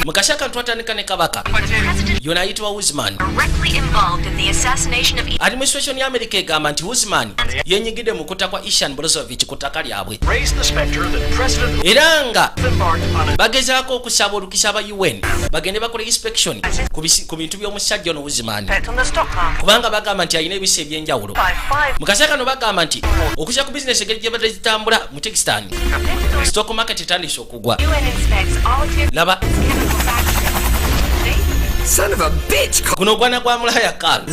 Mu kaseera kano twatandika ne kabaka yona ayitibwa Usman. Directly involved in the assassination of Administration ya America egamba nti Usman yenyigidde mu kutta kwa Ishan Brozovich ku ttaka lyabwe. Raised the specter that President Era nga embarked on a bagezaako okusaba olukisa aba UN bagende bakola inspection ku bintu by'omusajja ono Usman, On the stock market kubanga bagamba nti alina ebisa ebyenjawulo. by five Mu kaseera kano bagamba nti okujja ku bizinesi engeri gye badde zitambula mu Turkistan, stock market etandise okugwa. UN inspects all Laba. chemical factories. Son of a bitch! Guno ogwana gwa mulaya Kal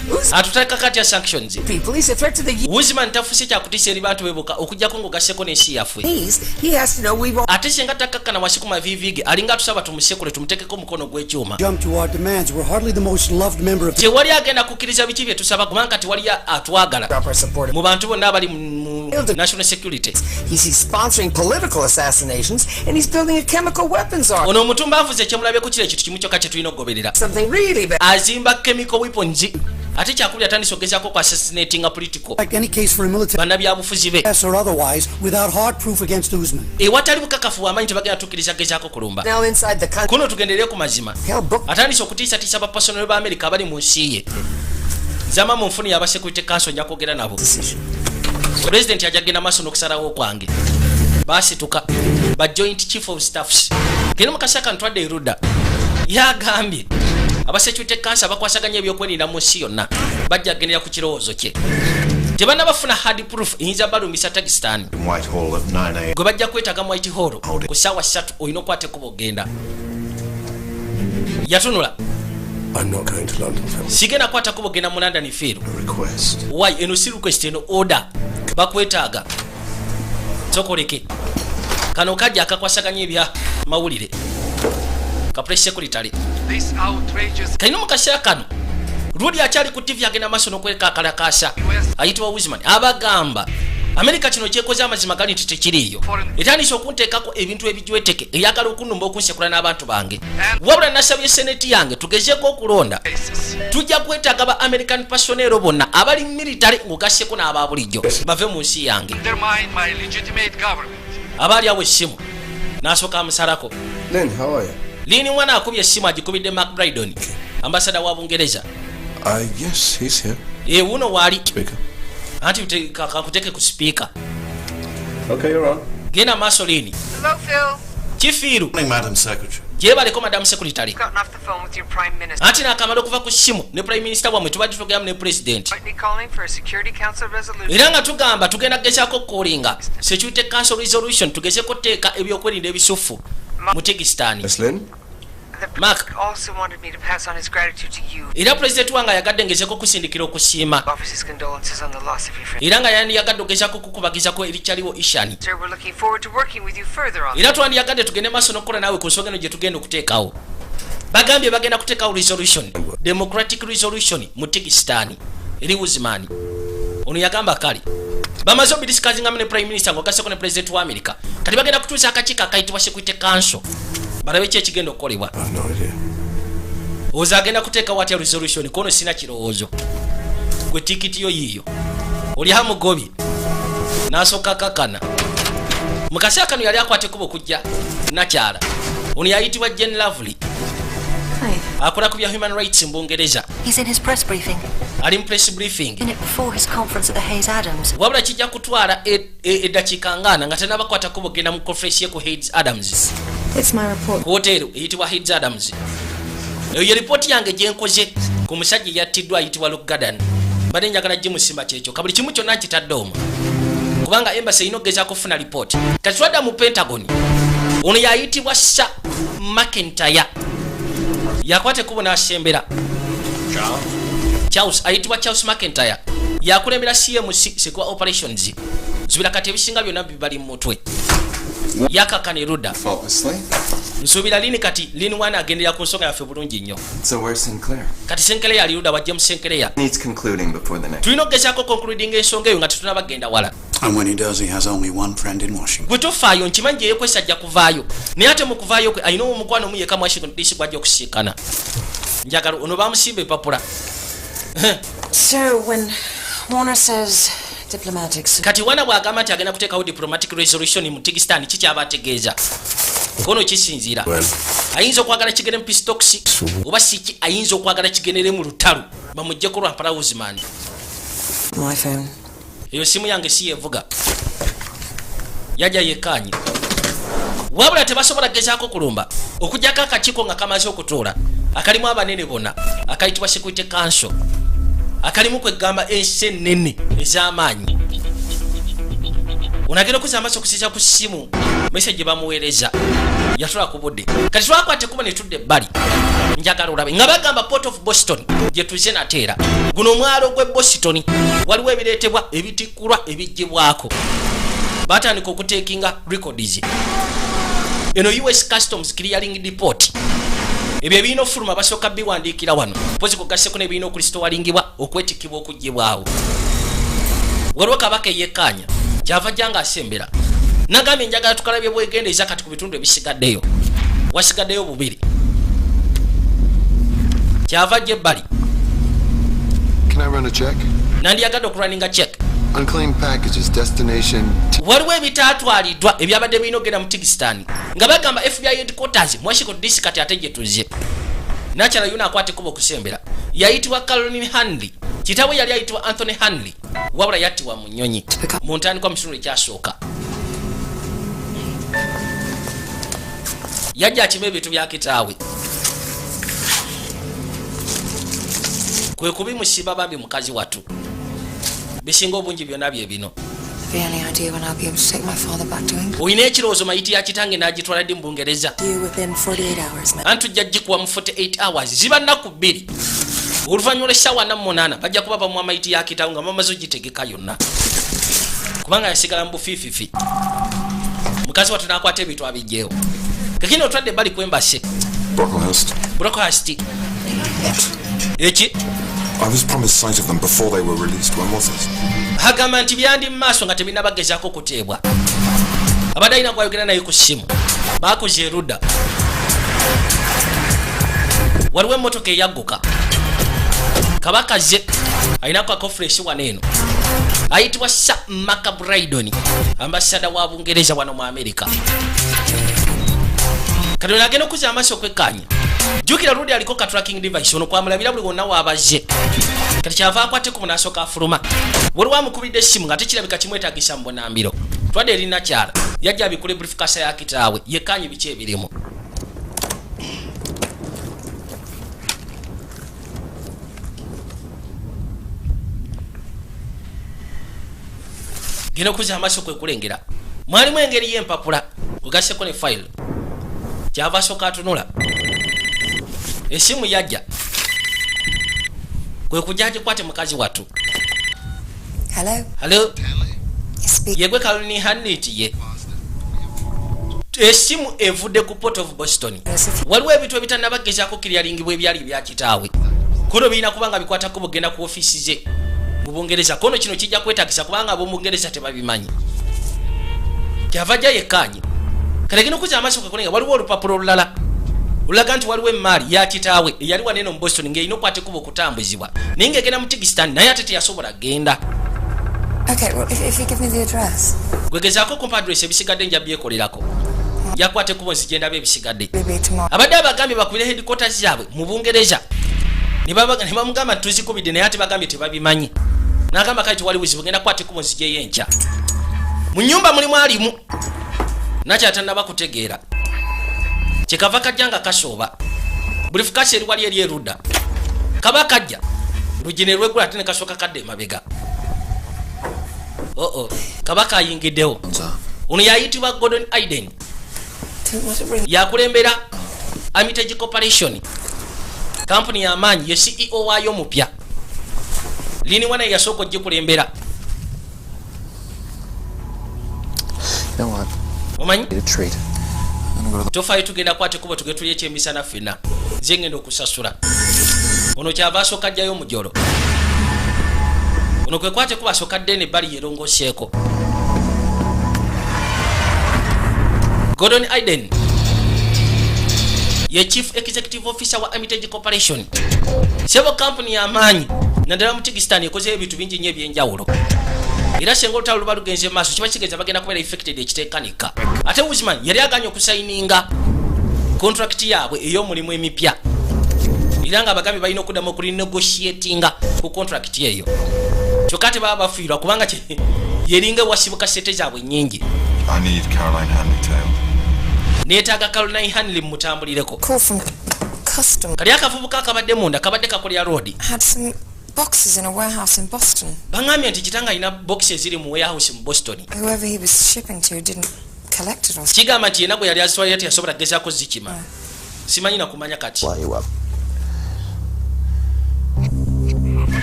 Who's atuteeka katya sanctions? people? He's a threat to the Usman tafuuse kyakutiisa eri bantu bebuka okujjako ng'ogasseko n'ensi yaffe. U's. He has to know we won't Ate singa takkakkana wasi ku maviivi ge, alinga atusaba tumusekule tumutekeko omukono gw'ekyuma. Jump to our demands. We're hardly the most loved member of the Tewali agenda kukkiriza biki bye tusaba, kubanga tewali atwagala drop our support. mu bantu bonna abali mu national security. He's sponsoring political assassinations and he's building a chemical weapons army. Ono omutumba avuze ekyemulabyeku kiro ekintu kimu kyokka kye tulina okugoberera. Something really bad. Azimba chemical weapons, ate kyakubiri atandise okugezaako ku assassinatinga political Like any case for a military bannabyabufuzi be. or otherwise without hard proof against Usman. Ewatali bukakafu bw'amanyi tebagenda tukkiriza gezaako kulumba. Now inside the country. Kuno tugenderere ku mazima. Hell, book Atandise okutiisatiisa ba personnel ba Amerika abali mu nsi ye. Zama mu nfuni y'aba Security Council, nja kwogera nabo. Decision. Pulezidenti ajja kgenda maaso n'okusalawo kwange. Basituka ba Joint Chief of Staffs genda mu kaseera ntwadde erudda. Yagambye aba Security Council abakwasaganya ebyokwerinda mu nsi yonna bajja kugendera ku kirowoozo kye. Tebanna bafuna hard proof eyinza balumbisa Turkistan. In Whitehall at 9 a.m. Gwe bajja kwetaaga mu Whitehall ku ssaawa 3, olina okwata ekkubo ogenda. Yatunula. I'm not going to London, Phil. Sigenda kwata kkubo genda mu London, Phil. Request. Why? Eno si request, eno order, bakwetaaga. Sokoleke kano kajja akakwasaganya ebya mawulire ka press secretary. This outrageous Kalina mu kaseera kano luli akyali ku TV agenda maaso n'okweka akalakasa ayitibwa Wisman abagamba Amerika kino kyekoze amazima gali nti tekiriiyo, etandise okunteekako ebintu ebijweteke, eyagala okunnumba, okunsekula n'abantu bange. Wabula nasabye seneti yange tugezeeko okulonda. Basis. Tujja kwetaaga ba American personnel bonna abali military ng'ogasseko n'aba bulijjo bave mu nsi yange. Undermine my legitimate government. Abaali awo essimu n'asooka amusalako. Lynn, how are you? Lini mwana akubye essimu, agikubidde Mark Brydon, ambasada wa Bungereza. Yes, he's here. Ewuno waali. Speaker. Anti kakuteke ku speaker. Okay, you're on. Genda maaso, Lini. Hello, Phil. Ki Phil? Morning, Madam Secretary. Gyebaleko, Madam Secretary. Gotten off the phone with your prime minister. Anti nakamala okuva ku ssimu ne prime minister wammwe, tubadde tugeramu ne president. Jointly calling for a Security Council resolution. Era nga tugamba tugenda kugezaako kukolinga Security Council resolution, tugezeko teeka ebyokwerinda ebisufu mu Turkistan. Miss Lynn? The Mark. president also wanted me to pass on his gratitude to you. Era pulezidenti wange ayagadde ngezeko okusindikira okusiima. Offers his condolences on the loss of your friend. Era nga yandiyagadde ogezaako okukubagizako erikyaliwo Ishani. Sir, we're looking forward to working with you further on Era twandiyagadde tugende maaso n'okukola naawe ku nsonga eno gye tugenda okuteekawo. Bagambye bagenda kuteekawo resolution, democratic resolution mu Turkistan eri Usman. Ono yagamba kale bamaze obidiscussingamu ne prime minister ng'ogasseko ne president wa America. Kati bagenda kutuusa akakiiko akayitibwa Security Council balabe ki ekigenda okukolebwa. I've no idea. Oza agenda kuteekawo atya resolution kono? Sina kirowoozo. Gwe tikiti yo yiiyo oli amugobye n'asooka kakana. Mu kaseera kano yali akwata ekkubo okujja nakyala ono yayitibwa Jen Lovely. Hi. Akola ku bya human rights mu Bungereza. He's in his press briefing. Ali mu press briefing. In it before his conference at the Hayes Adams. Wabula kijja kutwala eddakiika ngaana nga tannabakwata kkubo genda mu conference ye ku Hayes Adams. It's my report. Ku hoteero eyitibwa Hayes Adams. Eyo ye ripooti yange gye nkoze ku musajja eyattiddwa ayitibwa Luke Garden. Mbadde njagala gimusimba kyekyo ka buli kimu kyonna nkitadde omwo, kubanga embassy erina okugezaako okufuna lipooti. Kati twadda mu Pentagon. Ono yayitibwa Sir McIntyre, yakwata ekkubo n'asembera Charles, ayitibwa Charles McIntyre, yakulembera CMC Secure Operations. Nsuubira kati ebisinga byonna bibali mu mutwe. Yakakana erudda. Faultlessly. Nsuubira lini kati lini wana agendera ku nsonga yaffe bulungi nnyo. So where's Sinclair? Kati Sinclair ali ludda wa? James Sinclair? Needs concluding before the next. Tulina okugezaako concluding ensonga eyo nga tetunabagenda wala. And when he does, he has only one friend in Washington. Gwe tofaayo, nkimanyi gyeyekwesa ajja kuvaayo, naye ate mu kuvaayo kwe alina omukwano omu yeka mu Washington DC gwajja okusiikana. Njagala ono bamusimba empapula. So when Warner says Diplomatic. Kati wana bw'agamba nti agenda kuteekawo diplomatic resolution mu Tigistan, kikyaba ategeeza kono kisinziira. Well, Ayinza okwagala kigere mu peace talks, oba siki, ayinza okwagala kigendere mu lutalo bamuggyeko lwampala Usman. My phone. Eyo simu yange si yevuga, yajja yekkaanye, wabula tebasobola kugezaako kulumba okugyako akakiiko nga kamaze okutuula, akalimu abanene bonna, akayitibwa Security Council, akalimu kwegamba ensi ennene ez'amaanyi. Onagenda okuzza amaaso okusinziira ku ssimu message bamuweereza, yatula ku budde. Kati twakwata ekkubo ne tudda ebbali. Njagala olabe nga bagamba Port of Boston gye tuze nateera. Guno omwalo gw'e Boston, waliwo ebireetebwa, ebitikkulwa, ebiggyibwako. Batandika okutekinga records. Eno US Customs Clearing Depot. Ebyo ebirina ofuluma basooka biwandiikira wano, pozi kugasseko n'ebirina okulisitowalingibwa, okwetikibwa, okuggyibwawo. Waliwo kabaka eyekkaanya, kyava jja nga asembera, nagambye njagala tukalabye bwegendeeza. Kati ku bitundu ebisigaddeyo, wasigaddeyo bubiri, kyava jja ebbali. Can I run a check? Nandyagadde okulwaninga check. Unclaimed packages, destination. Waliwo ebitaatwaliddwa ebyabadde birina okugenda mu Tigistan, nga bagamba FBI headquarters, Washington DC. Kati ate gye tuzze, nakyala yuna akwata ekkubo okusembera. Yayitibwa Caroline Hanley. Kitaawe yali ayitibwa Anthony Hanley, wabula yattibwa mu nnyonyi mu ntandikwa mu kitundu ekyasooka. Yajja akima ebintu bya kitaawe, kwe kubimusiba. Bambi mukazi watu, bisinga obungi byonna bye bino. Have you any idea when I'll be able to take my father back to England? Olina ekirowoozo mayiti ya kitange n'agitwala ddi mu Bungereza? You within 48 hours, ma'am. Anti tujja gikuwa mu 48 hours, ziba nnaku 2. Oluvannyuma lw'essaawa 48 bajja kuba bamuwa mayiti ya kitaawe nga bamaze ogitegeka yonna, kubanga yasigala mu bufiififi. Mukazi wattu n'akwata ebintu abijjeewo. Kakini otwadde ebbali kwembase. Brocklehurst. Brockhurst eki? I was promised sight of them before they were released. When was this? Agamba nti byandi mu maaso nga tebinabagezaako kuteebwa. Abadde alina gwayogera naye ku ssimu. Bakuza erudda, waliwo emmotoka eyagguka. Kabaka ze alinako akofulesi wano eno, ayitibwa Sir Mark Brydon, ambasada wa Bungereza wano mu Amerika. Kati ono agenda okuzza amaaso okwekkaanya, jjukira ludi aliko ka tracking device, ono kwamulabira buli wonna waabazze. Kati kyava akwate ku munasooka afuluma, waliwo amukubidde essimu nga tekirabika kimwetagisa mu bunambiro. Twadde eri nakyala, yajja abikule briefcase ya kitaawe, yekkaanye biki ebirimu. Genda okuzza amaaso kwe kulengera mwalimu engeri y'empapula, ogasseko ne fayiro. Kyava asooka atunula esimu, yajja kwe kujja agikwate mukazi wattu. Hello? Hello? Yes, speak. Yegwe Caroline Hanley? Ye esimu evudde ku Port of Boston. Waliwo ebintu ebitanabagezaako kiryalingibwa ebyali bya kitaawe, kono birina kuba nga bikwatako bugenda ku ofiisi ze mu Bungereza. Kono kino kijja kwetagisa kubanga ab'omu Bungereza tebabimanyi. Kyava ajja yekkaanye. Kale genda okuzza amaaso kakolenga, waliwo olupapula olulala olulaga nti waliwo emaali ya kitaawe eyali wanene mu Boston ng'erina okwatekuba okutambuzibwa, naye ng'egenda mu Tigistan, naye ate teyasobola genda. Okay, well, if you give me the address, Gwegezaako kumpa address, ebisigadde nja byekolerako, njakwata ekkubo nzije ndaba ebisigadde. it'll be tomorrow. Abadde abagambye bakubire headquarters zaabwe mu Bungereza, ne bamugamba nti tuzikubidde, naye ate bagambye tebabimanyi. N'agamba kale tewali buzibu, genda kukwata ekkubo nzijeyo enkya. Mu nyumba mulimu alimu nakyatanaba kutegeera, kyekava kajja nga kasooba buli fukasi eri wali eri erudda. Kaba kajja luggi ne lwegula, ate ne kasooka kadda emabega. Oo, kabaka ayingiddewo. Ono yayitibwa Gordon Aiden. Don't want to ring. Yakulembera Armitage Corporation, kampuni y'amaanyi, ye CEO waayo omupya. Lini wana yasooka ogikulembera. You know what? Omanyi? Need a treat. I'm gonna go to the Tofaayo, tugenda kwata ekkubo tuge tulya ekyemisana ffenna, nze ngenda okusasula. Ono kyava asooka ajjayo omujolo ono, kwe kwata ekkubo asooka ddene ebbali yerongoseeko. Gordon Aiden ye chief executive officer wa Armitage Corporation. Sebo, kampuni y'amaanyi naddala mu Tigistan, ekozeyo ebintu bingi nnyo ebyenjawulo. Era senga olutalo luba lugenze mu maaso, kiba kitegeeza bagenda kubeera affected ekiteekanika. Ate Usman yali aganye okusayininga contract yaabwe ey'omulimu emipya, era nga abagambye balina okuddamu okurenegotiatinga ku contract eyo. Kyokka tebaba bafiirwa, kubanga yeringa ewasibuka sente zaabwe nnyingi. I need Caroline Hanley tailed. Neetaaga Caroline Hanley mutambulireko. Call from custom. Kali akavubuka akabadde munda kabadde kakolera roodi. Had some boxes in a warehouse in Boston. Baŋŋambye nti kitanga alina bokisi eziri mu warehouse mu Boston. Whoever he was shipping to didn't collect it or Kigamba nti yenna gwe yali azitwalira teyasobola kugezaako zikima. Simanyi nakumanya kati. You up.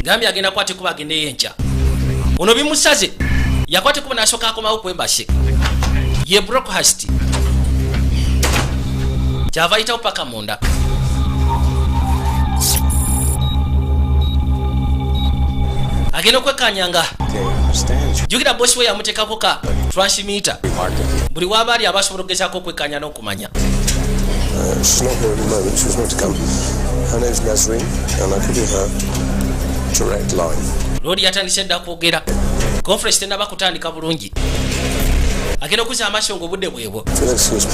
Gambye agenda kwate kuba agendeyo enkya. Ono bimusaze, yakwate kuba n'asooka akomawo ku embassy ye Brockhurst, kyava ayitawo paka munda. Agenda okwekanyanga. Jjukira bosi we yamuteekako ka transmitter, buli waba ali aba asobola okugezaako okwekanya n'okumanya. She's not here at the moment. She was meant to come. Her name's Nazreen, and I could give her direct line. Loodi yatandise dda kwogera, conference tenaba kutandika bulungi. Agenda okuzza amaaso nga obudde bwebwo. If you'll excuse me.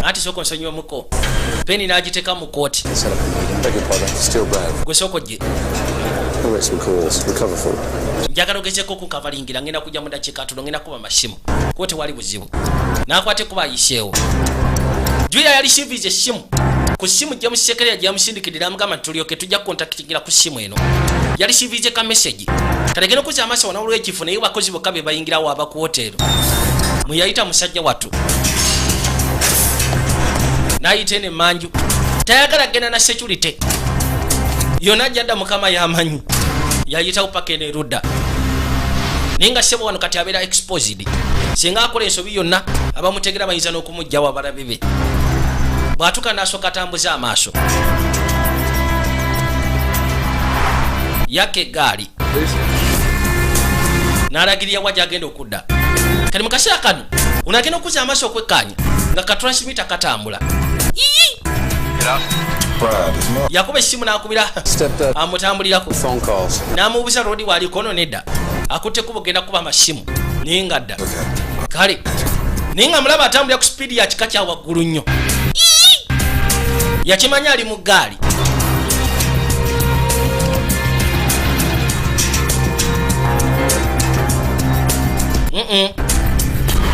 Anti sooka onsonyiwemuko, peni n'agiteeka mu kooti. Beg your pardon. Still Brad. Gwe sooka ojje. I'll make some calls. Recover from. Njagala ogezeko okunkavalingira, ngenda kujja mu dakiika 5, ngenda kuba masimu kuba tewali buzibu. N'akwata ekuba ayiseewo. Julia yali siviza essimu ku ssimu James Sekereya gyamusindikidde, amugamba nti tulyoke tujja kukontakitingira ku ssimu eno. Yali sivize ka message kalegenda okuzza amaaso wano olw'ekifo, naye bakozi bokka be bayingirawo aba ku hoteero mwe yayita. Musajja wattu n'ayita eno emmanju, tayagala genda na security yonna jadda. Mukama yamanyi yayitawo paka eno erudda, naye nga sebo wano kati abeera exposed. Singa akola ensobi yonna, abamutegera bayinza n'okumugjawo abalabe be. Bw'atuuka n'asooka atambuza amaaso, yakka eggaali n'alagirira wa gyagenda okudda. Kati mu kaseera kano ono agenda okuzza amaaso okwekkaanya nga ka transmitter katambula. Ii! Brad is not. Yakuba essimu n'akubira amutambulirako n'amubuuza loodi waaliko. Ono nedda, akutte kuba ogenda kuba amasimu, naye nga dda kale, naye nga mulaba atambulira ku sipiidi ya kika kya waggulu nnyo. Ii! Yakimanya ali mu ggaali.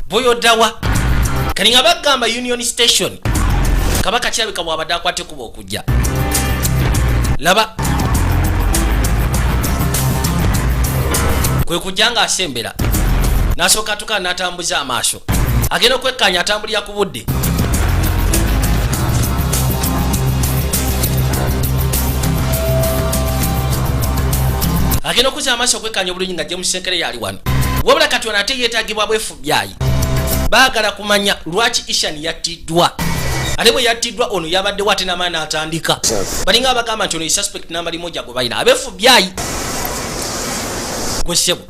Buyoddawa kati nga bagamba Union Station. Kabaka kirabika bwabadde akwate kuba okujja laba kwe kujja ng'asembera, n'asooka atuka n'atambuza amaaso, agenda okwekkaanya atambulira ku budde. Agenda okuzza amaaso okwekkaanya obulungi nga James Senkere yali wano. Wabula kati ono ate yeetagibwa bwefubyayi, baagala kumanya lwaki Ishan yattiddwa, ate bwe yattiddwa ono yabaddewo ate n'amaani n'atandika. Balinga abagamba nti ono ye suspect namba limoja gwe balina abefubyayi. Gwe ssebo.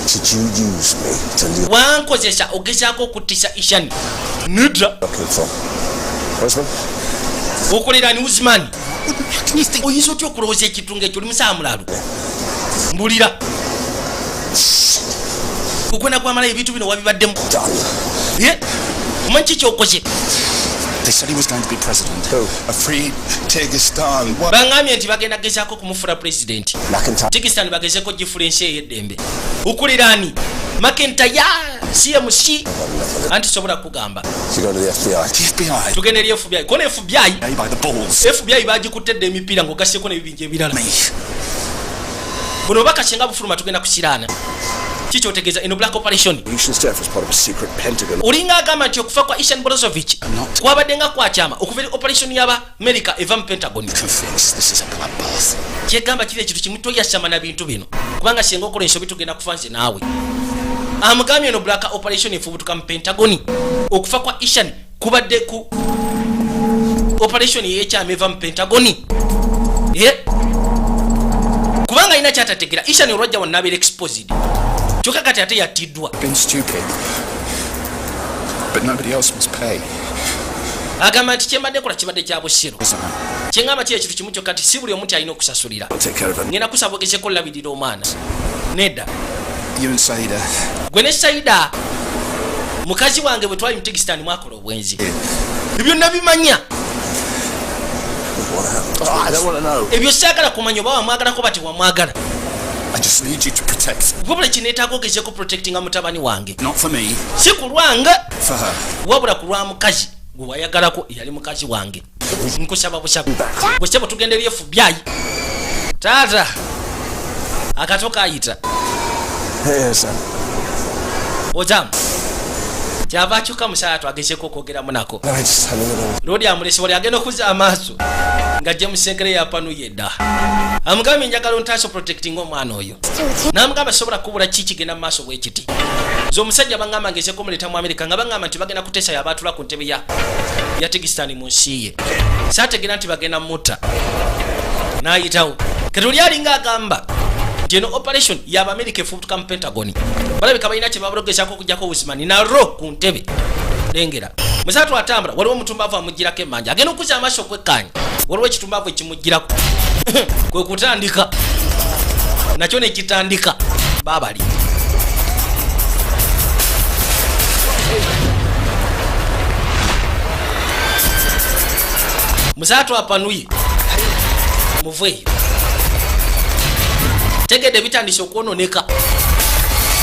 Did you use me to lure Wankozesa ogezaako okuttisa Ishani? Nedda. looking for? Usman? Okolera ni Usman? Oyinza otya okulowooza ekintu ngaekyo? Oli musaa mulalu, mbulira okwena kwamala ebintu bino wabibaddemu. Ye, omanyi ki kyokoze? They said he was going to be president. A free Kyrgyzstan. What? Baŋŋambye nti bagenda gezaako kumufula pulezidenti. Kyrgyzstan bagezeko gifula ensi ey'eddembe. Okuliraani Makentaya CMC anti sobola kugamba. You go to the FBI. The FBI. Tugenda eri FBI kona FBI. By the balls. FBI bagikutte dda emipiira ng'ogasseko n'ebibinja ebirala. Buno obubaka singa bufuluma tugenda kusiraana. Kikyotegeeza eno black operation. Ishan's death was part of a secret Pentagon. Olinga agamba nti okufa kwa Ishan Borozovich kwabadde nga kwakyama okuva eri operation y'Abamerika eva mu Pentagon. Convinced this is a bloodbath. Kyegamba kiri ekintu kimu, toyasama na bintu bino, kubanga singa okola ensobi tugenda kufa nze naawe. Amugambye eno black operation efubutuka mu Pentagon, okufa kwa Ishan kubadde ku operation eyekyama eva mu Pentagon. Ye kubanga alina kyatategera, Ishan olwajja wonna abeera exposed, kyokka kati ate yattiddwa. Been stupid. But nobody else must pay. Agamba nti kyembadde kola kibadde kya busiru. Kyeŋŋamba kiri ekintu kimu kyokka nti si buli omu nti alina okusasulira. I'll take care of him. Ngenda kusaba ogezeko olabirira omwana. Nedda. You and Saida. Gwe ne Saida mukazi wange bwe twali mu Tigistan mwakola obwenzi, ebyo nabimanya. Oh, I don't want to know. Ebyo saagala kumanya oba wamwagalako bati wamwagala. I just need you to protect. Wabula kineetaaga ogezeeko protectinga mutabani wange. Not for me, Si ku lwange, for her. wabula ku lwa mukazi gwe wayagalako eyali mukazi wange. Nkusaba busabe bwesebo tugenda eri FBI. Taata akato kayita. Hey, son. Ojamu kyava akyuka musaala twagezeko okwogeramu nako. I just had a little. Lodi amulese wali agenda okuzza amaaso nga James Sinclair yapanuye dda. Amugambye, njagala ontaasa protecting omwana oyo. N'amugamba, sobola kubula ki kigenda mu maaso bwe kiti. Nze omusajja baŋŋamba ngezeko muleeta mu Amerika nga baŋŋamba nti bagenda kuteesa yabaatula ku ntebe ya Tigistan mu nsi ye. Saategeera nti bagenda mutta. N'ayitawo kati oli alinga agamba nti eno operation y'Abamerika efubutuka mu Pentagon, balabika balina kye babalogezaako okugjako Usman naro ku ntebe. Lengera musatu atambula, waliwo omutumbaavu amugirako emmanja, agenda okuzza amaaso okwekkaanya, waliwo ekitumbaavu ekimugirako, kwe kutandika nakyo nekitandika babali. Musatu apanuye muveeyo, tegedde bitandise okwononeka.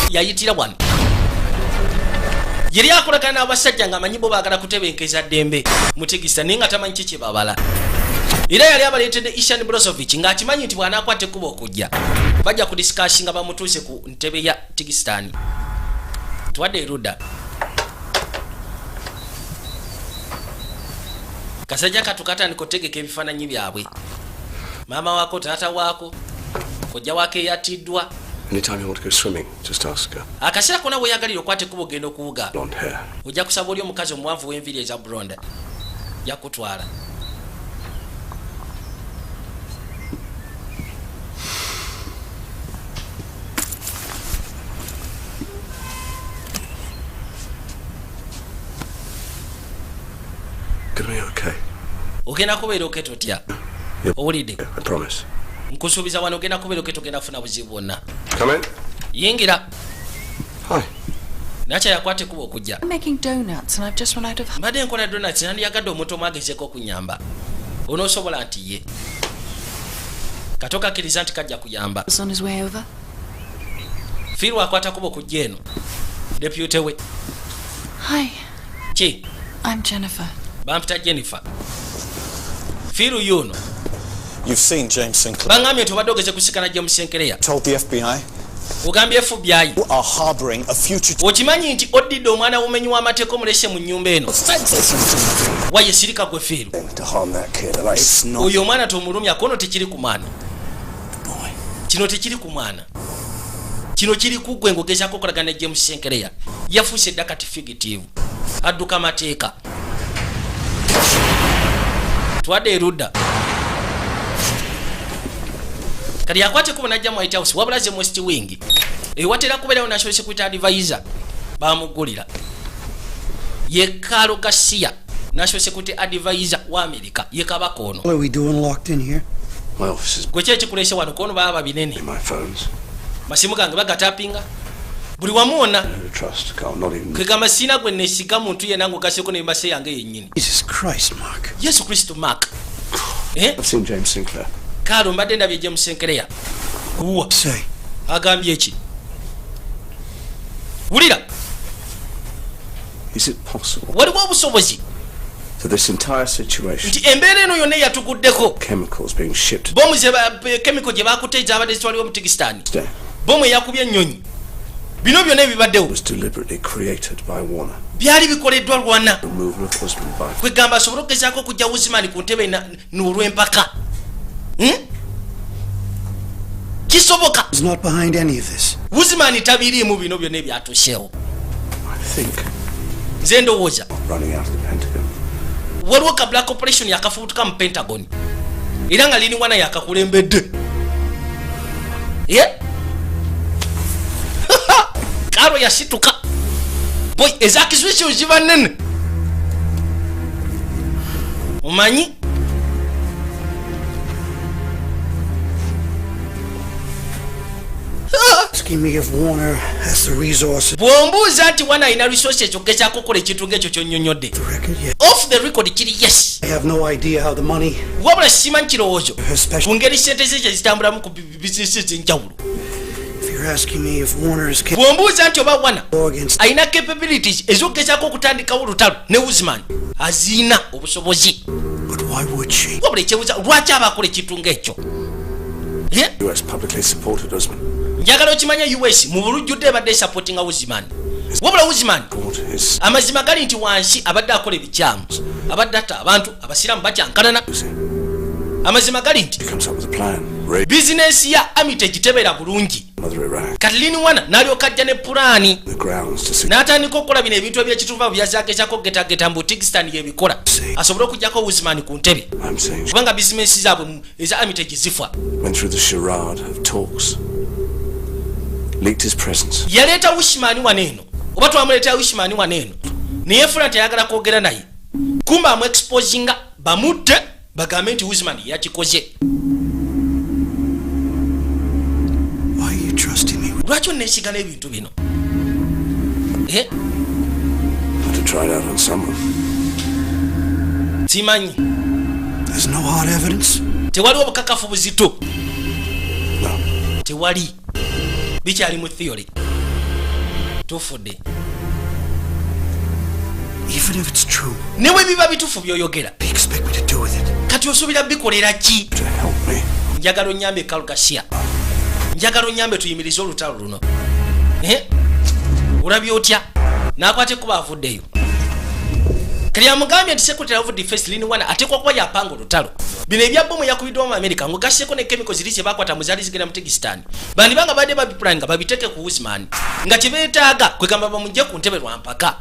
Yayitira wano yeri akolagana n'abasajja ng'amanyi bo baagala kutebenkeza ddembe mutigisa, naye nga tamanyi ki kyebabala. Era yali abaleetedde Ishan Brozovic ng'akimanyi nti bw'anaakwata ekkubo okujja bajja kudiscussinga bamutuuse ku ntebe ya Tigistan. Twadde erudda kasajja katu katandika otegeka ebifaananyi byabwe, maama waako, taata waako, kojja waako eyatiddwa. Anytime you want to go swimming, just ask her. Akaseera konna weeyagalira okwata ekkubo ogenda okuwuga, Blonde hair. ojja kusaba oli omukazi omuwanvu w'enviiri eza blonde, yakutwala. Gonna be okay. Ogenda kubeera okay, totya, owulidde? I promise. Nkusuubiza wano ogenda kubeera okay, togenda kufuna buzibu bwonna. Come in. Yingira. Hi. Nakya yakwata ekkubo okujja. I'm making donuts and I've just run out of. Mbadde nkola donuts, nandiyagadde omuntu omwagezeko okunyamba. Onoosobola? Nti ye kato kakkiriza nti kajja kuyamba. Was on his way over. Fiirwa akwata kuba okujja eno deputy we. Hi, Ki? I'm Jennifer. Bampita Jennifer. Fiiru yuno. You've seen James Sinclair. Baŋŋambye nti obadde ogeze kusikana James Sinclair. Told the FBI Ogambye FBI you are harboring a fugitive. Okimanyi nti oddidde omwana wumenyi w'amateeka omulese mu nnyumba eno? Waye sirika gwe Fiiru. To harm that kid, and I. It's not. Oyo omwana tomulumya kono, tekiri ku mwana kino, tekiri ku mwana kino, kiri ku ggwe ng'ogezaako okolagana ne James Sinclair. Yafuuse dda kati fugitive, adduka mateeka. Twadde erudda kati yakwata ekkubo najja mu White House, wabula ze West Wing ewatera kubeerawo national security advisor bamugulira ye Carlo Garcia, national security advisor wa America, ye kabaka ono. What are we doing locked in here? My office is Gwe ki ekikulese wano? Kono baba binene. my phones. Masimu gange bagatapinga buli wamu wonna. No trust, Carl. Not even. Kwegamba siina gwe nesiga muntu yenna ng'ogaseko n'embase yange yennyini. Jesus Christ, Mark. Yesu Kristo, Mark, eh? I've seen James Sinclair. Kaalo, mbadde ndabye James Sinclair. Wa Say, agambye eki? Wulira. Is it possible Waliwo obusobozi that this entire situation, nti embeera eno yonna eyatuguddeko, chemicals being shipped bomu chemical gye bakutte ezabadde zitwalibwa mu Tigistan, today, bomu eyakubye ennyonyi, bino byonna ebibaddewo was deliberately created by Warner? Byali bikoleddwa Lwana Removal of Usman by kwegamba asobole okugezaako okujja Usman ku ntebe n'olw'empaka. Hmm? Kisoboka. He's not behind any of this. Usman tabiriimu bino byonna ebyatuuseewo. I think Nze ndowooza running out of the Pentagon. Waliwo ka black operation yakafubutuka mu Pentagon era nga lini wana yakakulembedde. Ye Karo yasituka boy, ezakizwekyo ziba nene omanyi. asking me if Warner has the resources, Bw'ombuuza nti Warner alina resource ekyo gezaako okukola ekintu ng'ekyo kyonnyonnyodde, off the record kiri yes. I have no idea how the money Wabula simanyi kirowoozo ku ngeri sente ze gye zitambulamu ku bizinesi ez'enjawulo. If you're asking me if Warner is capable Bw'ombuuza nti oba Warner against alina capabilities ez'okugezaako okutandikawo olutalo ne Usman, aziina obusobozi. But why would she? Wabula ekyebuuza, lwaki aba akola ekintu ng'ekyo? Eh? US publicly supported Usman. Njagala okimanya, US mu bulujjudde ebadde esupportinga Usman, wabula Usman His amazima gali nti wansi abadde akola ebikyamu, abadde atta abantu, abasiraamu bakyankalana. Amazima gali nti comes up with a plan. Raid bizinensi ya Armitage tebeera bulungi. Mother Iraq. Kati Lin Warner n'alyoka ajja ne pulaani The grounds to secure n'atandika okukola bino ebintu ebyekituva byazagezako getageta mbu Tigistan yebikola asobole okugjako Usman ku ntebe, I'm saying she kubanga bizinensi zaabwe eza Armitage zifa. went through the charade of talks. Leaked his presence. Yaleeta Usman wano eno, oba twamuleetera Usman wano eno, naye fula nti ayagala kwogera naye, kumba amuexposinga bamutte, bagambe nti Usman yakikoze. Why are you trusting me? Lwaki onneesiga n'ebintu bino? Eh? Had to try it out on someone. Simanyi. There's no hard evidence. Tewaliwo bukakafu buzito. No. Tewali, bikyali mu theory, tufudde. Even if it's true, Ne bwe biba bituufu byoyogera, what do you expect me to do with it? Kati osuubira bikolera ki? To help me. Njagala onyambe, Kalugasiya, njagala onyambe tuyimirize olutalo luno. Eh? Olabye otya n'akwata ekkuba avuddeyo? Kati amugambye nti Secretary of Defense Lin Warner ateekwa kuba yapanga olutalo. Bino ebya bomu yakubiddwa mu America ng'ogasseko ne chemical ziri ze bakwata mu zaali zigenda mu Tigistan, bandibanga badde babipulani nga babiteeke ku Usman, nga kye beetaaga kwegamba bamugye ku ntebe lwampaka.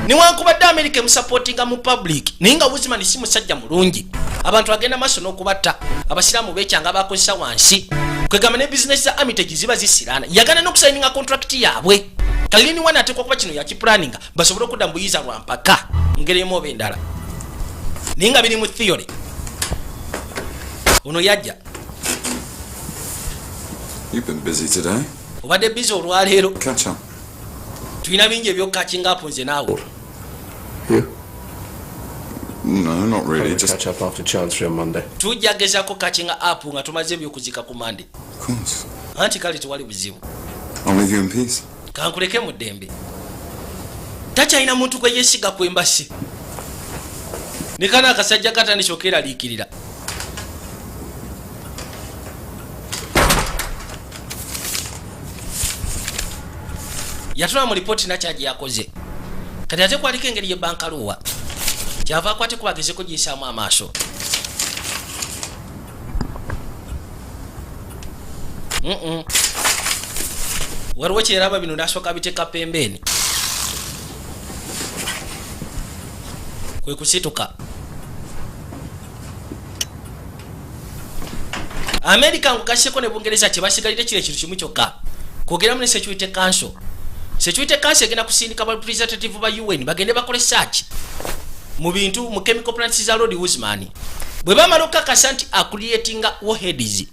Newankubadde America emusupportinga mu public, naye nga Usman si musajja mulungi, abantu agenda maaso n'okubatta, abasiraamu bekyanga bakozesa wansi, kwegamba ne bizinesi za Armitage ziba zisiraana, yagana n'okusayininga contract yaabwe. Kali Lin Warner ateekwa kuba kino yakipulaninga basobole okudda mu buyiza lwampaka ngeri emu oba endala, naye nga biri mu theory. Ono yajja. You've been busy today. Obadde busy olwaleero. Catch up. Tulina bingi ebyokukachinga up nze naawe. You? No, not really. Probably Just catch up after Chancery on Monday. Tujja gezaako catchinga up nga tumaze ebyokuzika ku Mande. Of course. Anti kale, tewali buzibu. I'll leave you in peace. Kankuleke mu ddembe. Takyalina muntu gwe yeesiga ku embassy, ne kana akasajja katandise okeraliikirira. Yatula mu lipooti nakyagi yakoze. Kati ate kwaliko engeri yebankaluwa, kyava akwate kubagezeko giyisaamu amaaso. Waliwo kyeraba bino nasooka biteeka pembeeni, kwe kusituka. Amerika ngugasseko ne Bungereza kye basigalire kiro ekintu kimu kyokka, kwogeramu ne Security Council. Security Council egenda kusindika ba representative ba UN bagende bakole search mu bintu mu chemical plants za Lord Usman. Bwe bamala okukakasa nti acreatinga warheads,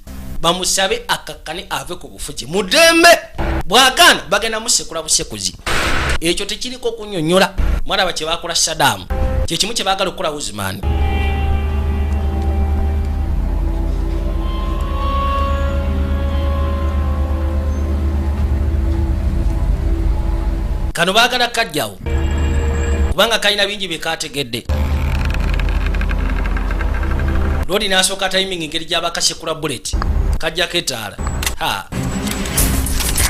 bamusabe akakkane ave ku bufuzi mu ddembe. Bw'agaana, bagenda musekula busekuzi. Ekyo tekiriko kunnyonnyola. Mwalaba kye bakola Saddam, kyekimu kye baagala okukola Usman. Kano baagala kajjawo kubanga kalina bingi bye kategedde. Lodi n'asooka timing engeri gy'abakasekula bullet, kajjako etaala. Ha,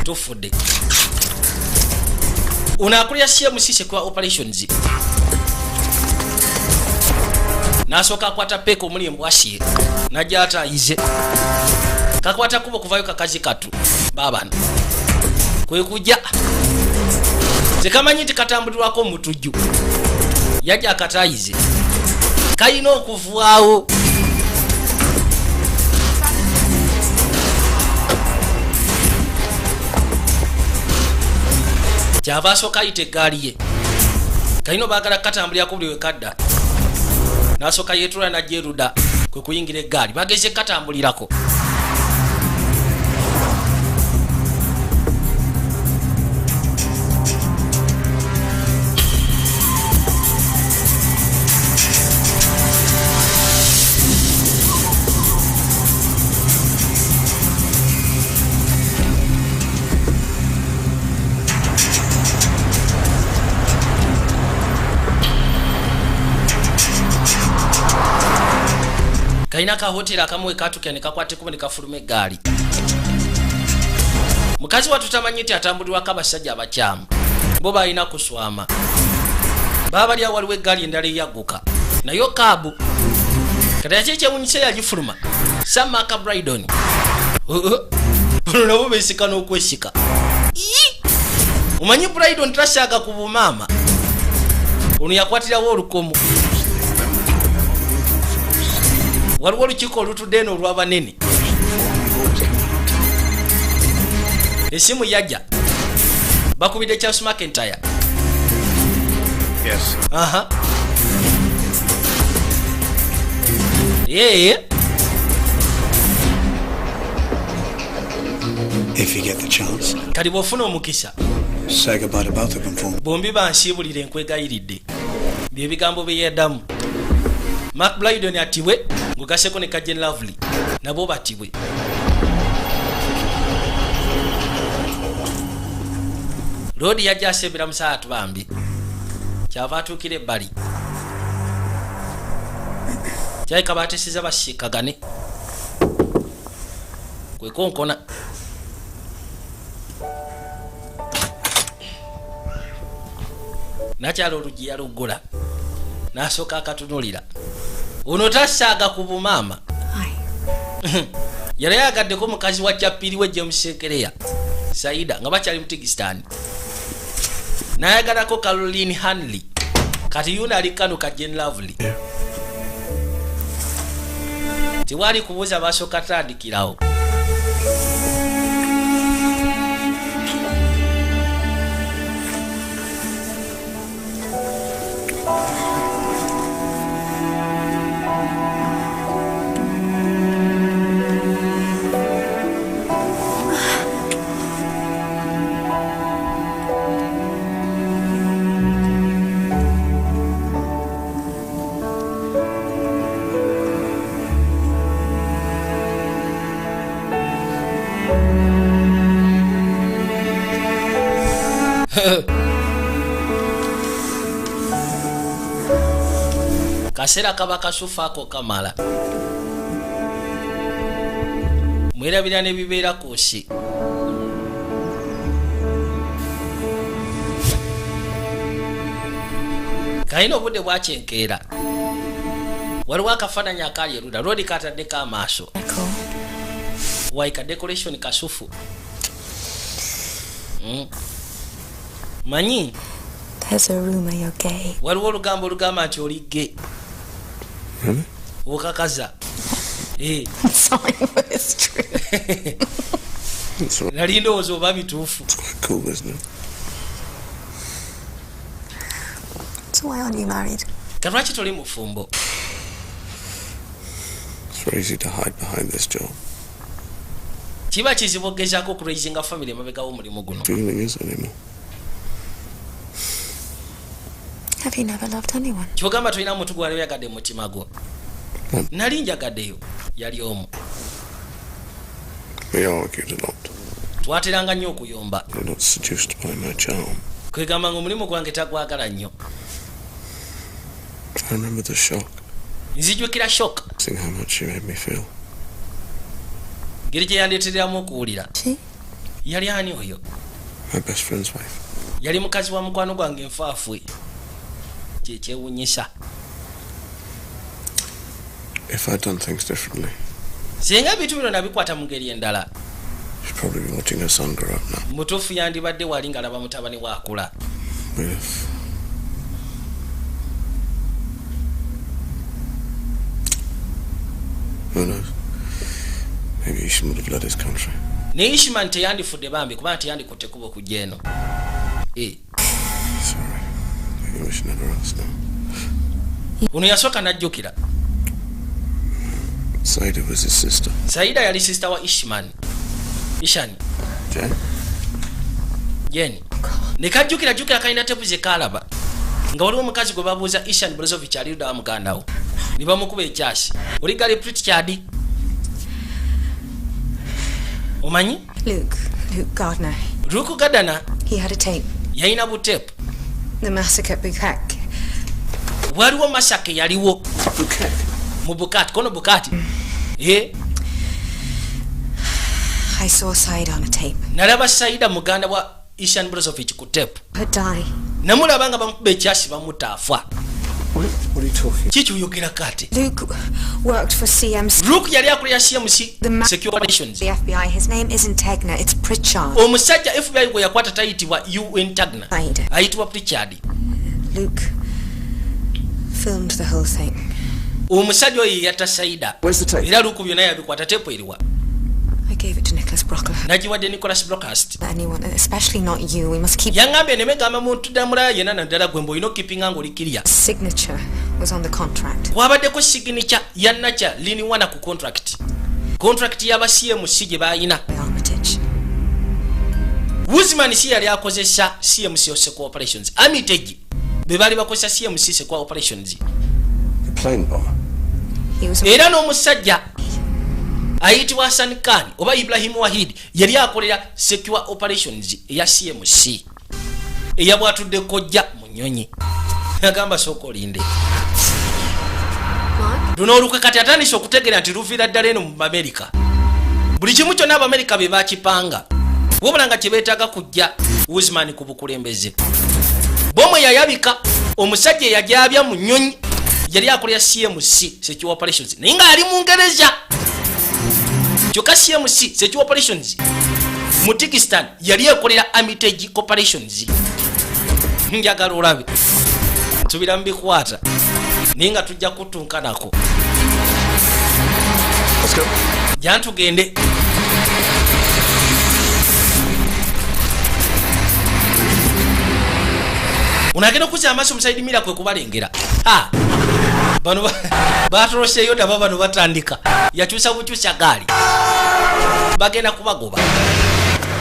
tufudde. Ono akulira CMC Secure Operations n'asooka akwata peeka omuli embwasiye, najja atayize kakwata kubo kuvayo kakazi katu baabano kwe kujja tekamanyi nti katambulirwako omutujju. Yajja akatayize kalina okuvaawo. Kyava asooka ayita eggaali ye, kalina obaagala kukatambulirako buli wekadda. N'asooka yeetula najja erudda kwe kuyingira eggaali, bageze katambulirako. Kalina ka hoteri akamu we katukira ne kakwata ekkubo ne kafuluma eggaali. Mukazi wattu tamanyi nti atambulirwako abasajja abakyamu, bo balina kuswama. Baba bali awo, waliwo eggaali endala eyagguka nayo kaabu. Kati yaki ekyewunyisa, yagifuluma samaka Brydon. Bano nabo besika n'okwesika. Ii! Omanyi Brydon tasaaga ku bumaama. Ono yakwatirawo olukomo. Waliwo olukiiko olutudde eno olw'abanene. Esimu yajja, bakubidde Charles McIntyre. Yes. Aha, yeye. If you get the chance, Kati bw'ofuna omukisa, say goodbye to both of them for me. Bombi bansiibulira, enkwegayiridde. Byebigambo bye yaddamu. Mark Brydon atibwe, ngugaseko ne Kajen Lovely nabo batibwe. Loodi yajja asembera musaatu bambi, kyava atuukira ebbali, kyalika batesiza basiikagane kwekonkona. Nakyala oluggi yaluggula n'asooka akatunulira. Ono tasaaga ku bumaama. Yali ayagaddeko mukazi wa Kyapiriwe James Sekereya Saida nga bakyali mu Tigistan, n'ayagalako Caroline Hanley. Kati yuna ali kano ka Jen Lovely, tewali kubuuza, basooka tandikirawo. Kaseera kaba kasufu ako kamala mwerabira n'ebibeera ku nsi. Kalina obudde bwakyenkeera, waliwo akafaananyi akaali erudda lwodi kataddeko amaaso waika decoration kasufu. Manyi There's a rumor you're gay. Waliwo olugambo olugamba nti oli gay. Really? Okakaza? Eh. Sorry, but it's true. It's all Nali ndowooza oba bituufu. quite cool, isn't it? So why aren't you married? Ka lwaki toli mufumbo? It's very easy to hide behind this job. Kiba kizibu okugezaako okuraisinga family emabega w'omulimu guno. Feeling is anymore. Have you never loved anyone? Kyogamba tolina muntu gwali oyagadde mu mutima gwo? Nali njagaddeyo, yali omu. We argued a lot. Twateranga nnyo okuyomba. You're not seduced by my charm. Kwegamba nga omulimu gwange tagwagala nnyo. I remember the shock, Nzijukira shock, seeing how much she made me feel. Ngeri gye yandeetereramu okuwulira. She? Yali ani oyo? My best friend's wife. Yali mukazi wa mukwano gwange enfaafwe, kyekyewunyisa. If I'd done things differently, Singa ebintu bino nabikwata mu ngeri endala, she'd probably be watching her son grow up now. Mutuufu yandibadde wali ng'alaba mutabani we akula. With who knows? Maybe Isham would have led his country. Naye Ishman teyandifudde bambi, kubanga teyandikutte kubo kujja eno. Eh, Sorry. Maybe we should never ask now. Ono yasooka n'ajjukira. Saida was his sister. Saida yali sister wa Ishman, Ishani. Jen? Jen ne kajjukira, jjukira kalina tepu ze kalaba nga waliwo omukazi gwe babuuza Ishan Brozovich ali ludda wa muganda wo, ne bamukuba ekyasi. Oli Gali Pritchard, omanyi? Luke. Luke Gardner. Luke Gardner. He had a tape. Yalina butepu. The massacre at Bukak. Waliwo massacre yaliwo. Mu Bukati kono Bukati. Ye I saw Saida on a tape. Nalaba Saida muganda wa Ishan Brozovic ku tape. Her die. Namulaba nga bamukuba ekyasi bamutta afa. What are you talking? Kiki oyogera kati? Luke worked for CMC. Luke yali akulira CMC Secure Operations. The FBI. His name isn't Tegna, it's Pritchard. Omusajja FBI gwe yakwata tayitibwa UN Tegna. Ayitibwa Pritchard. Luke filmed the whole thing. Omusajja oyo yatta Saida. Era Luke byonna yabikwata. Tepu eriwa? I gave it to Nicholas Brocklehurst. Nagiwadde Nicholas Brockhurst. Anyone, especially not you. We must keep. Yangambye nemegamba muntu ddamulala yenna naddala gwe mbu olina okipinga ng'olikirya. Signature was on the contract. Kwabaddeko signature ya Nacha Liniwana ku contract. Contract y'aba CMC gye baayina. Armitage. Guzman si yali akozesa CMC Secure Operations. Armitage be baali bakozesa CMC Secure Operations. The plane bomber. Era n'omusajja ayitibwa Hassan Khan oba Ibrahim Wahid yali akolera Secure Operations eya CMC eyabwatudde kojja mu nnyonyi. Agamba sooka olinde. Luno olukwe kati atandise okutegeera nti luviira ddala eno mu Amerika. Buli kimu kyonna Abamerika be bakipanga, wabula nga kye beetaaga kujja Guzman ku bukulembeze. Bomu yayabika omusajja eyajabya mu nnyonyi yali akolera CMC Secure Operations naye ng'ali mu Ngereza. Kyokka CMC Secure Operations mu Pakistan yali ekolera Armitage Corporations. Njagala olabe nsubira mubikwata naye nga tujja kutunkanako. Jantugende. Unagenda okuzza amaaso omusaidi Mira kwe kubalengera. Bano batoloseeyo daba bano batandika. Yakyusa bukyusa gaali. Bagenda kubagoba.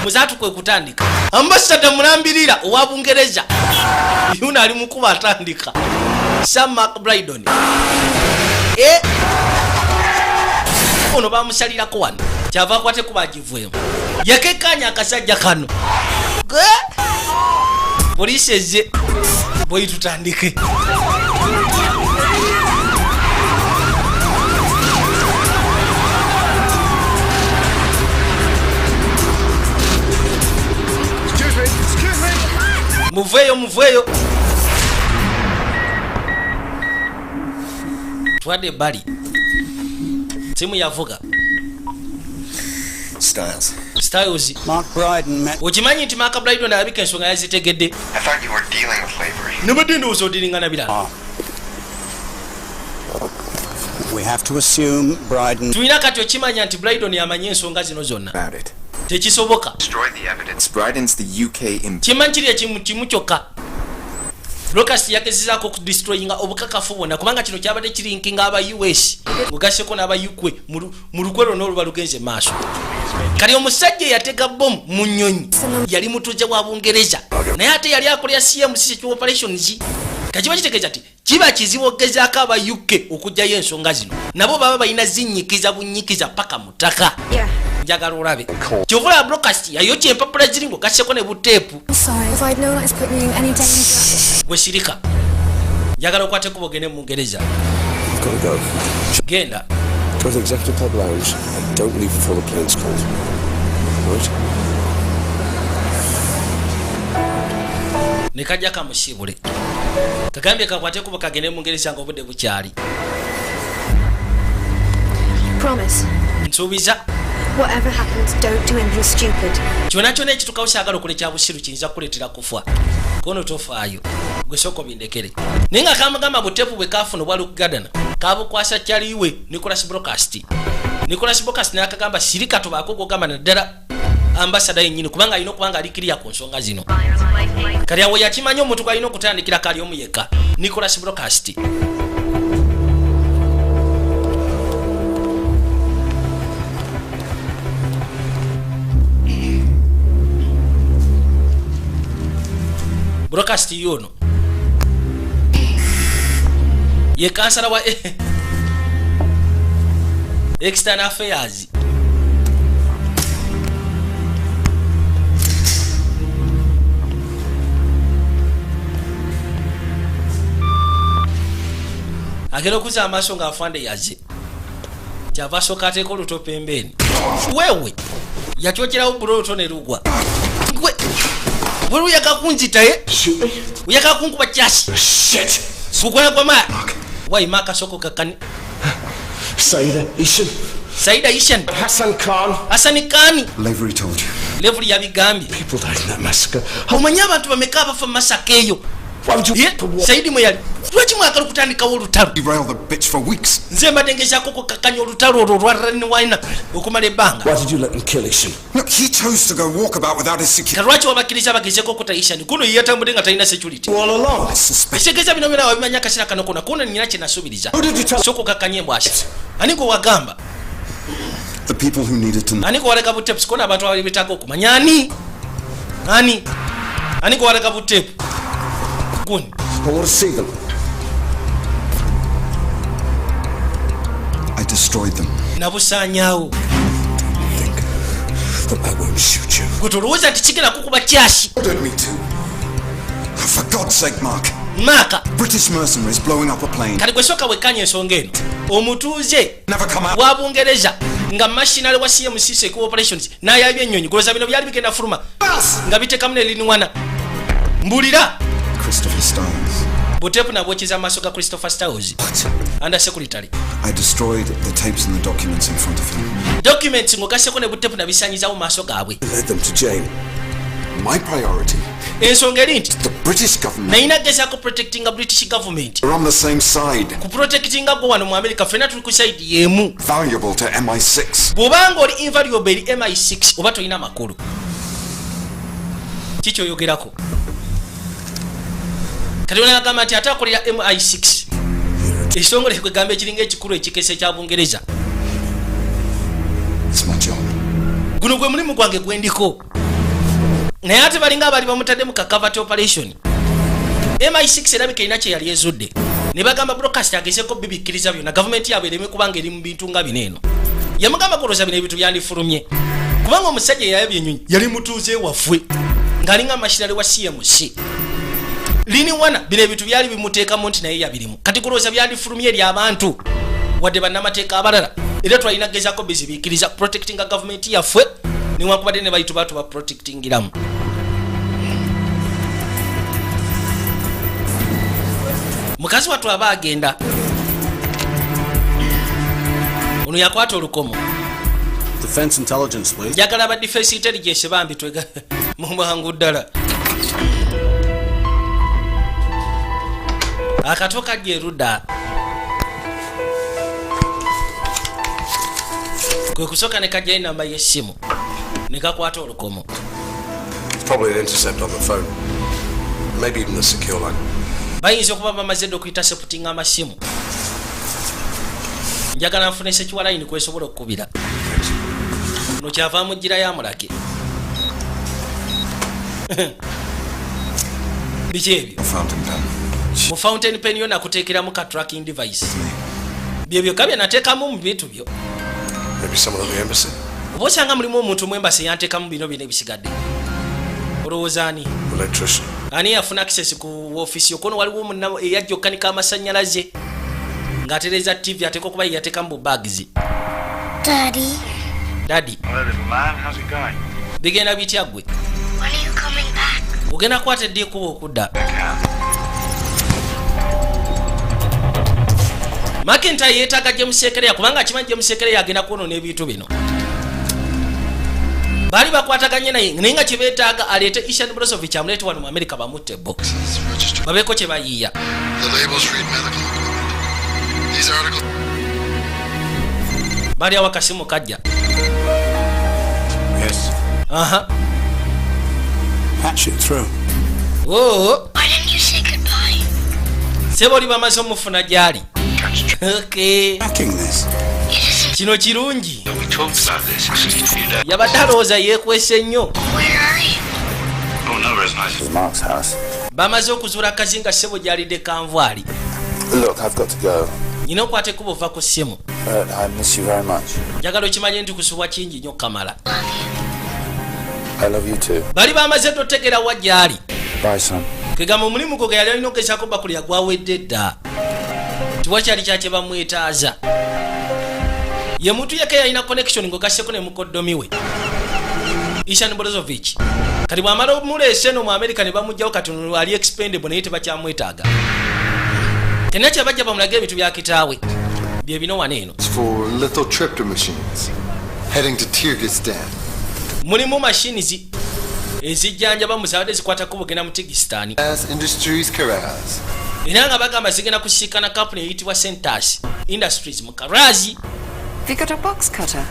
Muzaatu kwe kutandika. Ambassador mulambirira owa Bungereza. Yuna ali mukuba atandika. Sam Mark Brydon. Ono bamusalirako wano. Kyava akwate kuba agivwemu. Yakekkaanya akasajja kano. Poliisi ezze boyi tutandike. Muveeyo muveeyo. Twadde ebbali. Timu yavuga. Styles. Styles. Mark Brydon met. Okimanyi nti Mark Brydon alabika ensonga yazitegedde. I thought you were dealing with slavery. Nabadde ndowooza odiringana birala. We have to assume Brydon. Tulina kati okimanya nti Brydon yamanyi ensonga zino zonna. Tekisoboka. Destroy the evidence. Brydon's the UK imp. Kimanyi kiri ekimu kimu kyokka. Brockhurst yagezezaako okudestroyinga obukakafu bwonna kubanga kino kyabadde kirinkinga aba US mugasseko n'aba UK mu lukwe lwonna oluba lugenze maaso. Kali omusajja eyatega bomu mu nnyonyi yali mutuuze wa Bungereza naye ate yali akolera CMC Secure Operations. Kakiba kitegeeza nti kiba kizibu okugezaako aba UK okuggyayo ensonga zino, nabo baba balina zinnyikiza bunnyikiza paka mu ttaka. Njagala olabe. Kyovula Brockhurst yayokya empapula ziri ng'ogasseko ne buteepu. Gwe sirika. Njagala okwate kuba ogende mu Bungereza. Genda. Go to the Executive Club Lounge and don't leave before the plane's called. Right? Ne kajja kamusibule. Kagambye kakwate kuba kagende mu Bungereza ng'obudde bukyali. Promise. Nsuubiza. Whatever happens, don't do anything stupid. Kyonna kyonna ekituukawo saagala okola ekya busiru kiyinza kukuleetera kufa. Kono tofaayo. Gwe sooka obindekere. Naye nga kamugamba buteepu bwe kaafuna obwa Luke Gardner kabukwasa kyaliwe Nicholas Brockhurst. Nicholas Brockhurst n'akagamba sirika tobaako gw'ogamba naddala ambassador yennyini kubanga alina okuba nga alikiriya ku nsonga zino. Kali awo yakimanya omuntu gw'alina okutandikira kali omu yekka, Nicholas Brockhurst. Brockhurst yono ye kansala wa External Affairs. Agenda okuza amaaso ng'afande yazze, kyava asooka ateeka oluto pembeeni. Weewe yakyokerawo bula oluto ne lugwa. Gwe wali oyagala kunzitaye, oyagala kunkuba kyasi kukola gwa ma wayi maakasoko kakani. Saida Ishan. Saida Ishan. Hassan Khan. Hasani Khan. Lavery told you. Lavery yabigambye. People died in that massacre. Omanyi abantu bameka abafa mu massacre eyo? Why would you? Ye, Saidi mwe yali. Lwaki mwagala okutandikawo olutalo? Derail the bitch for weeks. Nze mbadde ngezaako okukkakkanya olutalo olwo olwa Ranwana okumala ebbanga. Why did you let them kill Ishan? Look, he chose to go walkabout without his security. Ka lwaki wabakkiriza bagezeeko okutta Ishan? Kuno ye yatambudde nga talina security. All along. I suspect. Ekitegeeza bino byonna wabimanya akaseera kano kona. Kuno nina kye nasuubiriza. Who did you tell? Sooka okakkanye embwasi. Ani gwe wagamba? The people who needed to know. Ani gwe walaga butepu? Sikona abantu abali betaaga okumanya. Ani? Ani? Ani gwe walaga butepu? Guni. I want to see them. I destroyed them. Nabusaanyaawo. Think that I won't shoot you. Gwe tolowooza nti kigenda kukuba kyasi. Ordered me to. For God's sake, Mark. Maaka. British mercenaries blowing up a plane. Kati gwe sooka wekkanya ensonga eno. Omutuuze Never come out. wa Bungereza nga mercenary wa CMC Secure Operations n'ayabya ennyonyi, golooza bino byali bigenda fuluma nga biteekamu ne linwana. Mbulira. Christopher Styles. Buteepu nabwokiza mu maaso ga Christopher Styles, under secretary. I destroyed the tapes and the documents in front of him. Documents ng'ogasseko ne buteepu nabisanyizawo mu maaso gaabwe. Led them to Jane. My priority, Ensonga eri nti the British government. nayina gezaako protectinga British government. We're on the same side. Ku protectinga gwe wano mu America, ffenna tuli ku side y'emu. Valuable to MI6. Bw'obanga oli invaluable eri MI6, oba tolina makulu. Kikyoyogerako kati ona agamba nti ate akolera MI6, ekitongole kwegamba ekiringa ekikulu ekikesa ekya Bungereza. It's my job. Guno gwe mulimu gwange gwendiko, naye ate balinga abaali bamutadde mu covert operation. MI6 erabika erina kye yali ezudde ne bagamba broadcast agezeko bibikkiriza byonna, gavumenti yaabwe ereme kubanga eri mu bintu nga bino. Eno yamugamba kulooza bino ebintu byandifulumye kubanga omusajja eyayabya ennyonyi yali mutuuze waffe ng'alinga mercenary wa CMC lini wana. Bino ebintu byali bimuteekamu nti naye yabirimu. Kati kulowooza byandifulumye eri abantu wadde bannamateeka abalala, era twalina gezaako bizibiikiriza protectinga gavumenti yaffe newankubadde ne bayitu batu baprotectingiramu. Mukazi wattu aba agenda, ono yakwata olukomo. Defense intelligence, please. Njagala aba defense intelligence bambi, twega mu bwangu ddala. Akato kajja erudda kwe kusooka ne kajjayo enamba y'essimu ne kakwata olukomo. It's probably an intercept on the phone. Maybe even the secure line. Bayinza okuba bamaze dda okuinterceptinga amasimu. Njagala nfune secure line kwesobola okukubira. Ono kyava amugirayo amulage biki ebyo. Fountain pen. Mu fountain pen yo nakuteekeramu ka tracking device, byebyo kabye nateekamu mu bintu byo. Maybe someone at the embassy. Oba osanga mulimu omuntu mu embassy yanteekamu bino bino ebisigadde. Olowooza ani? Electrician. Ani yafuna access ku woofiisi yokono? Waliwo munna eyajja okkanika amasannyalaze ng'atereeza TV, ateeka okuba ye yateekamu bu bags. Daddy, Daddy. Hello, little man. How's it going? Bigenda bitya gwe? When are you coming back? Ogenda kukwata eddi ekkuba okudda? Makintaye yeetaaga James Sekereya kubanga akimanyi James Sekereya agenda kwonoona ebintu bino. Baali bakwataganye naye, naye nga kyebeetaaga aleete Ishan Brosovich, amuleete wano mu Amerika bamutte, bo babeeko kye bayiiya. The labels read medical equipment. These articles. Baali awo akasimu kajja. Yes. Aha. Patch it through. Oo. Why didn't you say goodbye? Sebo oli bamaze omufuna gyali. Okay. Hacking this. Kino kirungi. We talked about this just a few days. Yabadde alowooza yeekwese nnyo. Where are you? Oh, nowhere as nice as Mark's house. Bamaze okuzuula akazinga ssebo gyalidde kanvaali. Look, I've got to go. Nyina okwata ekkubo ova ku ssimu. But I miss you very much. Njagala okimanye nti kusubwa kingi nnyo kamala. I love you too. Bali bamaze totegera wa gyali. Bye, son. Kegamba omulimu gwe ge yali alina okugezaako bakulya gwawedde dda. Tiwakyali kyakye bamwetaaza. Ye muntu yekka yalina connection ng'ogasseko ne mukoddomi we Ishan Borozovich. Kati bw'amala omuleese eno mu America ne bamugjawo, kati ono ali expendable, naye tebakyamwetaaga. Tenna kyabajja bamulage ebintu bya kitaawe bye bino wano eno. It's for lithotripter machines. Heading to Kyrgyzstan. Mulimu machines ezijjanjaba muzabadde zikwatako bugenda mu Tigistan. As Industries Karaz. Era nga bagamba zigenda kusiikana kampuni eyitibwa Centers Industries mu Karazi. Have you got a box cutter?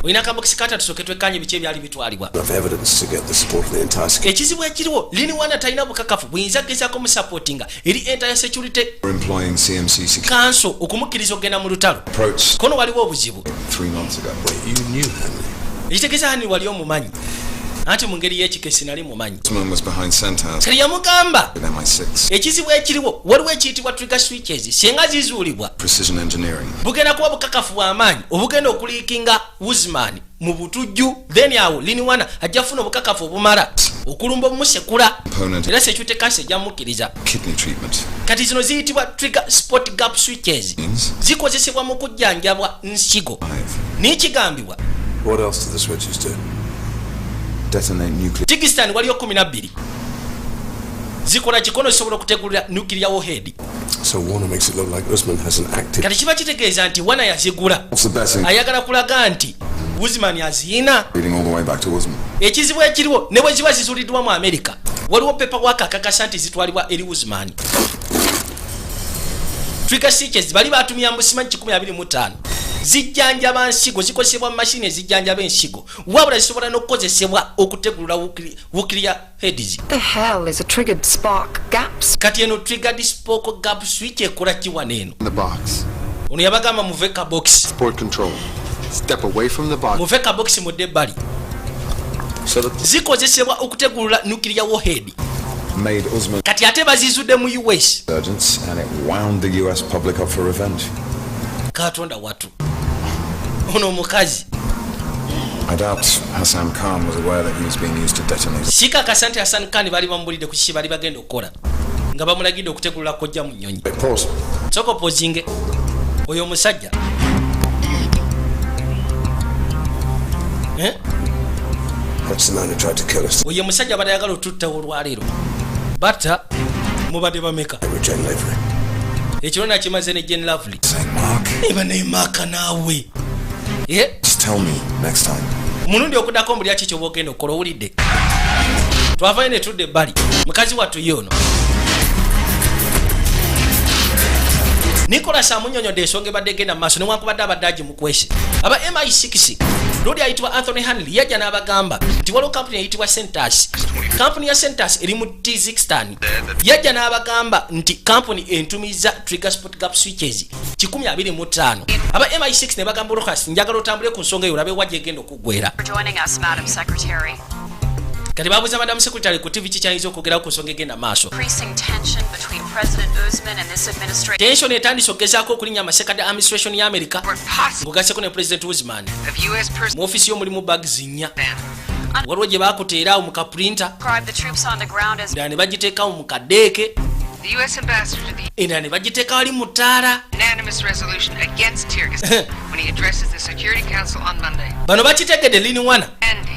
Olina ka box cutter? Tusooke twekkanye biki ebyali bitwalibwa. Enough evidence to get the support of the entire security. Ekizibu ekiriwo, Lini Wana talina bukakafu buyinza kugezaako musupportinga eri entire security We're employing CMC security council okumukkiriza okugenda mu lutalo. approach Kono waliwo obuzibu. 3 months ago. Wait, you knew Hanley? Ekitegeeza Hani wali omumanyi? Anti mu ngeri y'ekikesi nali mumanyi. Usman was behind Centers Kati yamugamba with MI6. ekizibu ekiriwo, waliwo ekiyitibwa trigger switches, singa zizuulibwa, Precision engineering. bugenda kuba bukakafu bw'amaanyi obugenda okulinkinga Usman mu butujju. Then awo Liniwana ajja kufuna obukakafu obumala okulumba obumusekula. Component. Era security council ejja mukkiriza. Kidney treatment. Kati zino ziyitibwa trigger spot gap switches, zikozesebwa mu kujjanjabwa nsigo, naye kigambibwa What else do the switches do? Detonate nuclear Tigistan waliyo 12 zikola kikono, zisobola okutegulira nuclear warhead. So Warner makes it look like Usman has an active. Kati kiba kitegeeza nti Wana yazigula What's the betting? ayagala kulaga nti Usman aziyina. Leading all the way back to Usman. Ekizibu ekiriwo, ne bwe ziba zizuuliddwa mu Amerika, waliwo paperwork akakasa nti zitwalibwa eri Usman. Trigger switches bali batumya musimanyi 25 zijjanjaba nsigo, zikozesebwa mu mashini ezijjanjaba ensigo, wabula zisobola n'okukozesebwa okutegulula nuclear heads. The hell is a triggered spark gaps? Kati eno triggered spark gap switch ekola kiwana eno? In the box. Ono yabagamba muve ka box. Port control. Step away from the box. Muve ka box, mudde ebbali. So the Zikozesebwa okutegulula nuclear warhead. Made Usman Kati ate bazizudde mu US. insurgents and it wound the US public up for revenge. Katonda watu, ono omukazi. I doubt Hassan Khan was aware that he was being used to detonate. Sikakasa nti Hassan Khan baali bamubulidde ku kiki baali bagenda okukola nga bamulagidde okutegulula kojja mu nnyonyi. Wait, pause. Sooka opozinge oyo omusajja. Eh? That's the man who tried to kill us. Oyo omusajja abadde ayagala otuttawo olwaleero. Batta mubadde bameka? With Jane Lavery. Ekiro nakimaze ne Jane Lovely. Saying, Mark, eba naye maaka naawe. Eh? just tell me next time. Mulundi okuddako mbulya ki kyoba ogenda okukola. Owulidde? Twavayo ne tudda ebbali. Mukazi wattu ye ono Nicolas amunyonyodde ensonga ebadde egenda mu maaso, newankubadde abadde agimukwese. Aba MI6 lodi ayitibwa Anthony Hanley yajja n'abagamba nti waliwo kampuni eyitibwa Centers. Kampuni ya Centers eri mu Tizikistan. Yajja n'abagamba nti kampuni entumiza trigger spot gap switches 125. Aba MI6 ne bagamba Lucas, njagala otambule ku nsonga eyo olabe wa gyegenda okuggwera. For joining us, Madam Secretary. Kati babuuza Madam Secretary ku TV kikyayinza okwogerawo ku nsonga egenda maaso. Increasing tension between President Usman and this administration. Tension etandise okugezaako okulinnya amasekadde administration ya America ng'ogasseko ne President Usman. Of U.S. Mu ofiisi y'omulimu bags nnya, waliwo gye bakuteeraawo mu kaprinter, Describe the troops on the ground as endala ne bagiteekawo mu kadeeke, The U.S. ambassador to the endala ne bagiteeka wali mu ttaala. unanimous resolution against Kyrgyzstan when he addresses the Security Council on Monday. Bano bakitegedde Liniwana Ending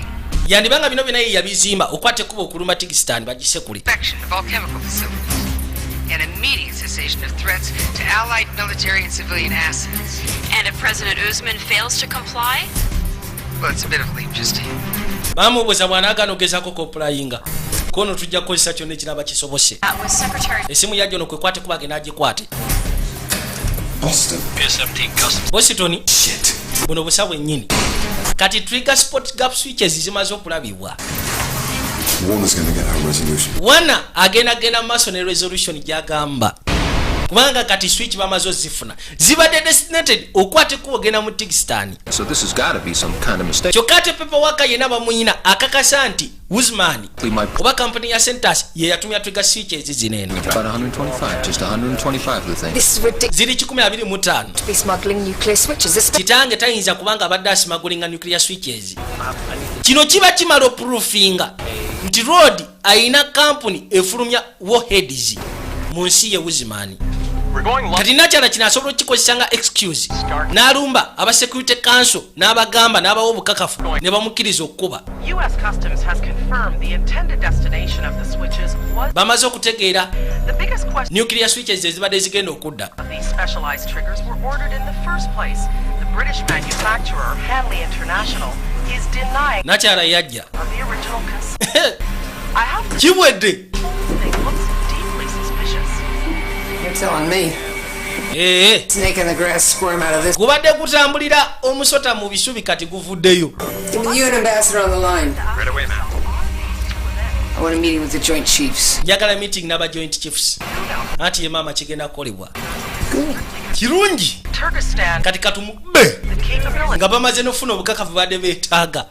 yandibanga bino byonna ye yabizimba okwata ekkuba okuluma Tigistan bagisekule. Inspection of all chemical facilities and immediate cessation of threats to allied military and civilian assets. And if President Usman fails to comply, Well, it's a bit of a leap, Justine. Bamubuuza bw'anaagaana ogezaako complyinga, kono tujja kukozesa kyonna ekiraba kisobose. That was Secretary Esimu yajja ono kwekwate kuba agenda agikwate. Boston. Boston, buno busa bwennyini. Kati trigger spot gap switches zimaze okulabibwa. Warner's going to get her resolution. Wana agenda genda mu maaso ne resolution gyagamba, kubanga kati switch bamaze ozifuna, zibadde destinated okwata ekkubo ogenda mu Tigistan. So this has got to be some kind of mistake. Kyokka ate paperwork yenna bamuyina akakasa nti Usman My oba kampuni ya Centers ye yatumya trigger switches zino eno. About 125, just 125 of the thing. This is ridiculous Ziri 125. to be smuggling nuclear switches. This Kitange tayinza kubanga abadde asmugglinga nuclear switches. Kino kiba kimala oprovinga nti Rod ayina kampuni efulumya warheads mu nsi ye Usman. We're going live. Kati nakyala kino asobola okukikozesa nga excuse n'alumba aba Security Council n'abagamba n'abawa obukakafu ne bamukkiriza okkuba. U.S. Customs has confirmed the intended destination of the switches was Bamaze okutegeera the biggest question nuclear switches ezibadde zigenda okudda. of these specialized triggers were ordered in the first place. The British manufacturer, Hanley International, is denying Nakyala yajja of the original consent. I have to Kiwedde. thing looks deeply suspicious. You're telling me. Ee. Snake in the grass squirm out of this. Gubadde gutambulira omusota mu bisubi, kati guvuddeyo. Give me you and Ambassador on the line. Right away, ma'am. I want a meeting with the Joint Chiefs. Njagala meeting n'aba Joint Chiefs. Anti ye maama, kigenda kukolebwa kirungi. Turkestan, Kati katumube the capability nga bamaze n'okufuna obukakafu badde beetaaga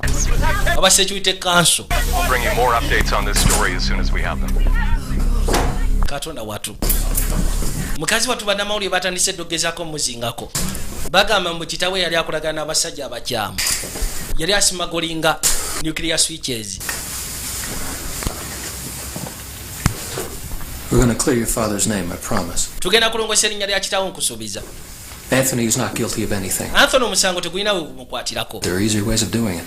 aba Security Council. We'll bring you more updates on this story as soon as we have them. Katonda watu, mukazi watu, bannamawulire batandise eddogezaako muzingako, bagamba mbu kitawe yali akolagana n'abasajja abakyamu, yali asmugglinga nuclear switches. We're going to clear your father's name, I promise. Tugenda kulongosa erinnya lya kitawo, nkusuubiza. Anthony is not guilty of anything. Anthony omusango tegulina we gumukwatirako. There are easier ways of doing it.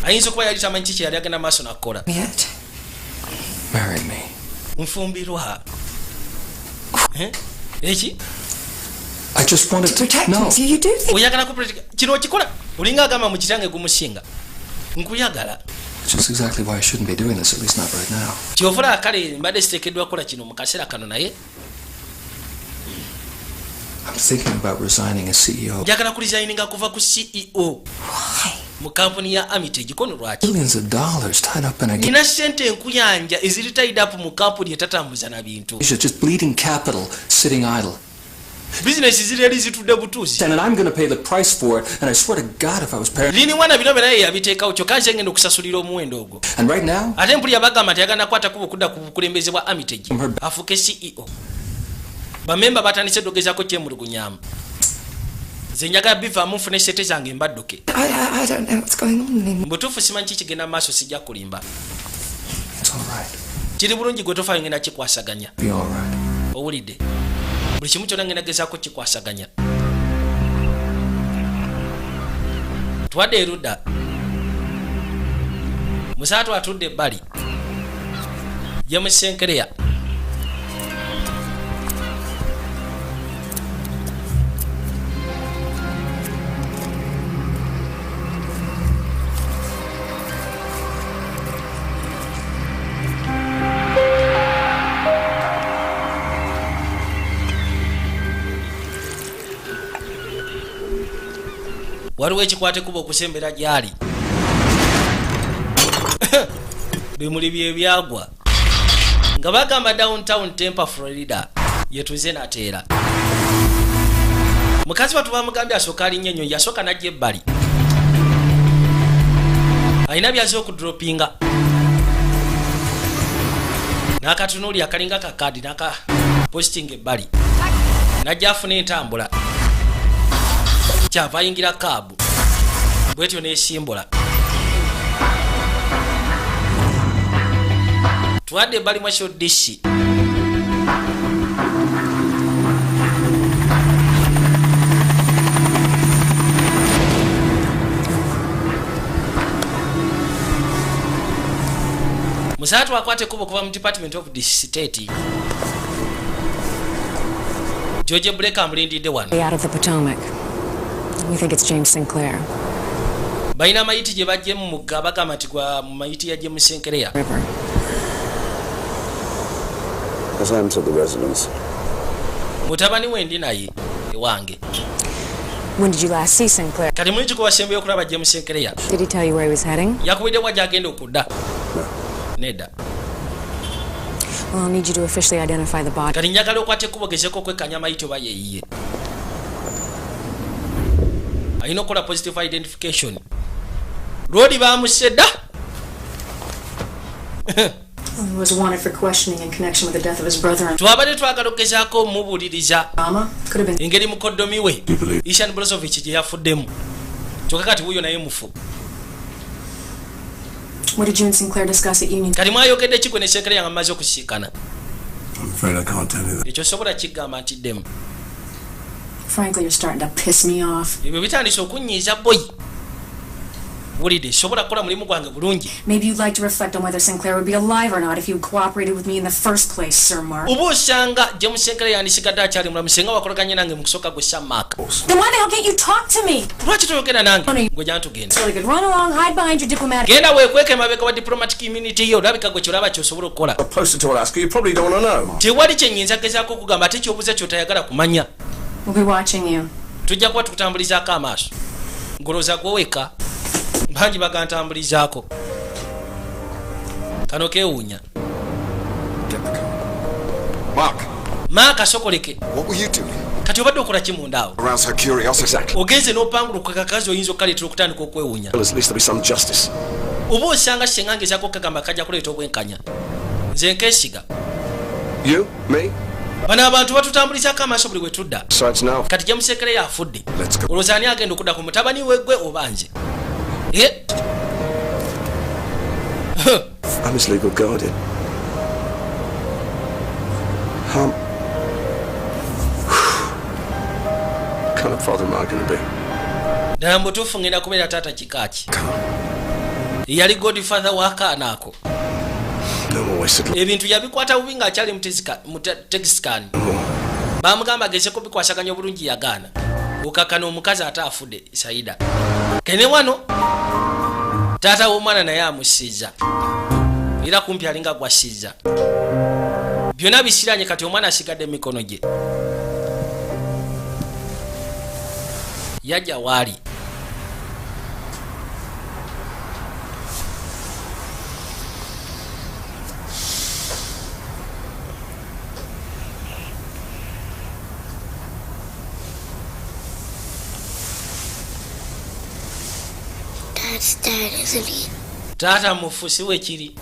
Ayinza okuba yali tamanyi kiki yali agenda maaso nakukola. Yet. Marry me. Nfumbirwa. Eh? Eki? I just wanted to Protect No. him. So you do think Oyagala ku kino okikola olinga agamba mu kitange gumusinga nkuyagala. Which is exactly why I shouldn't be doing this, at least not right now. Kyovula kale mbadde siteekeddwa kukola kino mu kaseera kano, naye I'm thinking about resigning as CEO. Njagala kuresigninga kuva ku CEO mu kampuni ya Armitage. Kono lwaki? Billions of dollars tied up in a Nina sente enkuyanja eziri tied up mu kampuni etatambuza na bintu. just bleeding capital sitting idle. Bizinesi ziri eri zitudde butuuzi. And I'm going to pay the price for it. And I swear to God, if I was parent. Lini mwana bino byonna ye yabiteekawo, kyokka nze ngenda okusasulira omuwendo ogwo. And right now, Ate mpulira bagamba nti ayagala nakwata kuba okudda ku bukulembeze bwa Armitage afuuke CEO. Bamemba batandise ddogezaako kyemulugunyamu. Nze njagala bivaamu nfune sente zange mbadduke. I don't know what's going on anymore. Mubutuufu simanyi ki kigenda mu maaso, sijja kulimba. It's all right. Kiri bulungi, gwe tofaayo, ngenda kikwasaganya. Be all right. Owulidde, buli kimu kyonna ngenda gezaako kikwasaganya. Twadde erudda, musaatu atudde ebbali, James Senkereya. Waliwo ekikwata ekkubo okusembera gyali, bimuli bye byagwa nga bagamba downtown Tampa, Florida, yetuze nateera. Mukazi watu bamugambye asooka alinnya ennyonyi, yasooka najja ebbali, alina byaze okudropinga n'akatunuuli akalinga kakaadi n'aka posting ebbali, najja afuna entambula, kyava ayingira kaabu bwetyo nesimbula. Twadde ebbali mwakyo disi. Musaatu akwata ekkubo okuva mu Department of the State. George Blake amulindidde wano. Out of the Potomac. We think it's James Sinclair. Balina mayiti gye bajje mu mugga, bagamba nti gwa mu mayiti ya James Sinclair. River. Hassan's at the residence. Mutabani we ndi naye ewange. When did you last see Sinclair? Kati muli kikubasembeyo okulaba James Sinclair? Did he tell you where he was heading? Yakubidde wa gyagenda okudda? Nedda. Well, I'll need you to officially identify the body. Kati njagala okwata ekkubo gezeko okwekkanya mayiti oba yeyiye. Alina okukola positive identification. Lwoli bamusse dda. He was wanted for questioning in connection with the death of his brother. Twabadde twagala okugezaako omubuuliriza Mama could have been. Engeri mukoddomi we Ishan Brozovich gye yafuddemu, kyokka kati wuuyo naye mufu. What did you and Sinclair discuss at Union? Kati mwayogedde ki gwe ne Sinclair nga mumaze okusiikana? I'm Afraid I can't tell you that. Ekyo sobola kigamba nti ddemu. Frankly, you're starting to piss me off. Ebyo bitandise okunyiiza, boy. Wulidde, sobola kukola mulimu gwange bulungi. Maybe you'd like to reflect on whether Sinclair would be alive or not if you cooperated with me in the first place, Sir Mark. Oba osanga James Sinclair yandisigadde akyali mulamu singa wakolaganye nange mu kusooka, gwe Sir Mark. Then why the hell can't you talk to me? Lwaki toyogera nange? Gwe jantugenda. It's really good. Run along, hide behind your diplomatic. Genda weekweka emabega wa diplomatic immunity yo. Olabika gwe kyolaba kyosobola okukola. Posted to Alaska, you probably don't want to know. Tewali kyenyinza gezaako okugamba, ate kyobuuza kyotayagala kumanya. We'll be watching you. Tujja kuba tukutambulizaako amaaso. Ngolooza gwe weka, bangi bagantambulizaako. Kano keewuunya. Mark, Maaka, sokoleke. What were you doing? Kati obadde okola ki munda awo? Arouse her curiosity. Exactly. Ogenze n'opanguluka kakazi, oyinza okukaleetera okutandika okwewuunya. Well, at least there'll be some justice. Oba osanga senga ngezaako okukagamba kajja kuleeta obwenkanya. Nze nkeesiga. You? Me? Bano abantu batutambulizaako amaaso buli we tudda. Besides now. Kati James Sinclair afudde. Let's go. Olowooza ani agenda okudda ku mutabani we, gwe oba nze? Eh? I'm his legal guardian. How kind of father am I going to be? Ddala mutuufu ngenda kubeera taata kika ki yali godfather w'akaana ako? No more wasted life. Ebintu yabikwata bubi ng'akyali mu Tegiscan. Bamugamba agezeko bikwasaganya obulungi, yagaana. Okakana omukazi ate afudde Saida kene wano taata w'omwana naye amusiiza, era kumpi alinga gwasiiza. Byonna bisiranye. Kati omwana asigadde mu mikono gye. Yajja waali. Dad's dead, isn't he? Taata mufu, si wekiri?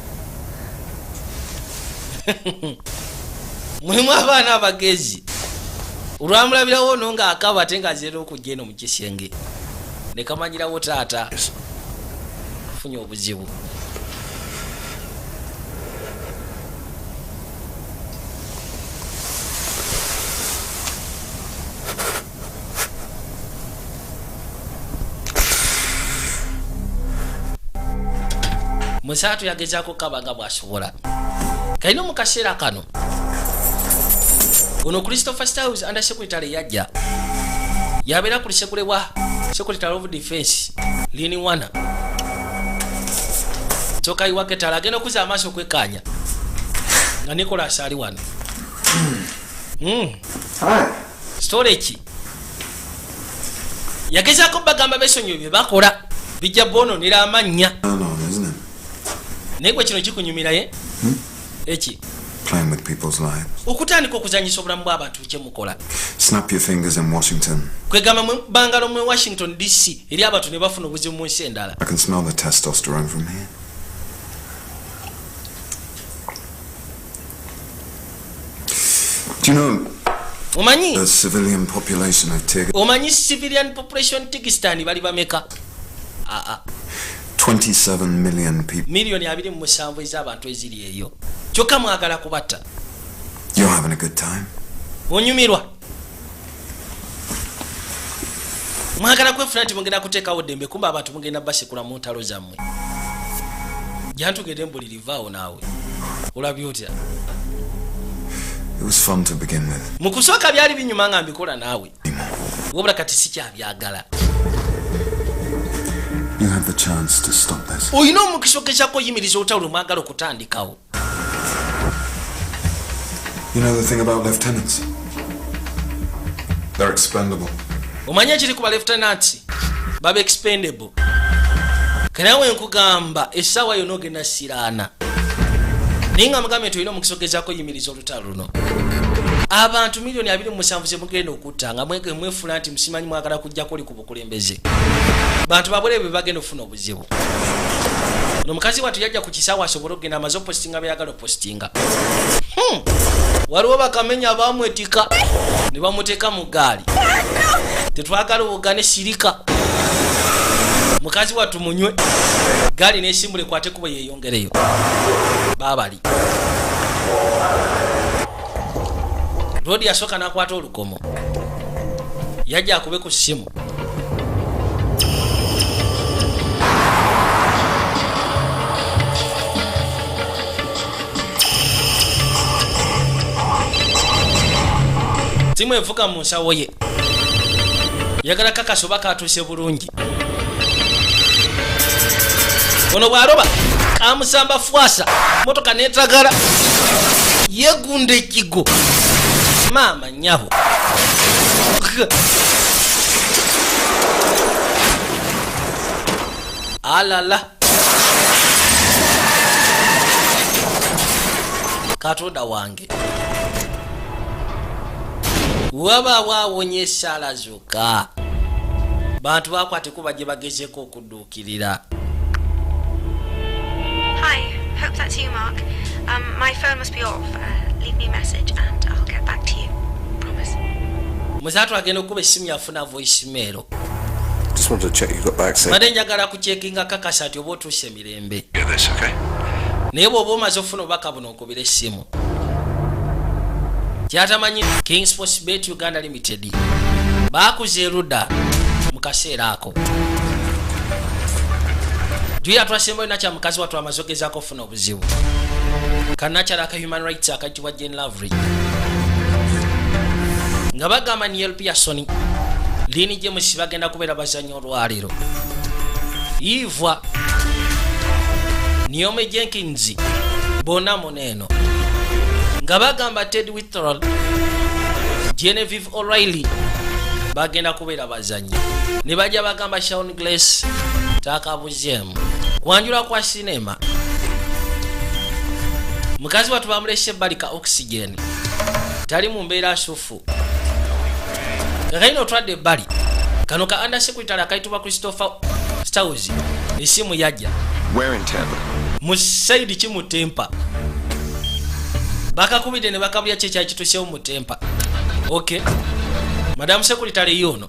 Mulimu abaana abagezi. Olwamulabirawo ono ng'akaba ate ng'azeera okujja eno mu kisenge, ne kamanyirawo taata afunye obuzibu. Musaatu yagezaako kaba nga bw'asobola. Kalina mu kaseera kano ono Christopher Styles, under secretary, yajja yabeera ku lusekule bwa Secretary of Defense Lini Wana tokayiwaketala. Agenda okuza amaaso okwekkaanya nga Nicholas ali wano. Storeki yagezaako bagamba besonyiwe bye bakola, bijja boononera amannya. Turn on, isn't it? Naye gwe kino kikunyumira ye eki? Playing with people's lives. Okutandika okuzanyisa obulamu bw'abantu kyemukola. Snap your fingers in Washington. Kwegamba mwe bangalo mu Washington DC eri abantu ne bafuna obuzibu mu nsi endala. I can smell the testosterone from here. Do you know Omanyi the civilian population of Tigger? Omanyi civilian population Tigistan bali bameka? Aa. 27 million people. Miliyoni 27 ez'abantu eziri eyo, kyokka mwagala kubatta. You're having a good time. Onyumirwa. Mwagala kwefuna nti mugenda kuteekawo ddembe, kumba abantu mugenda basekula mu ntalo zammwe. Jantugende mbulirivaawo naawe olabye otya? It was fun to begin with. Mu kusooka byali binyuma nga mbikola naawe, wabula kati sikyabyagala. You have the chance to stop this. Olina omukisa ogezaako oyimiriza olutalo lwe mwagala okutandikawo. You know the thing about lieutenants? They're expendable. Omanyi ekiri ku balieutenant? Baba expendable. Kenawe nkugamba essaawa yonna ogenda siraana, naye nga mugambe nti olina omukisa ogezaako oyimiriza olutalo luno. Abantu miliyoni 27 zemugenda okutta nga mwefula nti musimanyi mwagala kujjako oli ku bukulembeze, bantu babule bwe bagenda okufuna obuzibu. Ono omukazi wattu yajja ku kisaawe asobole okugenda amaze opositinga byeyagala opositinga. Waliwo bakamenya bamwetika ne bamuteeka mu gaali. Tetwagala obugane, sirika mukazi wattu munywe gaali nesimbula ekwate kuba yeyongereyo babali. Rodi yasooka n'akwata olukomo, yajja akube ku ssimu. Simu evuga mu nsawo ye, yagala kakasa oba katuuse bulungi. Ono bw'aloba amusamba fwasa, motoka netagala, yegunda ekigo. Maama nyabo, alala, Katonda wange, waba wawonye essala zokka. Bantu bakwate kuba gye bagezeeko okudduukirira. Hi, hope that's you, Mark. My phone must be off. Leave me a message and I'll get back to you. Promise. Muzaatu agenda okuba essimu, yafuna voicemail. Just wanted to check you got back safe. Mbadde njagala kucheckinga kakasa nti oba otuuse mirembe. Get this, okay? Naye bw'oba omaze okufuna obubaka buno, nkubira essimu. Kyatamanyi King Sports Bet Uganda Limited baakuza erudda mu kaseera ako. Juya twasembayo nakya mukazi wattu amaze ogezaako okufuna obuzibu, kannakyala aka human rights akayitibwa Jane Lavery, nga bagamba Niel Pearson, Lini James bagenda kubeera bazannya olwaleero. Eva Naomi Jenkins bonna muneeno, nga bagamba Ted Witherall, Genevieve O'Reilly bagenda kubeera bazanyi, ne bajja bagamba Shaun Glass takabuzeemu kwanjula kwa sinema. Mukazi wattu bamulese ebbali ka oxygen, tali mu mbeera asufu. Kakalina otwadde ebbali kano ka under secretary akayitibwa Christopher Styles. Esimu yajja. Where in Tampa? Mu side ki mu Tampa? Bakakubidde ne bakabulya ki ekyali kituusewo mu Tampa. Okay, madamu secretary yono.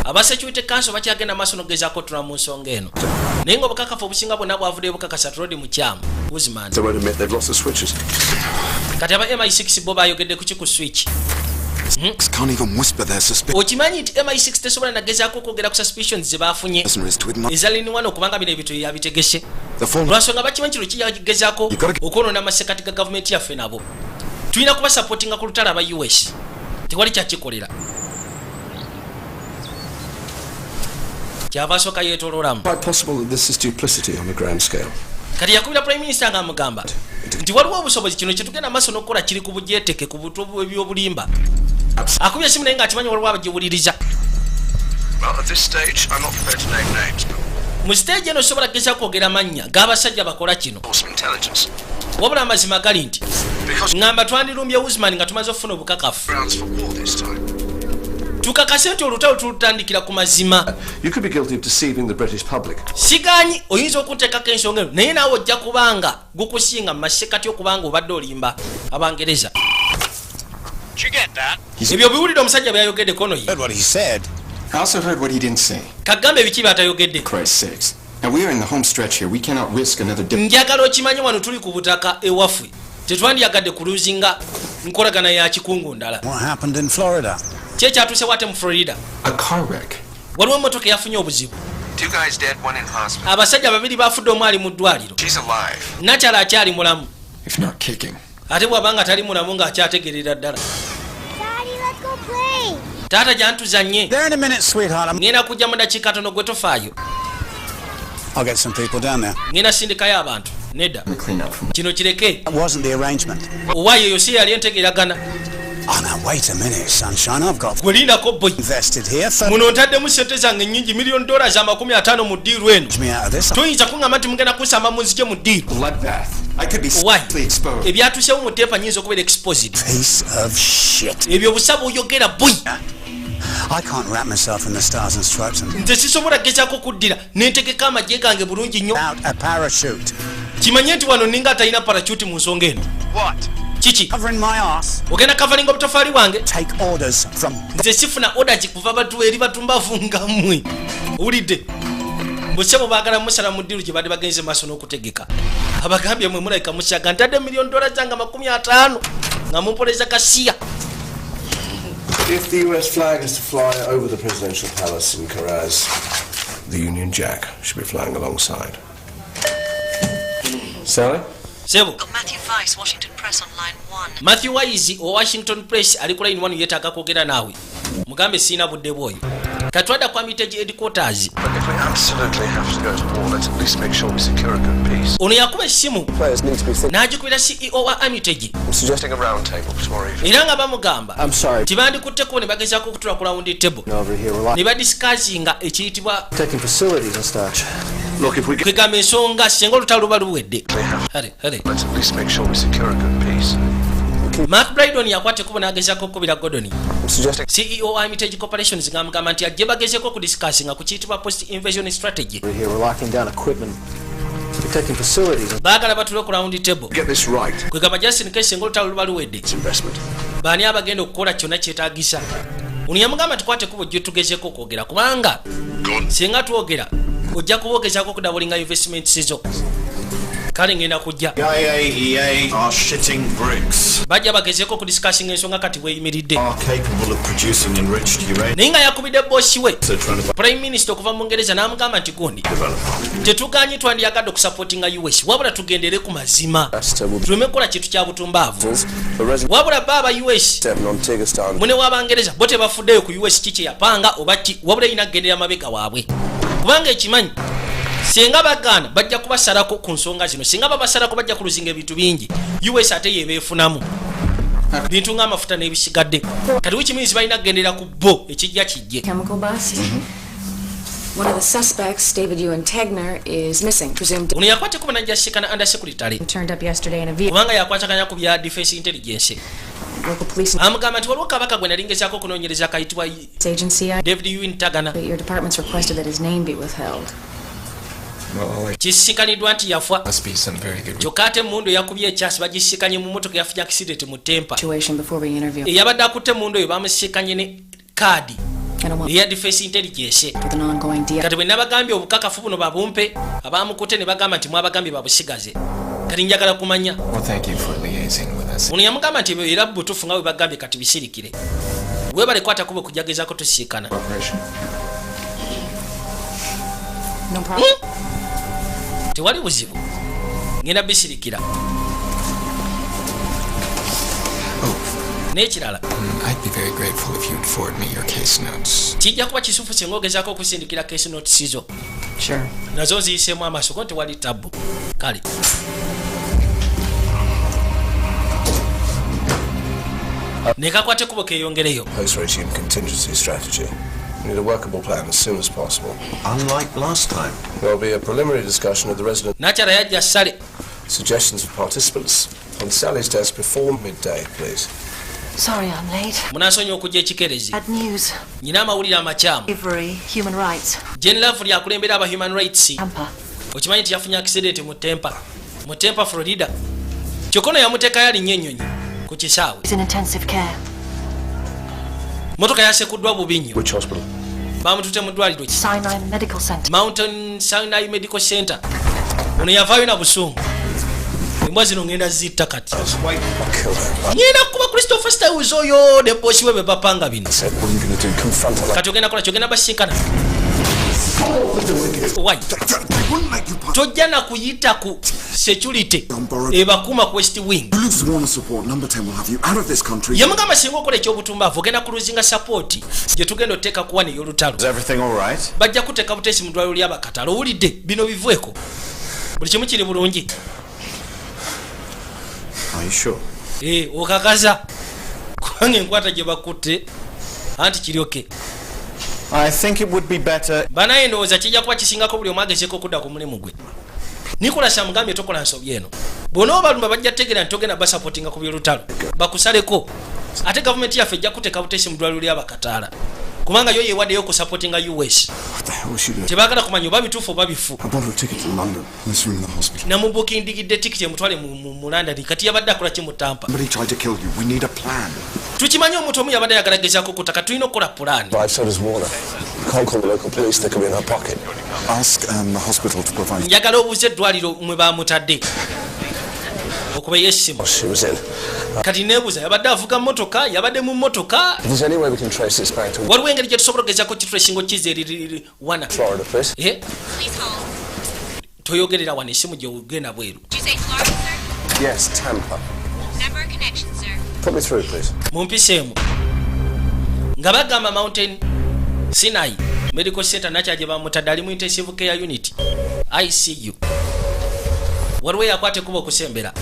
Aba security council bakyagenda maaso n'okugezaako otula mu nsonga eno, naye nga obukakafu obusinga bwonna bwavuddeyo bukakasa Rodi mukyamu Usman. They won't admit they've lost the switches. Kati aba MI6 bo bayogedde kuki ku switch? Can't even whisper their suspicion. Okimanyi nti MI6 tesobola nagezaako okwogera ku suspicions ze bafunye Is to admire ezalini wano, kubanga bino ebintu yabitegese. The phone. Lwansonga bakimanyi kino kijagezaako okwonoona amasekati ga gavumenti yaffe. Nabo tulina kubasupportinga ku lutalo aba US, tewali kyakikolera. Kyava asooka yeetololamu. Quite possible that this is duplicity on a grand scale. Kati yakubira prime minister ng'amugamba nti waliwo obusobozi kino kyetugenda maaso n'okukola kiri ku bujeeteke, ku butu ebyobulimba. Akubye esimu naye ng'akimanyi waliwo abagiwuliriza. Well, at this stage, I'm not prepared to name names, but Mu stage eno sobola kugeza kwogera mannya g'abasajja bakola kino, some intelligence. wabula amazima gali nti ŋŋamba twandirumbye Usman nga tumaze okufuna obukakafu. Grounds for war this time. Tukakase nti olutalo tulutandikira ku mazima. You could be guilty of deceiving the British public. Siganyi oyinza okunteekako ensonga eno, naye naawe ojja kubanga gukusinga mu masekati okubanga obadde olimba Abangereza. Did you get that? Ebyo biwulire omusajja byayogeddeko ono ye. Heard what he said. I also heard what he didn't say. Kagamba ebiki byatayogedde. Christ's sakes. Now we are in the home stretch here. We cannot risk another dip. Njagala okimanye wano tuli ku butaka ewaffe, tetwandyagadde kuluzinga nkolagana ya kikungu ndala. What happened in Florida? Ki ekyatuusewo ate mu Florida? A car wreck. Waliwo emmotoka eyafunye obuzibu. Two guys dead, one in hospital. Abasajja babiri bafudde, omu ali mu ddwaliro. She's alive. Nakyala akyali mulamu. If not kicking. Ate bw'aba nga tali mulamu ng'akyategerera ddala. Daddy, let's go play. Taata, gyantuzanye. There in a minute, sweetheart. I'm... Ngenda kujja mu dakiika tono, gwe tofaayo. I'll get some people down there. Ngenda sindikayo abantu. Nedda, Clean up from kino kireke. That wasn't the arrangement. Owaayo eyo si yali entegeeragana. Oh, now wait a minute, sunshine. I've got Gwe lindako boy. invested here. For Muno ntaddemu sente zange nnyingi, $50,000,000 mu deal eno. me out of this. Toyinza kuŋŋamba nti mugenda kunsamba munzije mu deal. Bloodbath. I could be Why? seriously exposed. Ebyatuusewo mu Tampa nyinza okubeera exposed. Piece of shit. Ebyo busa bw'oyogera boy. I can't wrap myself in the stars and stripes and Nze sisobola gezaako kuddira nentegeka amagye gange bulungi nnyo out a parachute. Kimanye nti wano ninga atalina parachuti mu nsonga eno. What? Kiki? Covering my ass. Ogenda coveringa obutofaali bwange? Take orders from Nze sifuna order kuva batu eri batumbavu nga mmwe, owulidde? Busebo baagala musala mu deal gye badde bagenze maaso n'okutegeka. Abagambye, mwe mulabika musyaga, ntadde $1 million zange 50 nga mumpoleza kasiya. If the US flag is to fly over the presidential palace in Karaz, the Union Jack should be flying alongside. Sally? Sebo. Matthew Weiss, Washington Press on line one. Matthew Wise owa Washington Press ali ku line 1, yeetaaga kwogera naawe. Mugambe siina budde bwoyo. Katwadda ku Armitage headquarters. But if we absolutely have to go to war, let's at least make sure we secure a good peace. Ono yakuba essimu Players need to be thinking. n'agikubira CEO wa Armitage. I'm suggesting A round table for tomorrow evening. Era nga bamugamba I'm sorry. tibandikutteko ne bagezaako okutula ku round table Over here, we're ne badiscussinga ekiyitibwa taking facilities and such. Look, if we get, kwegamba ensonga singa olutalo luba luwedde. Hale, hale. let's at least make sure we secure a good peace. Mark Brydon yakwata ekkubo n'agezaako okukubira Gordon, I'm suggesting CEO wa Armitage Corporations, ng'amugamba nti ajje bagezeeko okudiscussinga ku kiyitibwa post invasion strategy. Over here, we're locking down equipment, protecting facilities. And Baagala batule ku round table. Get this right. Kwegamba just in case singa olutalo luba luwedde, It's investment. baani abagenda okukola kyonna kyetaagisa. Ono yamugamba tukwate ekkubo jje tugezeeko okwogera, kubanga singa twogera ojja kuba ogezaako okudoublinga investments zo. Kale ngenda kujja. IAEA are shitting bricks. Bajja bagezeeko okudiscussinga ensonga kati bweyimiridde. Are capable of producing enriched uranium. Naye nga yakubidde boss we, So trying to prime minister okuva mu Bungereza, n'amugamba nti gundi, develop. tetuganye, twandyagadde okusupportinga US, wabula tugendere ku mazima, Ambassador will be tuleme kukola kintu kya butumbaavu. the resident Wabula ba aba US seven on Kyrgyzstan. mune w'Abangereza bo tebafuddeyo ku US ki kyeyapanga oba ki, wabula erina kugendera mabega waabwe, kubanga ekimanyi singa bagaana bajja kubasalako ku nsonga zino. Singa babasalako bajja kuluzinga ebintu bingi, US ate yebeefunamu bintu ng'amafuta n'ebisigadde. Kati which means balina kugendera ku bo, ekijja kijje. Chemical bust? One of the suspects, David Ewan Tegner, is missing, presumed Ono yakwata kuba najja sikana under secretary turned up yesterday in a vehicle. kubanga yakwataganya ku bya defense intelligence. Local police Amugamba nti waliwo kabaka gwe nalingezaako okunoonyereza akayitibwa agency. I David Ewan Tagana. But your department's requested that his name be withheld. Kisisikaniddwa nti yafa. Must be some very good. Kyokka ate emundu eyakubye ekyasi bagisikanye mu motoka yafunye accident mu Tampa. Situation before we interview. Eyabadde akutte emundu eyo bamusikanye ne kaadi I don't want eya defense intelligence. with an ongoing DI. Kati bwe nabagambye obukakafu buno babumpe, abamukutte ne bagamba nti mwabagambye babusigaze. Kati njagala kumanya. Well, thank you for liaising with us. Ono yamugamba nti ebyo era butuufu nga bwe bagambye, kati bisirikire, webale kwata kuba okujagezaako tusiikana. Cooperation. No problem. Tewali buzibu, ngenda bisirikira. N'ekirala, I'd be very grateful if you'd forward me your case notes. Kijja kuba kisufu singa ogezaako okusindikira case notes zo. Sure. Nazo ziyiseemu amaaso ko, tewali tabu. Kale. Nekakwate kubo keyongereyo. Post-regime contingency strategy. We need a workable plan as soon as possible. Unlike last time. There'll be a preliminary discussion of the resident Nakyala yajja ssale. suggestions of participants on Sally's desk before midday, please. Sorry I'm late. Munansonyiwa okujja ekikerezi. Bad news. Nyina amawulire amakyamu. Avery, human rights. Jen Lavely akulembera aba human rights. Tampa. Okimanyi nti yafunye accident mu Tampa, mu Tampa, Florida. Kyokka ono yamuteekayo alinnya ennyonyi ku kisaawe. He's in intensive care. Motoka yasekuddwa bubi nnyo. Which hospital? Bamutute mu ddwaliro ki? Sinai Medical Center. Mountain Sinai Medical Center. Ono yavaayo na busungu, embwa zino ngenda zitta. Kati ngenda kuba Christopher Styles oyo ne boss we be bapanga bino. Said, what are you going to do? Confront her like Kati ogenda kola kyogenda basinkana wai? Tojja na kuyita ku security ebakuma ku West Wing. You lose Warner support, number 10 will have you out of this country. Yamugamba singa okola ekyobutumbaavu ogenda kuluzinga support gye tugenda oteeka kuwa ney'olutalo. Is everything all right? Bajja kuteeka buteesi mu ddwaliro ly'abakatalo. Owulidde? Bino biveeko, buli kimu kiri bulungi. Are you sure? Eh, okakaza? Kubanga enkwata gye bakutte anti kiryoke. I think it would be better. Banaye ndowooza kijja kuba kisingako buli omu agezeeko okudda ku mulimu gwe. Nicolas amugambye tokola nsobi eno, bw'onoobalumba bajja tegeera nti togenda basupportinga ku byolutalo, bakusaleko, ate gavumenti yaffe ejja kuteeka buteesi mu ddwaliro ly'abakataala, kubanga yo yewaddeyo okusupportinga US. What the hell is she doing? Tebaagala kumanya oba bituufu oba bifu. I bought her a ticket to London. Let's ring the hospital. Namubukingdigidde tikiti emutwale mu London. Kati yabadde akola ki mu Tampa? Somebody tried to kill you. We need a plan. Tukimanyi omuntu omu yabadde ayagala gezaako kutaka, tulina okukola pulaani. Right, so does Warner. Can't call the local police, they could be in her pocket. Ask the hospital to provide. Njagala obuuze eddwaliro mwe bamutadde okubeyo essimu. She was in. Kati neebuuza, yabadde avuga motoka, yabadde mu motoka? If there's any way we can trace this back to Waliwo engeri gye tusobola okugezako kitracinga okiza eri wana? Florida, please. Eh? Toyogerera wano, essimu gye ogenda bweru. Did you say Florida, sir? Yes, Tampa. Number connection, sir. Put me through, please. Mumpiseemu nga bagamba Mountain Sinai Medical Center. Nakya gye bamutadde ali mu intensive care unit, ICU. Waliwo yakwata ekkuba okusembera.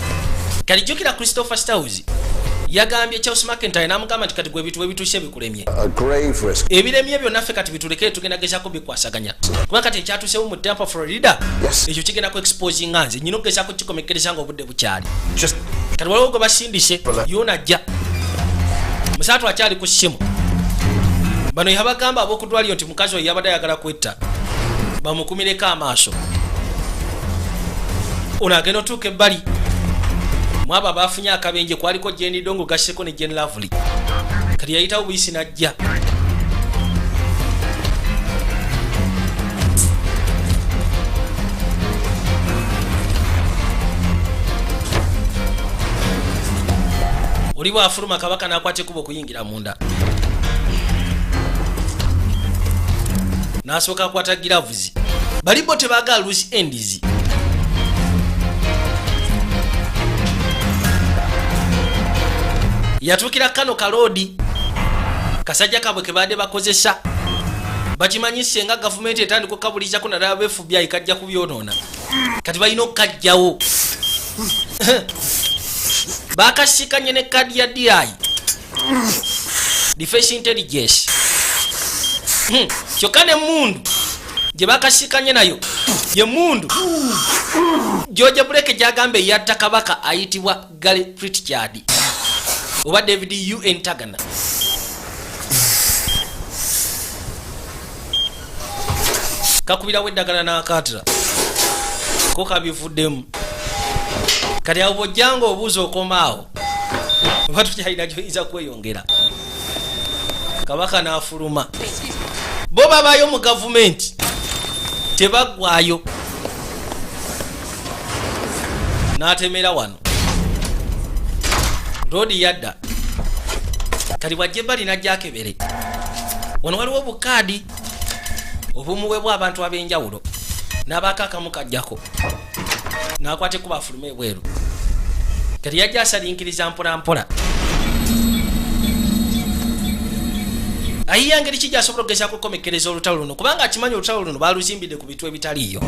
Kati jjukira Christopher Styles yagambye Charles McIntyre n'amugamba nti kati gwe ebintu bwe bituuse bikulemye. A grave risk. Ebiremye byonna ffe kati bitulekere, tugenda gezaako bikwasaganya, kuba kati ekyatuusewo mu Tampa, Florida, ekyo kigenda ku exposinga nze nyina okugezaako kikomekereza nga obudde bukyali. Kati waliwo gwe basindise yona ajja musaatu akyali ku ssimu. Bano yabagamba ab'okudwaliro nti mukazi oyo yabadde ayagala kwetta, bamukumireko amaaso. Ono agenda otuuka ebbali mwabo abafunye akabenje kwaliko Jeni Dongo gasseko ne Jen Lavely. Kati yayitawo buyisi najja. Oli bwafuluma, kabaka n'akwata ekkubo okuyingira munda, n'asooka akwata gloves. Bali bo tebaagala loose ends. Yatuukira kano kaloodi kasajja kabwe ke baadde bakozesa. Bakimanyi senga gavumenti etandika okukabulizako naddala ba FBI kajja kubyonoona. Kati balina okukajjawo. Bakasikanye ne kadi ya DI, Defense Intelligence. Kyokka nemundu gye bakasikanye nayo ye mundu George Blake gyagamba eyatta kabaka ayitibwa Gary Pritchard oba David Un Tagana. Kakubirawo eddagala n'akatira ko kabivuddemu. Kati awo bwojjanga obuuza okomaawo oba tukyalina gyoyinza kweyongera. Kabaka n'afuluma. Bo babaayo mu gavumenti, tebaggwayo. N'atemera wano loodi yadda. Kati bwajja ebbali najja akebere wano, waliwo obukaadi obumuweebwa abantu ab'enjawulo, n'abaako akamu kajjako n'akwata ekkubo afulume ebweru. Kati yajja asalinkiriza mpola mpola, ayiya ngeri ki gyasobola okugezaako okukomekkereza olutalo luno, kubanga akimanyi olutalo luno baluzimbidde ku bitu ebitaliiyo.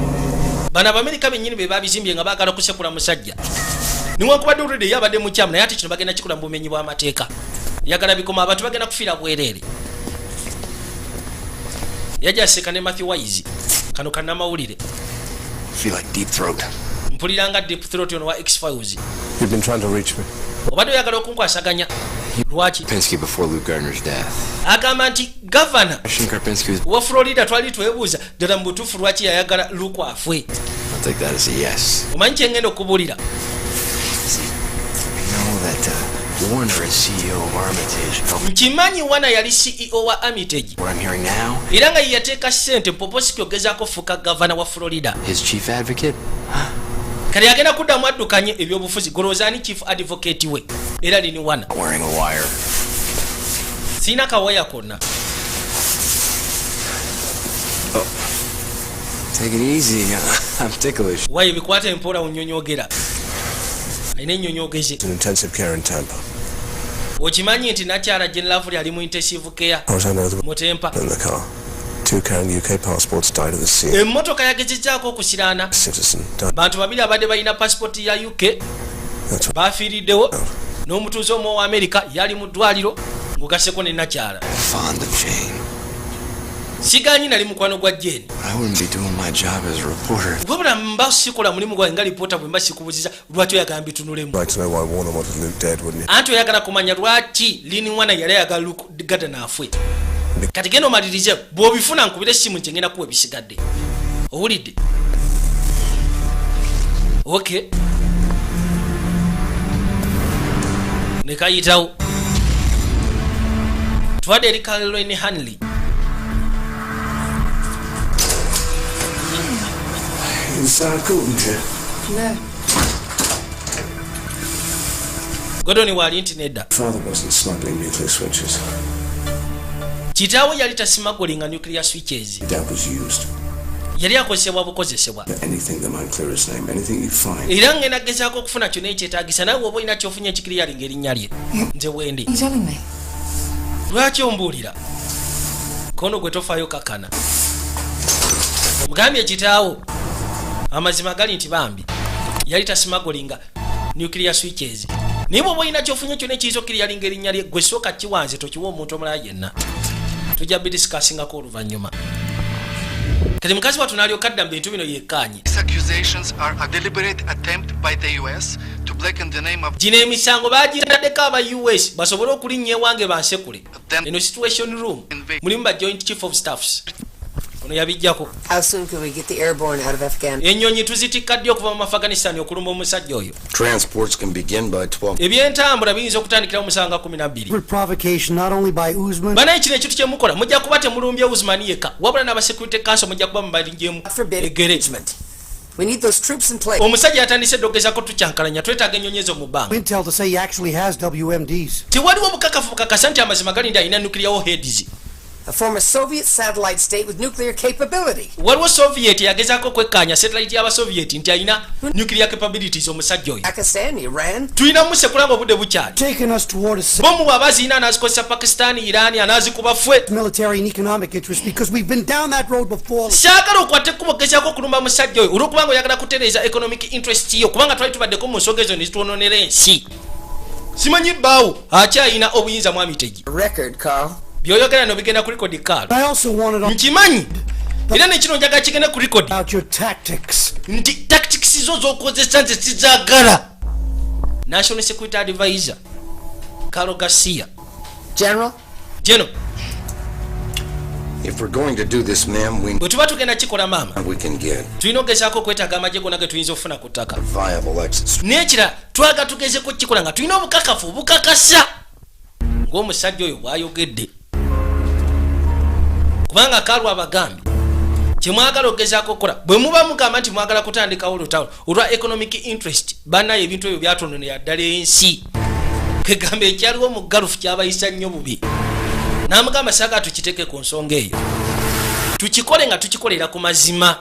Bano Abamerika bennyini be babizimbye nga baagala kusekula musajja, niwankubadde olwedde ye abadde mukyamu, naye ate kino bagenda kikola mu bumenyi bw'amateeka. Yagala bikoma, abantu bagenda kufiira bwereere. Yajja aseka ne Matthew Wise kano kannamawulire. Feel like Deep Throat. Mpulira nga Deep Throat ono wa X-Files. You've been trying to reach me. Obadde oyagala okunkwasaganya, lwaki? Karpinski before Luke Gardner's death. Agamba nti gavana Question Karpinski was. wa Florida twali twebuuza ddala mu butuufu lwaki yayagala Luke afwe. I'll take that as a yes. Omanyi kyengenda okubuulira? I know that Warner is CEO of Armitage. Nkimanyi Wana yali CEO wa Armitage. What I'm hearing now, Era nga ye yateeka ssente Poposiki ogezaako fuuka gavana wa Florida. his chief advocate, Kati agenda kuddamu addukanye ebyobufuzi. Goloozaani chief advocate we era lini Wana? wearing a wire. Siina kawaya konna. Take it easy. I'm ticklish. Waye bikwata empola, onyonyogera alina ennyonyogeze. In intensive care in Tampa. Okimanyi nti nakyala Jen Lavuli ali mu intensive care As far as I know, the mu Tampa. in the car. Two carrying UK passports died at the scene. Emmotoka yagezezzaako okusiraana. Citizen died. Bantu babiri abadde balina pasipoti ya UK That's bafiiriddewo, n'omutuuze omu owa Amerika yali mu ddwaliro ng'ogasseko ne nakyala. Fond of Jane. Siganyi nali mukwano gwa Jane. But I wouldn't be doing my job as a reporter. Wabula mba sikola mulimu gwange nga lipoota bwe mba sikubuziza lwaki oyagala mbitunulemu. Like to know why Warner wanted Luke dead, wouldn't you? Anti oyagala kumanya lwaki Lini Wana yali ayagala Luke Gardner afwe. Kati genda omalirize, bw'obifuna nkubira essimu nti ngenda kuwa ebisigadde. Owulidde? Ok, ne kayitawo twadde eri Caroline Hanley. Is Gordon here? No. Gordon waali? Nti nedda. Father wasn't smuggling nuclear switches. Kitaawe yali tasmugglinga nuclear switches. Dad was used. Yali akozesebwa bukozesebwa. Anything that might clear his name, anything you find. Era ngenda gezaako okufuna kyonna ekyetaagisa, nawe oba olina kyofunye ekiclearinga erinnya lye, nze wendi. You telling me? Lwaki ombuulira kono gwe tofaayo? Kakana mugambye kitaawo amazima gali nti bambi yali tasmugglinga nuclear switches, naye bwoba olina kyofunye kyonna ekiyinza okuclearinga erinnya lye, gwe sooka kiwanze, tokiwa omuntu omulala yenna, tujja bidiscussingako oluvannyuma. Kati mukazi wattu n'alyoka adda mu bintu bino yekkaanye. These accusations are a deliberate attempt by the US to blacken the name of Gino emisango bagiraddeko aba US basobole okulinnya ewange bansekule. Eno situation room mulimu ba joint chief of staffs. Ono yabijjako. How soon can we get the airborne out of Afghanistan? Ennyonyi tuzitikka ddi okuva mu Afghanistan okulumba omusajja oyo? Transports can begin by 12. Ebyentambula biyinza okutandikirawo musanga 12. Provocation not only by Usman, Banaye kino ekintu kyemukola, mujja kuba temulumbye Usman yekka, wabula n'aba security council mujja kuba mubalingyemu egere. We need those troops in place. Omusajja yatandise dde ogezako tukyankalanya, twetaaga ennyonyi ezo mu bbanga. Intel to say he actually has WMDs. Tewaliwo bukakafu bukakasa nti amazima gali nti alina nuclear warheads. A former Soviet satellite state with nuclear capability. Waliwo Soviet yagezaako okwekkaanya satellite y'Abasoviet nti alina nuclear capabilities omusajja oyo. Pakistan, Iran. Tulina musekula nga obudde bukyali. Taking us toward a Bomu bw'aba zirina anazikozesa Pakistan, Iran, anazikuba ffe. military and economic interest because we've been down that road before. Saagala okwate ekkubo gezaako okulumba musajja oyo olwokubanga oyagala kutereeza economic interest yo, kubanga twali tubaddeko mu nsonga ezo nezitwononera ensi. Simanyi bbaawo akyayina obuyinza mwami Tegi. Record, Carl. Byoyogera no bigenda ku record, Carl. I also wanted Nkimanyi, era nekino njagala kigende ku record about your tactics. nti tactics zo zokozesa nze sizaagala. National Security Advisor Carlo Garcia. General? Geno. If we're going to do this, ma'am, we Bwe tuba tugenda kikola, maama, we can get tulina okugezaako okwetaaga amagye gonna ge tuyinza okufuna ku ttaka. Viable exit. N'ekirala, twaga tugezeko kukikola nga tulina obukakafu obukakasa ng'omusajja oyo bw'ayogedde, kubanga Kalwa abagambye kyemwagala okugezaako okukola. Bwe muba mugamba nti mwagala kutandikawo olutalo olwa economic interest, bannaye ebintu ebyo byatononera ddala ensi. Kegamba ekyaliwo mu Gulf kyabayisa nnyo bubi. N'amugamba saagala tukiteeke ku nsonga eyo, tukikole nga tukikolera ku mazima.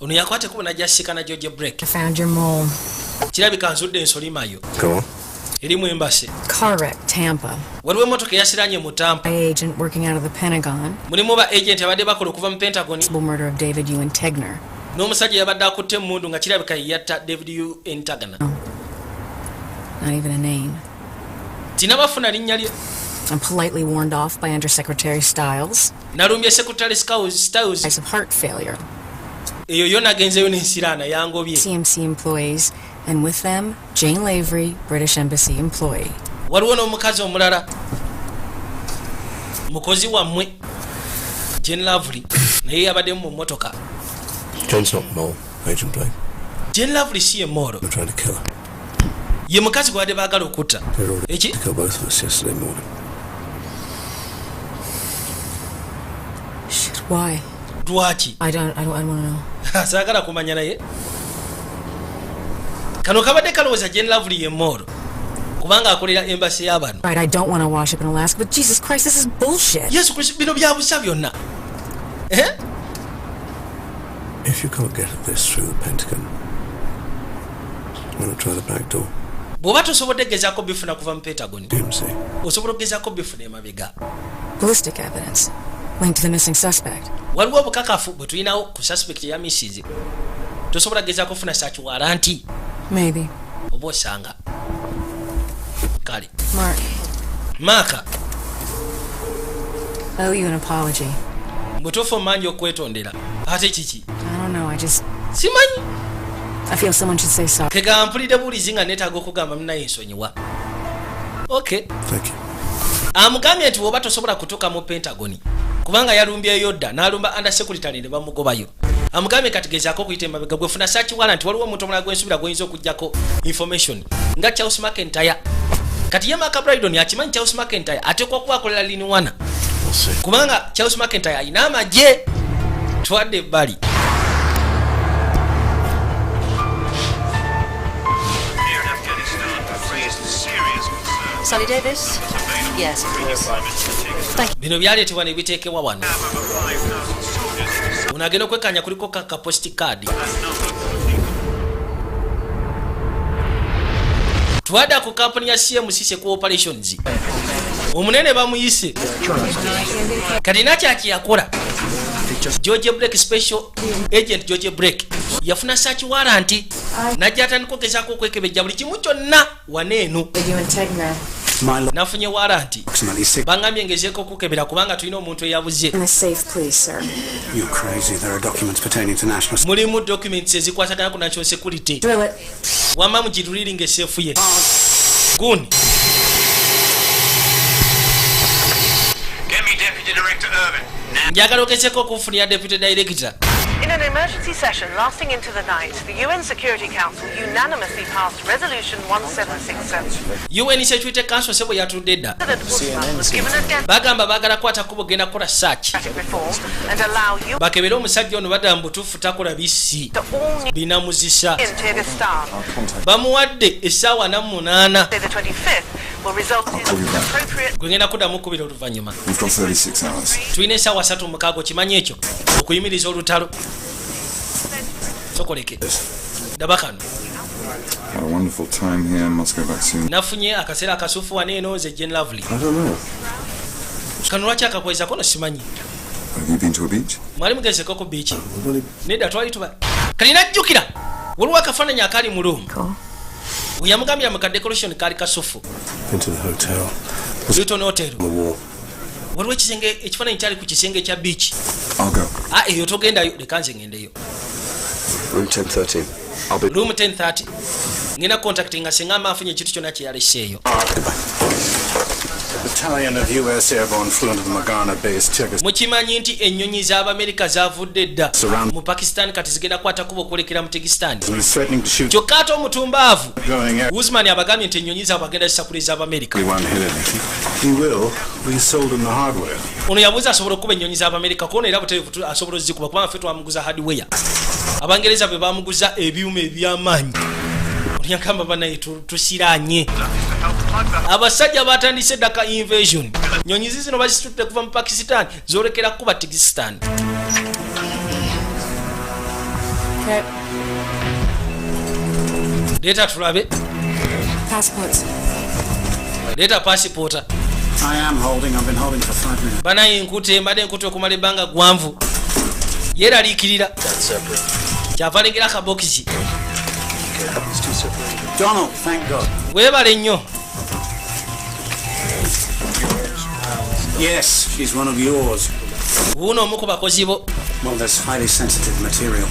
Ono yakwata ekubo najja sikana George Break. I found your mole. Kirabika nzudde ensolimayo. Go on. Erimu embase. Car wreck, Tampa. Waliwo emotoka eyasiranye mu Tampa. Agent working out of the Pentagon. Mulimu ba agent abadde bakola okuva mu Pentagon. Possible murder of David Ewan Tegner. N'omusajja yabadde akutte emmundu nga kirabika ye yatta David U Entagana. Not even a name. Tinabafuna linnya lye. I'm politely warned off by Undersecretary Stiles. Nalumbye Secretary Stiles. Of heart failure. Eyo yo nagenzeyo n'ensiraana yangobye. CMC employees, and with them, Jane Lavery, British Embassy employee. Waliwo n'omukazi omulala mukozi wammwe, Jane Lavely, naye yabaddemu mu mmotoka. Jane's not mole, Agent Blake. Jane Lavely si ye mole. They're trying to kill her. Ye mukazi gwe badde baagala okutta. They were ordered Eki? to kill both of us yesterday morning. Shit, why? Lwaki? I don't want to know. Saagala kumanya, naye kano kabadde kalowooza Jane Lavely ye mole kubanga akolera embassy y'abano. Right, I don't want to wash up in Alaska, but Jesus Christ, this is bullshit. Yesu Kristo, bino byabusa byonna. Eh? If you can't get at this through the Pentagon, why not try the back door? Bw'oba tosobodde gezaako bifuna kuva mu Pentagon, DMC. Osobola okugezaako bifuna emabega. Ballistic evidence linked to the missing suspect. Waliwo obukakafu bwe tulinawo ku suspect eya missing. Tosobola gezaako kufuna search warrant? Maybe. Oba osanga kale. Mark, Maaka. I owe you an apology. Mutuufu mangi okwetondera, ate kiki? I don't know, I just. Simanyi. I feel someone should say sorry. Kegamba mpulidde buulizi nga neetaaga okugamba munaye ensonyiwa. Okay. Thank you. Amugambye nti bw'oba tosobola kutuuka mu Pentagon, kubanga yalumbyeyo dda n'alumba under secretary ne bamugobayo, Amugambye kati gezaako okuyita emabega gwe funa search warrant, waliwo omuntu omulala gwensuubira gwoyinza okugjako information nga Charles McIntyre. Kati ye Mark Brydon akimanyi Charles McIntyre ateekwa kuba akolera Liniwana, kubanga Charles McIntyre alina amagye. Twadde ebbali. Sonny Davis? Yes, of course. Thank you. Bino byaleetebwa ne biteekebwa wano. Ono agenda okwekanya kuliko ka post card. Twadda ku kampuni ya CMC Operations. Omunene bamuyise. Kati nakyaki yakola George Blake, special agent George Blake yafuna search warrant, najja atandika okugezaako okwekebejja buli kimu kyonna waneeno. Ewan Tegner. Nafunye warrant, bangambye ngezeeko okukebera kubanga tulina omuntu eyabuze. In the safe, please, sir. You're crazy. There are documents pertaining to national Mulimu documents ezikwatagana ku national security. Drill it. Wamma mugidrillinga eseefu ye guni. Get me Deputy Director Irvin. Njagala ogezeeko okufunira deputy director. In an emergency session lasting into the night, the UN Security Council unanimously passed Resolution 1767. UN Security Council sebo yatudde dda. President Usman was given a deadline Bagamba baagala kwata kubo genda kukola search reform and allow UN bakebere omusajja ono. Badda mu butuufu takola bisi binamuzisa. in Kyrgyzstan. Bamuwadde essaawa 48. The 25th will result in appropriate Gwe ngenda kuddamu kubira oluvannyuma. We've got 36 hours. Tulina essaawa 36, kimanyi ekyo, okuyimiriza olutalo. Sokoleke daba kano. Had a wonderful time here. Must go back soon. Nafunye akaseera akasufu wano eno. Nze Jen Lovely. I don't know. Kano lwaki akakwezako no simanyi. Have you been to a beach? Mwali mugezeko ku beach? Nedda, twali tuba kali najjukira waliwo akafaananyi akali mu room we yamugambye mu decoration kaali kasufu. Into the hotel. Hilton Hotel. On the wall. Waliwo ekisenge, ekifaananyi kyali ku kisenge kya beach. I'll go. Ah, eyo togendayo, leka nze ngendeyo. Room 1013. I'll be. Room 1030. Ngenda contactinga singa ama afunye ekintu kyonna kyeyaleseeyo. A battalion of U.S. airborne flew into the Magana base, Kyrgyzstan. Mukimanyi nti ennyonyi z'Abamerika zavudde dda mu Pakistan, kati zigenda kwata kuba okwolekera mu Tegistan. And is threatening to shoot Kyokka ate omutumbaavu going air. Usman abagambye nti ennyonyi zaabwe agenda zisakula ez'Abamerika. He won't hit anything. He will. We sold him the hardware. Ono yabuuza asobola okuba ennyonyi z'Abamerika kono era butereevu asobola ozikuba kubanga ffe twamuguza hardware, Abangereza be bamuguza ebyuma eby'amaanyi. Ono yagamba banaye tusiranye abasajja batandise eddaka invasion. Nyonyi zizino bazisitudde kuva mu Pakistan zolekera kuba Tigistan. Okay. Leeta tulabe. Passports. Leeta pasipoota. I am holding. I've been holding for 5 minutes. Banaye nkute, mbadde nkute okumala ebbanga gwanvu. Yeeraliikirira kyava alengera akabokisi. Donald, thank God. Weebale nnyo. Yes, she's one of yours. Wuuno omu ku bakozi bo. Well, there's highly sensitive material.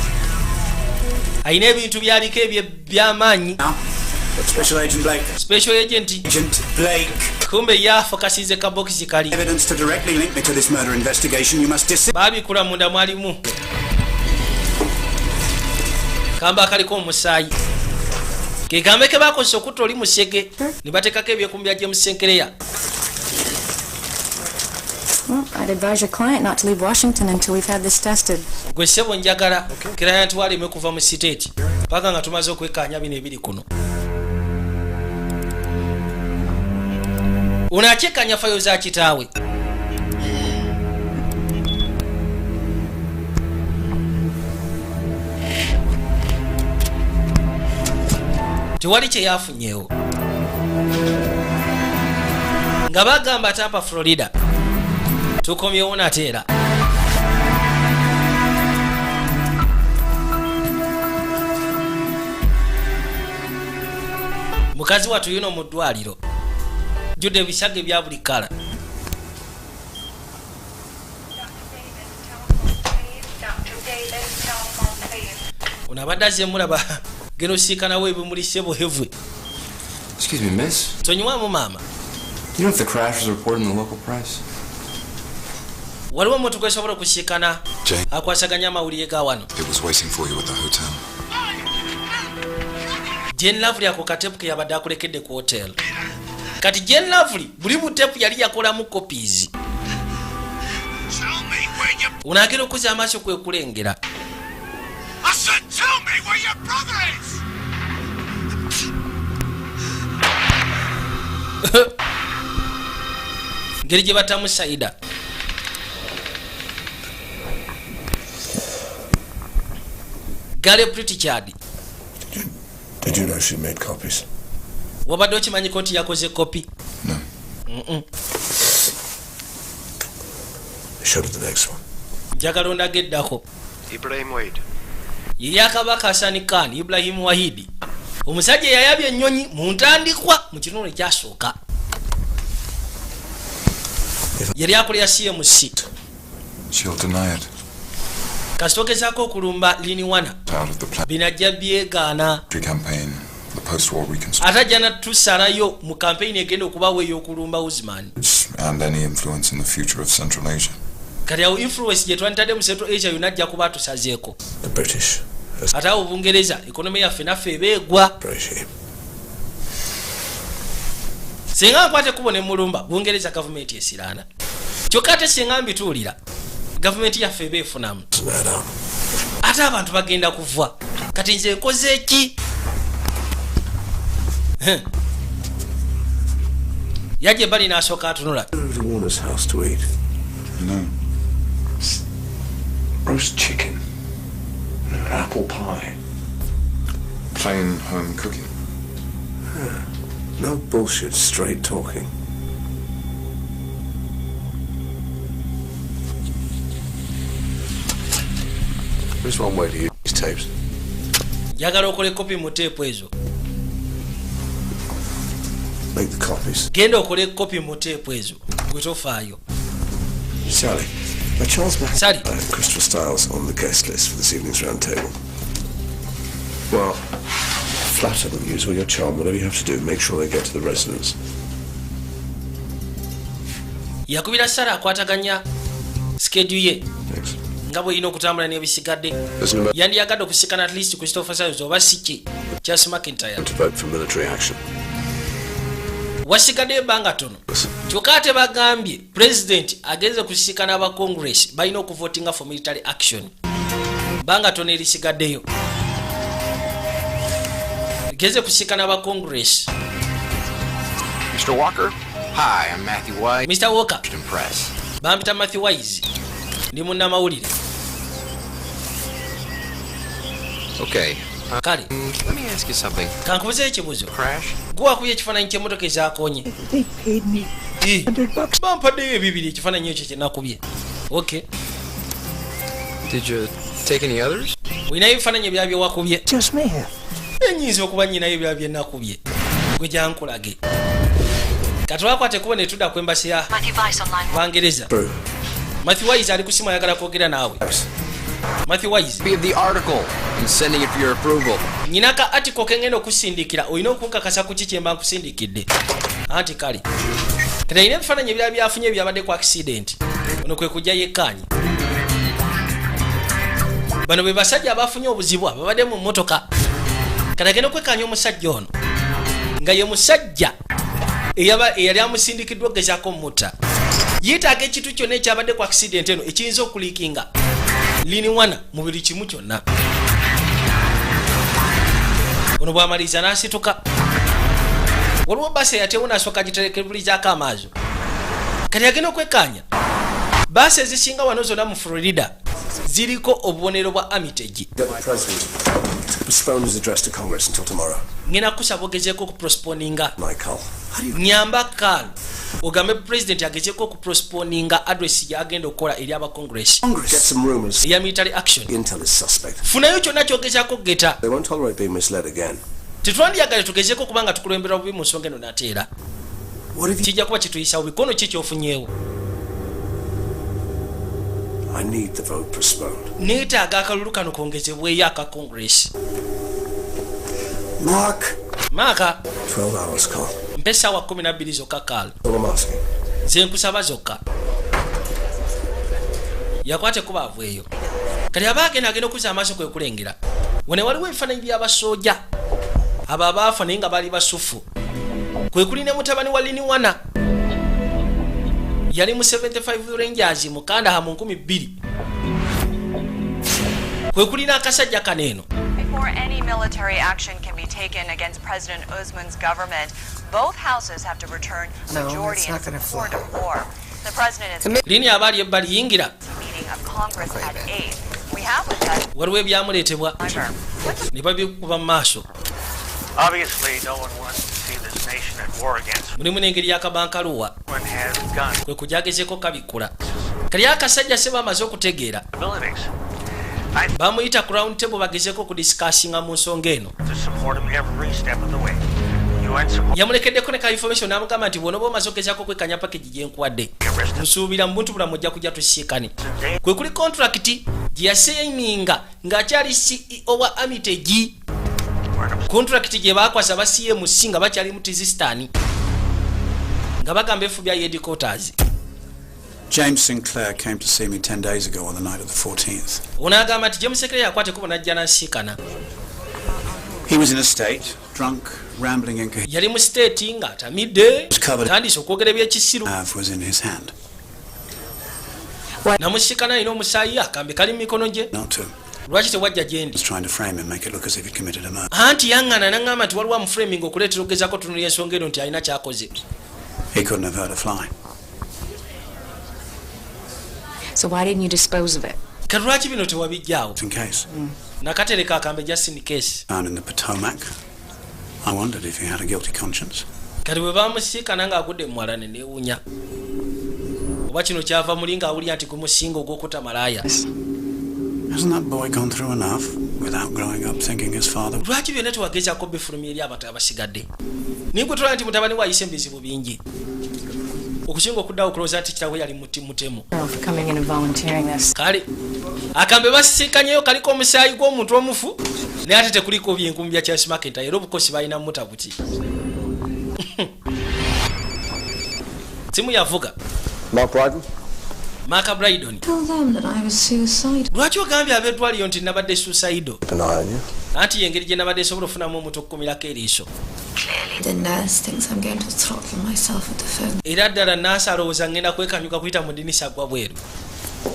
Alina ebintu byaliko ebyo by'amaanyi. Special Agent Blake. Special Agent. Agent Blake. Kumbe yafokasize kabokisi kali. Evidence to directly link me to this murder investigation. You must dis. Baabikula munda mwalimu kamba akaliko omusaayi ke kambe ke bakozesa okutta oli musege ne bateekako ebyekumbi bya James Senkereya. Well, I'd advise your client not to leave Washington until we've had this tested. Gwe ssebo, njagala client waleme kuva mu state paka nga tumaze okwekkaanya bino ebiri kuno. Ono akyekkaanya fayo za kitaawe. Tewali kye yafunyeewo nga bagamba Tampa, Florida. Tukomyewo nate era. Mukazi wattu yuno mu ddwaliro jjudde ebisago ebya buli kala. Ono abadde azze mulaba genda osiikanawo ebimuli sebo hevwe. Excuse me, miss. Tonyiwamu maama. Do you know if the crash was reported in the local press? Waliwo omuntu gwesobola okusiikana Jane. akwasaganya amawulire ga wano. It was waiting for you at the hotel. Jane Lovely, ako katepu ke yabadde akulekedde ku hotel. Kati Jane Lovely buli butepu yali yakolamu copies. Onaagera okuzza amaaso kwe kulengera. I said, tell me where your brother is! Ngeri gye batamu Saida. Gale Pritchard. Did you know she made copies? Wabadde okimanyiko nti yakoze kopi? No. Show to the next one. Njagala ondaga eddako. Ibrahim Wade. Ye yakabaka Hasani Khan Ibrahimu Wahidi, omusajja eyayabya ennyonyi mu ntandikwa mu kitundu ekyasooka, yali akolera CMC. She'll deny it. Kasita ogezaako okulumba liniwana, Out of the plan. binajja byegaana. Campaign, the post-war reconstruction, Ate ajja natusalayo mu kampeyini egenda okubaawo ey'okulumba Usman and any influence in the future of Central Asia. Kati awo influence gye twanditadde mu Central Asia yonna ajja kuba atusazeeko. The British Ate awo Bungereza economy yaffe naffe eba egwa. regime. Singa nkwate kubo ne mulumba Bungereza, gavumenti esiraana. Kyokka ate singa mbituulira, gavumenti yaffe eba efunamu, ate abantu bagenda kuva. Kati nze nkoze ki? Heh. Yajja ebbali n'asooka atunula. Go to Warner's house to eat. No. Roast chicken. And an apple pie. Plain home cooking. No bullshit, straight talking. There's one way to use these tapes. Njagala okole kopi mu teepu ezo. Make the copies. Genda okole kopi mu teepu ezo, gwe tofaayo. Sally, Charles Mac- Sally. I have Christopher Styles on the guest list for this evening's round table. Well, flatter them, use all your charm, whatever you have to do, make sure they get to the residence. Yakubira Sara akwataganya schedule ye Thanks. nga bw'erina okutambula n'ebisigadde. There's an Yandiyagadde okusikana at least Christopher Styles oba siki Charles McIntyre. to vote for military action. Wasigaddeyo ebbanga ttono, kyokka ate bagambye pulezidenti agenze kusisikana aba Congress, balina okuvotinga for military action. Bbanga ttono erisigaddeyo, genze kusisikana aba Congress. Mr. Walker? Hi, I'm Matthew White. Mr. Walker. Press. Bampita Matthew Wise, ndi munnamawulire. Okay. Kale. Let me ask you something. Kankubuzeyo ekibuzo. Crash? Gwe wakubye ekifaananyi ky'emmotoka ezakonye? They paid me $100. Bampaddeyo ebibiri ekifaananyi ekyo kyenakubye. Okay. Did you take any others? Olinayo ebifaananyi ebirala byewakubye? Just may have. Enyinza okuba nyinayo ebirala byenakubye, gwe gyankulage. Katwakwate kuba ne tudda ku embassy ya Matthew Weiss on line one. Bangereza. Matthew Wise ali kusimu, ayagala kwogera naawe, Matthew Wise. Copy of the article. I'm sending it for your approval. Nyina ka article kengenda okusindikira, olina okunkakasa ku ki kyemba nkusindikidde. Anti kale kati alina ebifaananyi ebirala byafunye byabadde ku accident. Ono kwe kujja yekkaanyi bano be basajja abafunye obuzibu ababadde mu mmotoka. Kati agenda okwekkaanya omusajja ono nga ye musajja eyali amusindikiddwa okugezaako mutta. Yeetaaga ekintu kyonna ekyabadde ku accident eno ekiyinza okuliikinga liniwana mu buli kimu kyonna. Ono bw'amaliriza n'asituka, waliwo baasi eyatewo n'asooka giterekebulizaako amaazo. Kati agenda okwekkaanya baasi ezisinga wano zonna mu Florida ziriko obubonero bwa Armitage. Get the president to postpone his address to Congress until tomorrow. Ngenda kusaba ogezeeko okupostponinga. Michael. Nyamba Carl, ogambe president agezeeko okupostponinga address gyagenda okukola eri aba Congress Get some rumors. eya military action. Intel is suspect. Funayo kyonna kyogezaako geta. They won't tolerate being misled again. Tetwandiyagale tugezeeko okuba nga tukulemberwa bubi mu nsonga eno nateera. What have you... Kijja kuba kituyisa bubi kono ki kyofunyeewo. I need the vote postponed. Neetaaga akalulu kano kongezebweyo aka Congress. Mark! Maaka. 12 hours, Carl. Mpa essaawa 12 zokka, Carl. All I'm asking. Ze nkusaba zokka. Yakwata ekkubo avueyo. Kati aba agenda agenda okuzza amaaso kwe kulengera wano waliwo ebifaananyi by'abasooja abo abaafa naye nga baali basufu. Kwe kuli ne mutabani wa Liniwana, yali mu 75 Rangers mu Kandahar mu 2000. Kwe kuli n'akasajja kano eno. Before any military action can be taken against President Usman's government, both houses have to return a No, majority it's in not gonna support fly. of war. The president is Lini abaali ebbali, yingira. meeting of Congress at 8. We have with us Waliwo ebyamuleetebwa ne babikuba mu maaso. Obviously, no one wants to see this nation at war against. Mulimu n'engeri y'akabankaluwa. One has guns, Kwe kujagezeeko kabikkula. Kali akasajja se bamaze okutegeera abilities bamuyita ku round table bagezeeko okudiscussinga mu nsonga eno. to support him every step of the way. UN support Yamulekeddeko ne ka information n'amugamba nti bw'onoba omaze ogezaako okwekanya package gye nkuwadde, nsuubira mu buntu bulamu ojja kujja tusiikane. Kwe kuli contract gye yasigninga ng'akyali CEO wa Armitage, contract gye baakwasa ba CMC nga bakyali mu Tizistan, nga bagamba FBI headquarters. James Sinclair came to see me 10 days ago on the night of the 14th. Ono agamba nti James Sinclair yakwata ekkubo n'ajja n'ansiikana. He was in a state, drunk, rambling incoherent. Yali mu state ng'atamidde, tandise okwogera ebyekisiru. Was in his hand. Namusiikana alina omusaayi, akambe kali mu mikono gye. Not to. Lwaki tewajja gye ndi? Was trying to frame him, make it look as if he'd committed a murder. Anti yaŋŋana naŋŋamba nti waliwo amuframing okuleetera okugezaako tunulya ensonga eno nti alina kyakoze. He couldn't have hurt a fly. So why didn't you dispose of it? Kati lwaki bino tewabijjaawo? In case. Nakatereka akambe just in case. Found in the Potomac. I wondered if he had a guilty conscience. Kati bwe bamusiikana ng'agudde mumwala ne neewunya oba kino kyava muli ng'awulira nti gumusinga ogw'okutta malaaya. Hasn't that boy gone through enough without growing up thinking his father Lwaki byonna tewagezaako bifulumya eri abantu abasigadde? Naye gwe tolaba nti mutabani we ayise ebizibu bingi okusinga okuddawo okulowooza nti kitawe yali muti mutemu. For coming in and volunteering this. Kale akambe basisinkanyeyo kaliko omusaayi gw'omuntu omufu, naye ate tekuliko byenkumu bya Charles McIntyre, era obukosi balina muta buki. Simu yavuga. Mark Bryden? Mark Brydon. Tell them that I was suicidal. Lwaki ogambye ab'eddwaliro nti nabadde suicidal? Keep an eye on you. Anti yengeri gye nabadde esobola ofunamu omuntu okukumirako eriiso. The nurse thinks I'm going to throttle myself at the phone. Era ddala naasi alowooza ngenda kwekanyuka kuyita mu ddinisa gwa bweru.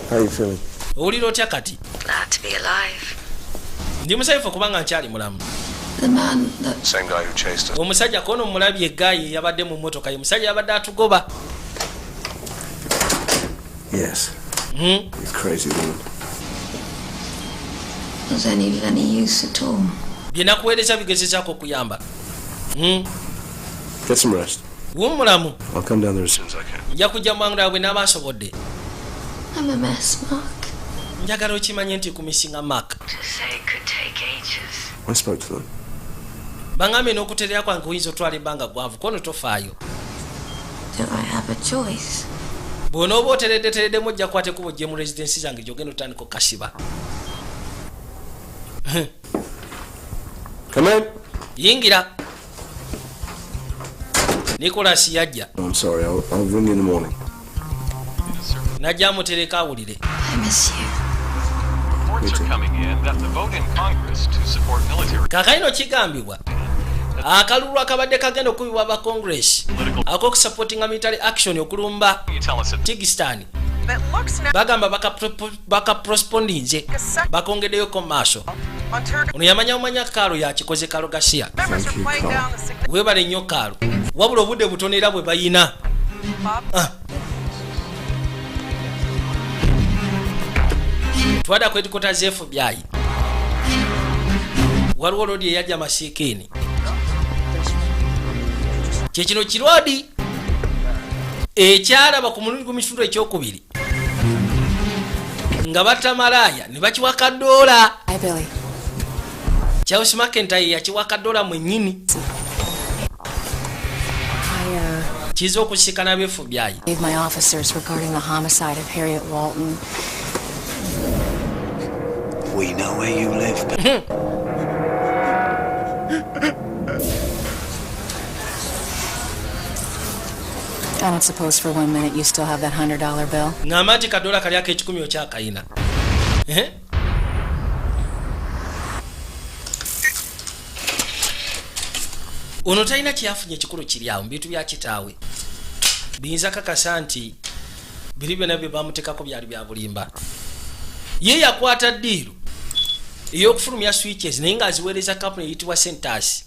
How are you feeling? Owulira otya kati? Glad to be alive. Ndi musanyufu okubanga nkyali mulamu. The man that Same guy who chased us. Omusajja kono omulabye egaayi eyabadde mu mmotoka ye musajja yabadde atugoba. Yes. You crazy woman. Was any of any use at all. Bye nakuweereza bigezezaako okuyamba. Get some rest. Wummulamu. I'll come down there as soon as I can. Nja kujja mwangu bwe naaba nsobodde. I'm a mess, Mark. Njagala okimanye nti kumissinga, Mark. To say it could take ages. I spoke to them. Baŋŋambye n'okuterera kwange oyinza otwala ebbanga gwanvu kono tofaayo. Do I have a choice? Bw'onooba oteredde tereddemu ojja kukwata ekkubo ojje mu residensi zange gyogenda otandika okukasiba. Come in. Yingira. Nicholas yajja. Oh, I'm sorry. I'll ring you in the morning. Najja amutereka awulire. I miss you. Reports are coming in that the vote in Congress to support military Kaakati kigambibwa akalulu akabadde kagenda okubibwa aba Congress ak'okusupportinga military action okulumba Tigistan, bagamba bakaprosponinze, bakongeddeyoko mu maaso. Ono yamanya omanya Kaalo yakikoze. Kaalo gasiya, weebale nnyo Kaalo, wabula obudde butono era bwe bayina. Ah. Twadda ku headquarters FBI, waliwo loodi eyajja masiikiini. Kyekino kirwadi ekyalaba ku mulundi gw'emitundu ekyokubiri nga batta malaaya ne bakiwa kadoola. Hi, Billy. Charles McIntyre yakiwa kadoola mwennyini. I Kiza okusikana ba FBI. gave my officers regarding the homicide of Harriet Walton. We know where you live. I don't suppose for one minute you still have that $100 bill. Ŋŋamba nti kadola kali ak'ekikumi okyakayina. Eh? Ono talina kyeyafunye ekikulu kiri awo mu bintu bya kitaawe biyinza kakasa nti biri byonna bye bamuteekako byali bya bulimba. Ye yakwata deal ey'okufulumya switches naye ng'aziweereza kampuni eyitibwa Centers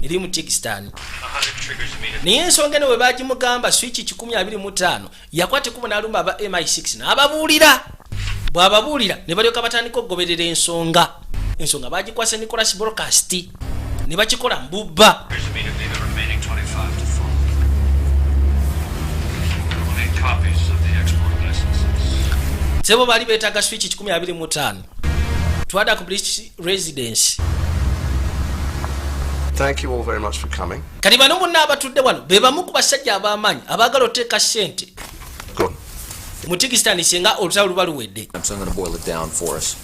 eri mu Tikistan. 100 triggers immediately. Naye ensonga eno bwe bagimugamba switch 125 yakwata ekkubo n'alumba aba MI6 n'ababuulira. Bw'ababuulira ne balyoka batandika okugoberera ensonga. Ensonga bagikwasa Nicholas Broadcast ne bakikola mbubba. Triggers immediately, the remaining 25 to follow. We'll need copies of the export licenses. Sebo baali beetaaga switch 125. Twada ku British residence. Thank you all very much for coming. Kati bano bonna abatudde wano be bamu ku basajja ab'amaanyi abaagala oteeka ssente Go. Mu Tikistan singa olutalo luba luwedde. So I'm going to boil it down for us.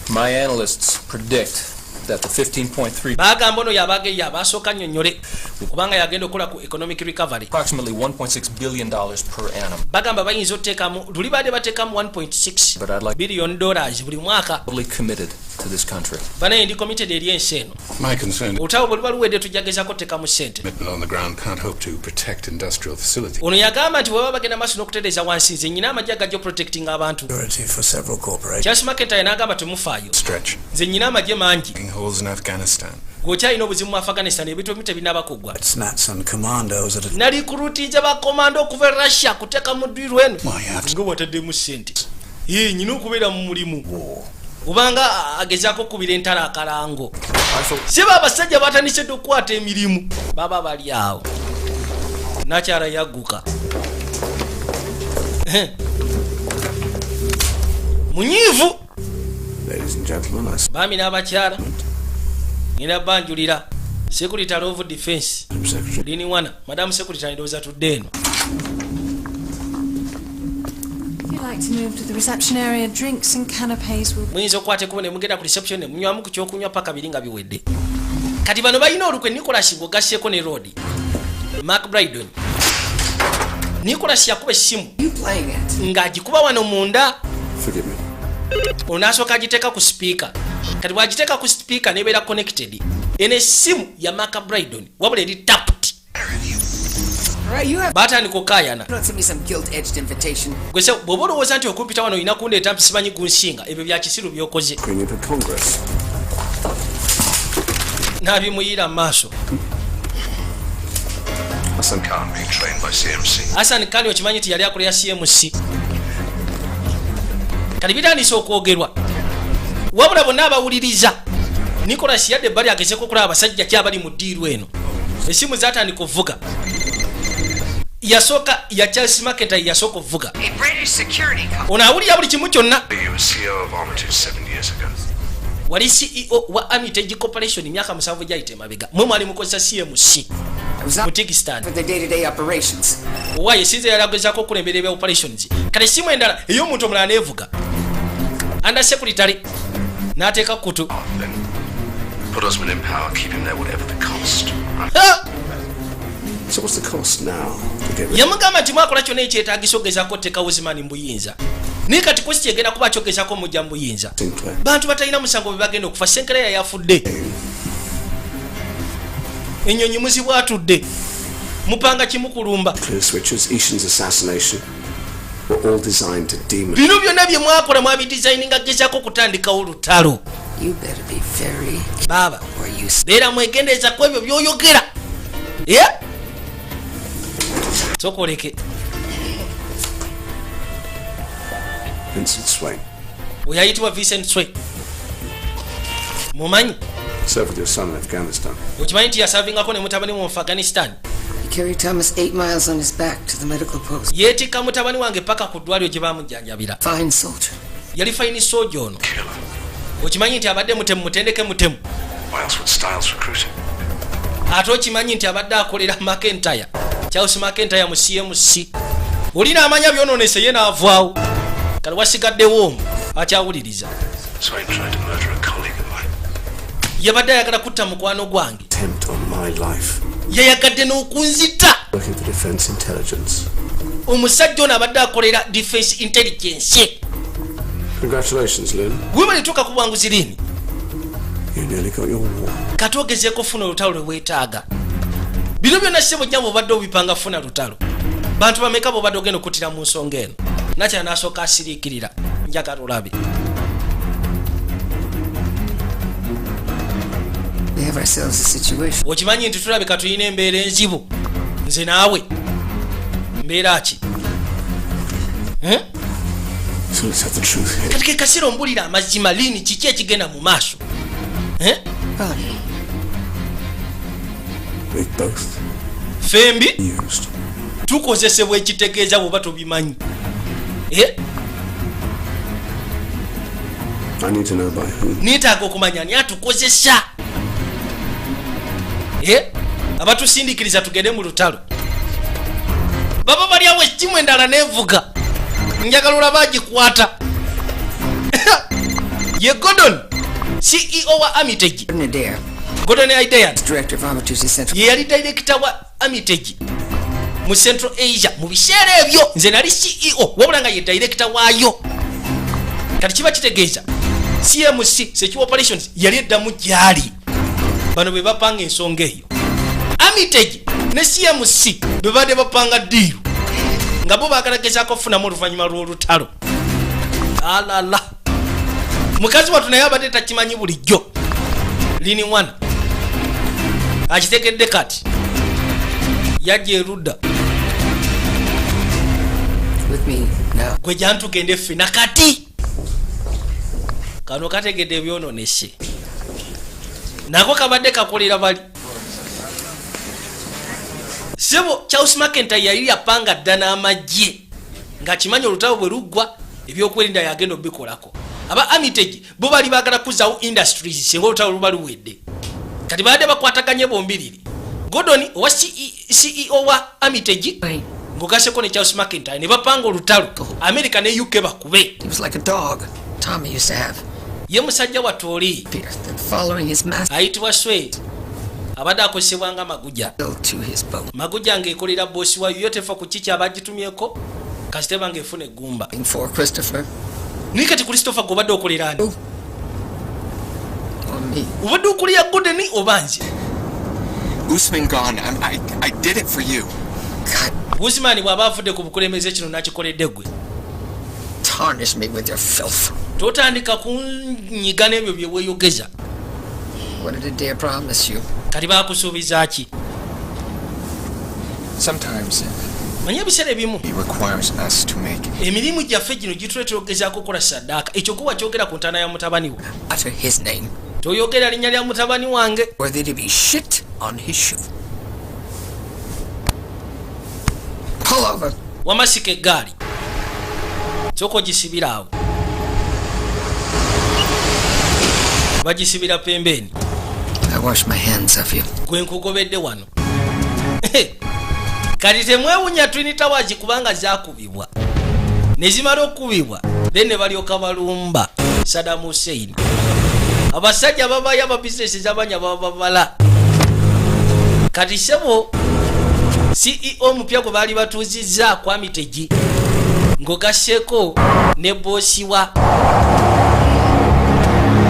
My analysts predict that the 15.3 Baagamba ono yabaga yabasooka nnyonnyole kubanga yagenda okukola ku economic recovery. Approximately $1.6 billion per annum. Bagamba bayinza oteekamu luli baadde bateekamu 1.6 But I'd like billion dollars buli mwaka. Totally committed to this country. Banaye ndi committed eri ensi eno. My concern Olutalo bwe luba luwedde tujja gezaako oteekamu ssente. commitment on the ground can't hope to protect industrial facilities. Ono yagamba nti bwe baba bagenda maaso n'okutereeza wansi nze nyina amagye agajja oprotectinga abantu. For several corporations. Charles McIntyre n'agamba temufaayo. Stretch. Nze nyina amagye mangi. Holes in Afghanistan. Gweokyalina obuzibu mu Afghanistan ebintu ebimu tebinaba kuggwa. Snats and commandos that are Nalikurutinze bakomando okuva e Russia kuteeka mu ddwiro eno nga wataddemu ssente. Ye nyina okubeera mu mulimu kubanga agezaako okukubira entalo akalango. Siba abasajja batandise dde okukwata emirimu baba bali awo nakyala yagguka. Eh. Munyiivu. Ladies and gentlemen, I Baami n'abakyala ngenda banjulira Secretary of Defense Liniwana. Madamu Secretary, ndowooza tudde eno. If you'd like to move to the reception area, drinks and canapes will Muyinza okukwata ekkubo ne mugenda ku reception ne munywamu ku kyokunywa paka biri nga biwedde. Kati bano balina olukwe. Nicholas ng'ogasseeko ne Rod Mark Brydon. Nicholas yakuba essimu ng'agikuba wano munda. Forgive me. Ono asooka agiteeka ku sipiika. Kati bw'agiteeka ku sipiika nebeera connected. Eno essimu ya Mark Brydon wabula eri tapped. Right, you have Baatandika okukaayana. Don't send me some gilt-edged invitation. Gwese bw'oba olowooza nti okumpita wano olina kundeeta mpi simanyi gunsinga ebyo bya kisiru by'okoze. Screening for Congress. N'abimuyiira mu maaso. Hassan Khan being trained by CMC. Hassan Khan okimanyi nti yali akolera CMC. Kati bitandise okwogerwa wabula bonna abawuliriza. Nicholas yadde ebbali agezeko okulaba abasajja ki abali mu deal eno. Esimu zatandika okuvuga. Yasooka ya Charles McIntyre yasooka okuvuga. A British security company. Ono awulira buli kimu kyonna. You were CEO of Armitage 7 years ago. Wali CEO wa Armitage Corporation emyaka 7 gyayita emabega. Mwe mwali mukozesa CMC mu Tikistan. For the day-to-day operations. Owaaye sinze yali agezaako okulembera ebya operations. Kale esimu endala ey'omuntu omulala neevuga. Under secretary n'ateeka kutu. Put Osman in power, keep him there whatever the cost. Right? Ha! So what's the cost now to get rid Yamugamba nti mwakola kyonna ekyetaagisa ogezaako oteeka Osman mu buyinza naye kati kosi kyegenda kuba kyogezaako omujja mu buyinza. Sinclair? Bantu batalina musango bwe bagenda okufa. Sinclair yafudde ennyonyi muzibwatudde mupanga kimukulumba. Clear switches, Ishan's assassination were all designed to demon. Bino byonna bye mwakola mwabidesigninga gezaako okutandikawo olutalo. You better be very Baaba or you beera mwegendereza ku ebyo by'oyogera. Yeah? Sooka oleke. Vincent Swain. Oyo ayitibwa Vincent Swain mumanyi? Served with your son in Afghanistan. Okimanyi nti yasavingako ne mutabani mu Afghanistan? He carried Thomas 8 miles on his back to the medical post. Yeetikka mutabani wange paka ku ddwaliro gye bamujjanjabira. Fine soldier. Yali fine soldier ono. Okimanyi nti abadde mutemu mutendeke mutemu? Why else would Styles recruit him? Ate okimanyi nti abadde akolera McIntyre, Charles McIntyre mu CMC? Olina amanya byononese ye n'avaawo. Kale wasigaddewo omu akyawuliriza. Swain tried to murder a colleague of mine. Yabadde ayagala kutta mukwano gwange. Attempt on my life. Yayagadde n'okunzita. Working for Defense Intelligence. Omusajja ono abadde akolera Defense Intelligence. Congratulations, Lynn. Webale tuuka ku bwanguzi, Lini. You nearly got your war. Kati ogezeeko funa olutalo lwe weetaaga. Bino byonna, ssebo, jjamba obadde obipanga funa lutalo. Bantu bameka bobadde ogenda okuttira mu nsonga eno? Nakyala n'asooka asiriikirira. Njagala olabe. We have ourselves a situation. Okimanyi nti tulabika tulina embeera enzibu nze naawe. Mbeera ki? Eh? So let's have the truth here. Kati ke kaseera ombulira amazima, Lini. Kiki ekigenda mu maaso? Eh? We've both Fembi used. tukozesebwa, ekitegeeza bw'oba tobimanyi. Eh? I need to know by whom. Neetaaga okumanya ani atukozesa. Eh? Abatusindikiriza tugende mu lutalo baba bali awo. Ekimu endala nevuga, njagala olaba agikwata ye Gordon, CEO wa Armitage. Gordon Adair, Gordon Adair director of Armitage Central. ye yali director wa Armitage mu Central Asia mu biseera ebyo. Nze nali CEO, wabula nga ye director waayo. Kati kiba kitegeeza CMC Secure Operations yali eddamu gyali. Bano be bapanga ensonga eyo. Armitage ne CMC be badde bapanga deal nga bo baagala gezaako okufunamu oluvannyuma lw'olutalo. Alala, mukazi wattu naye abadde takimanyi bulijjo. Lini wana akitegedde kati yajja erudda. With me now. Gwe jantugende ffena. Kati kano kategedde ebyononese, nako kabadde kakolera bali. Sebo Charles Mcintyre yali yapanga dda n'amagye ng'akimanyi olutalo bwe luggwa ebyokwerinda yagenda obikolako. Aba Armitage bo bali baagala kuzaawo industries singa olutalo luba luwedde. Kati babadde bakwataganye bombiriri, Gordon owa CEO wa Armitage ng'ogaseko ne Charles Mcintyre, ne bapanga olutalo America ne UK bakube. He was like a dog Tommy used to have. Ye musajja wattu oli Following his master ayitibwa Swe abadde akozesebwa nga maguja. to his boat. Maguja ng'ekolera bosi waayo, yo tefa ku kiki abagitumyeko, kasiteba ng'efuna eggumba. For Christopher Naye kati Christopher, gwe obadde okolera ani? or me. Obadde okolera Gordon oba nze? Usman gone. I did it for you. Usman bw'aba avudde ku bukulembeze, kino nakikoledde gwe. Tarnish me with your filth. Totandika kunyiga n'ebyo bye weeyogeza. What did Adair promise you? Kati baakusuubiza ki? Sometimes Manye ebiseera ebimu it requires us to make emirimu gyaffe gino gituleetera okugezaako okukola saddaaka. Ekyo kuba kyogera ku ntaana ya mutabani we. Utter his name. Toyogera linnya lya mutabani wange. Worthy to be shit on his shoe. Pull over. Wamasika eggaali, sooka ogisibira awo. Bagisibira pembeeni. I wash my hands of you. Gwe nkugobedde wano. Kati temwewunya Twin Towers kubanga zakubibwa ne zimala okukubibwa, then ne balyoka balumba Saddam Hussein. Abasajja babayo ababizinesi zabanya bababala. Kati sebo CEO omupya gwe baali batuuzizza ku Armitage ng'ogasseeko ne bosi wa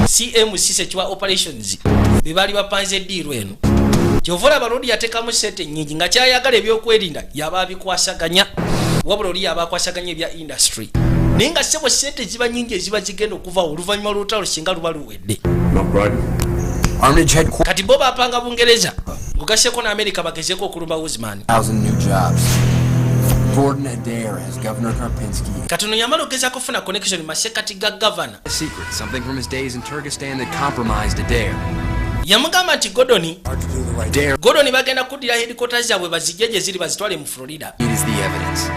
CMC Secure Operations be baali bapanze e deal eno. Kyova olaba lodi yateekamu sente nnyingi nga kyayagala ebyokwerinda yaba abikwasaganya, wabula oli yaba akwasaganya ebya industry. Naye nga sebo sente ziba nyingi eziba zigenda okuvawo oluvannyuma lw'olutalo singa luba luwedde. Mark Bryden. Armitage headquarters. Kati bo bapanga Bungereza ng'ogasseko ne Amerika bagezeeko okulumba Usman. Thousand new jobs. Gordon Adair has Governor Karpinski. Katono yamala ogezaako okufuna connection mu masekati ga gavana. A secret, something from his days in Turkestan that compromised Adair. Yamugamba nti Gordon Adair Gordon bagenda kuddira headquarters zaabwe bazijje gye ziri bazitwale mu Florida. is the evidence.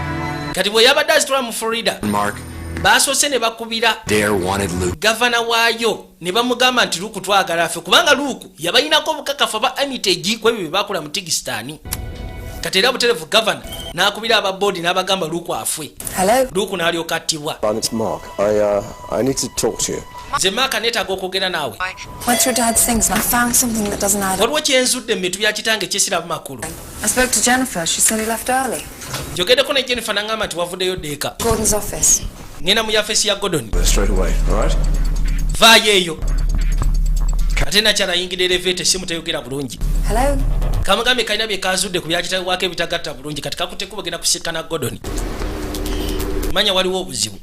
Kati bwe yabadde azitwala mu Florida, Mark, basoose ne bakubira Adair wanted Luke. gavana waayo ne bamugamba nti Luke twagala ffe, kubanga Luke yabayinako obukakafu aba Armitage ku ebyo bye bakola mu Tigisitaani. Kati era buterevu gavana n'akubira aba boodi n'abagamba Luuku afwe. Luuku n'alyoka attibwa. It's Mark. I need to talk to you. Nze Maaka, neetaaga okwogera naawe. Went through Dad's things and I found something that doesn't add up. Waliwo kyenzudde mu bintu bya kitange kyesiramu makulu. I spoke to Jennifer. She said he left early. Njogeddeko ne Jennifer, n'aŋŋamba nti wavuddeyo ddeeka. Gordon's office. Ŋŋenda mu yafesi ya Gordon. Straight away, all right? Vaayo eyo. Ate nakyala ayingira elevator, essimu teyogera bulungi. Hello? Kamugambye kalina bye kazudde ku byakitawako ebitagatta bulungi. Kati kakutte bagenda kusikana Gordon. Manya waliwo obuzibu,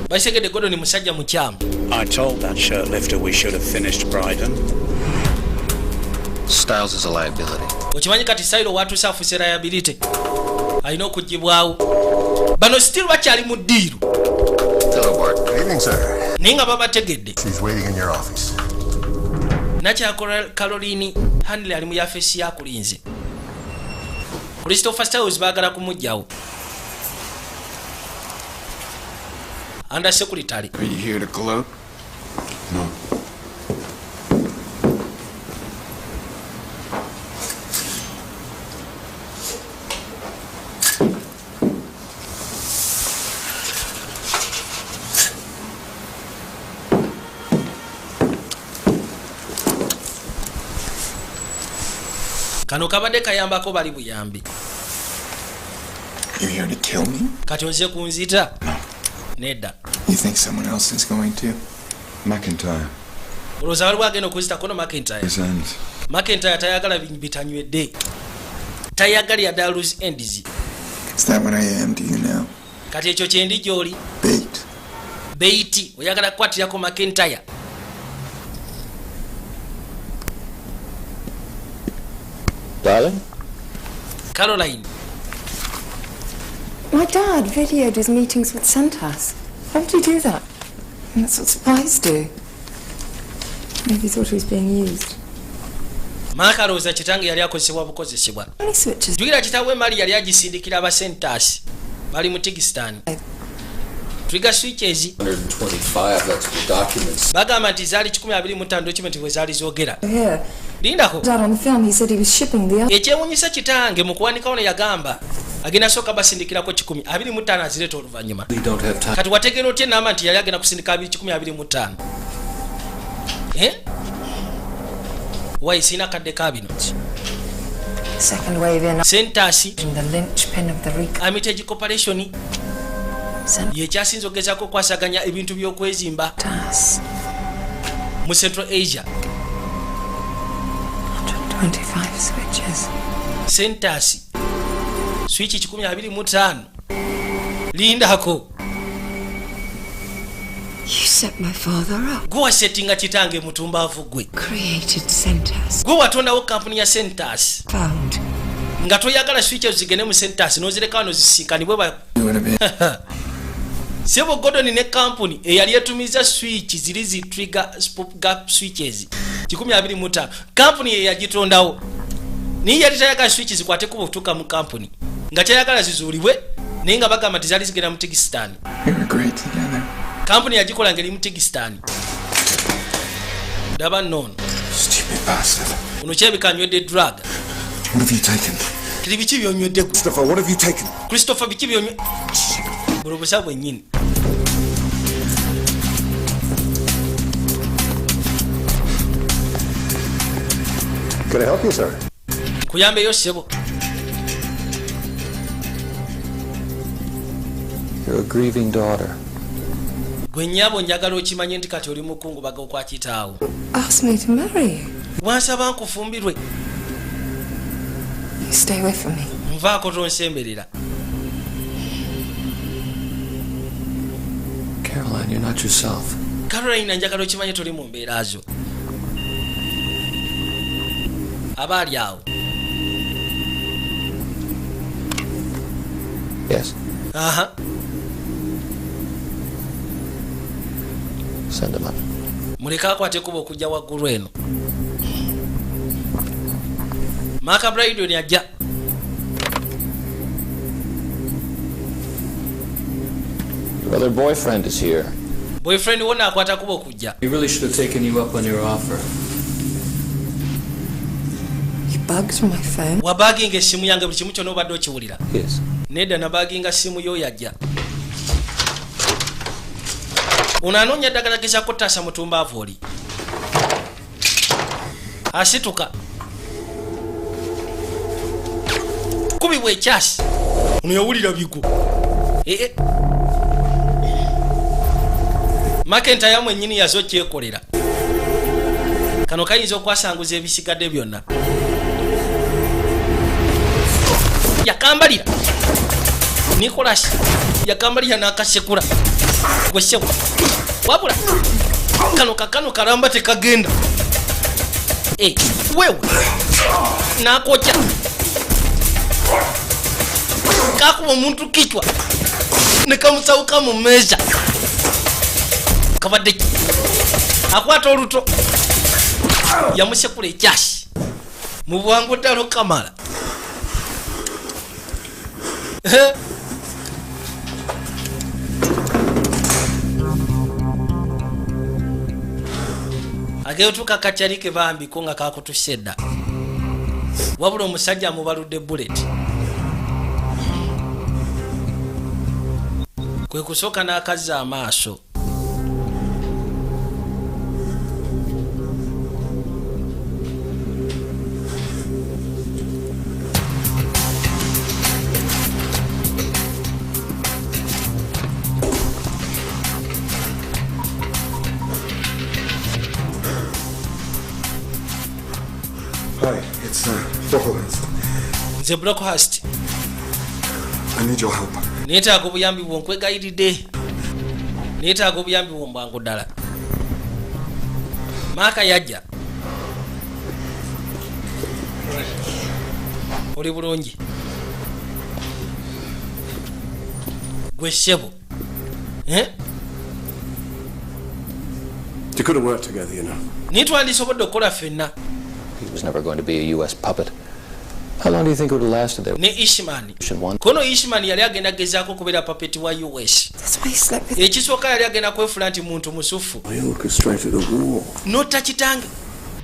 basegedde Gordon musajja mukyamu. I told that shirtlifter we should have finished Bryden. Styles is a liability. Okimanyi kati Styles watuuse afuuse liability, alina okugibwawo. Bano still bakyali mu deal. Hello, Bart. Good evening, sir. Naye nga babategedde. She's waiting in your office. Nakya Caroline Hanley ali mu yafesi yakulinze. Christopher Styles baagala kumugjawo under secretary. Are you here to gloat? No. Kano kabadde kayambako bali buyambi. You here to kill me? Kati oze kunzita? Nedda. You think someone else is going to? McIntyre. Olowooza waliwo agenda okuzita kono McIntyre? His ends. McIntyre tayagala bitanywedde, tayagala yaddala loose ends. Is that what I am to you now? Kati ekyo kyendi gy'oli? Bait. Bait. Oyagala kukwatirako McIntyre? Darling? Caroline. My dad videoed his meetings with Sentas. Why would he do that? And that's what spies do. Maybe he thought he was being used. Maaka alowooza kitange yali akozesebwa bukozesebwa. Only switches. Jjukira kitaawe emali yali agisindikira abasentasi bali mu Tigistan. Trigger switches. 125, that's the documents. Bagamba nti zaali 125 document bwe zaali zoogera. Here. Lindako. Dad on the film, he said he was shipping the other. Ekyewuunyisa, kitange mu kuwanika ono yagamba agenda sooka basindikirako 125, azireeta oluvannyuma. We don't have time. Kati wategeera otya enamba nti yali agenda kusindika 125? Eh? Wayi, sirina kadde ka bino. Second wave in. Sentasi. The linchpin of the recon. Armitage Corporation yekyasinza okugezaako okwasaganya ebintu by'okwezimba mu Central Asia. 125 switches. Sentasi switch 125. Lindako. You set my father up. Gwe wasettinga kitange mutumbaavu gwe. Created Sentas. Gwe watondawo kampuni ya Sentas. Found. Nga toyagala switch ezo zigende mu Sentas, n'ozireka wano zisikanibwe ba Sebo Gordon ne kampuni eyali etumiza switch ziri zi trigger gap switches 125, kampuni ye yagitondawo, naye yali tayagala switch zikwate kuba okutuuka mu kampuni, nga kyayagala zizuulibwe, naye nga bagamba nti zaali zigenda mu Tigistan. We were great together. Kampuni yagikola ngeri mu Tigistan. Daba nnono. Stupid bastard. Ono kirabika anywedde drug. What have you taken? Kiri biki byonywedde? Christopher, what have you taken? Christopher, biki byonywe? Buli busa bwennyini. Can I help you, sir? Kuyambeyo ssebo. You're a grieving daughter. Gwe nnyabo, njagala okimanye nti kati oli mukungubaga okwa kitaawo. Ask me to marry you. Wansaba nkufumbirwe. You stay away from me. Nvaako, tonsemberera. Caroline, you're not yourself. Caroline, njagala okimanye toli mu mbeera zo. Aba ali awo. Yes. Aha. Send him up. Muleke akwate kuba okujja waggulu eno. Maka Brydon ajja. Your other boyfriend is here. Boyfriend wona akwata kuba okujja. He really should have taken you up on your offer. You Bugged my phone. Wabaginga essimu yange, buli kimu kyonna obadde okiwulira. Yes. Nedda, nabaginga simu yo yajja. Ono anoonya ddagala gezaako taasa mutumbaavu oli asituka kubibwa ekyasi. Ono yawulira bigo. Ee, Makentaya mwennyini yaze okyekolera. Kano kayinza okwasanguza ebisigadde byonna. Yakambalira Nicholas, yakambalira n'akasekula gwesewo. Wabula kano kakano kalamba tekagenda. Eh, wewe nakokya kakuba omuntu kichwa nekamusawuka mu mmeeza. Kabadde ki? Akwata oluto, yamusekula ekyasi mu bwangu ddala okamala. Eh? Ageotuuka kakyali ke bambiko nga kakutuse dda, wabula omusajja amubaludde bullet, kwe kusooka n'akazza amaaso. Hi, it's Brocklehurst. Nze Brockhurst. I need your help. Neetaaga obuyambi bwo, nkwegayiridde, neetaaga obuyambi bwo mbwangu ddala. Maaka yajja. Oli bulungi gwe ssebo? Eh? You could have worked together. Naye twandisobodde okukola ffenna. He was never going to be a U.S. puppet. How long do you think it would have lasted there? Ne Ishman. One. Kono Ishman yali agenda gezaako kubeera puppet wa US. Ekisooka yali agenda kwefula nti muntu musufu. I orchestrated a war. Notta kitange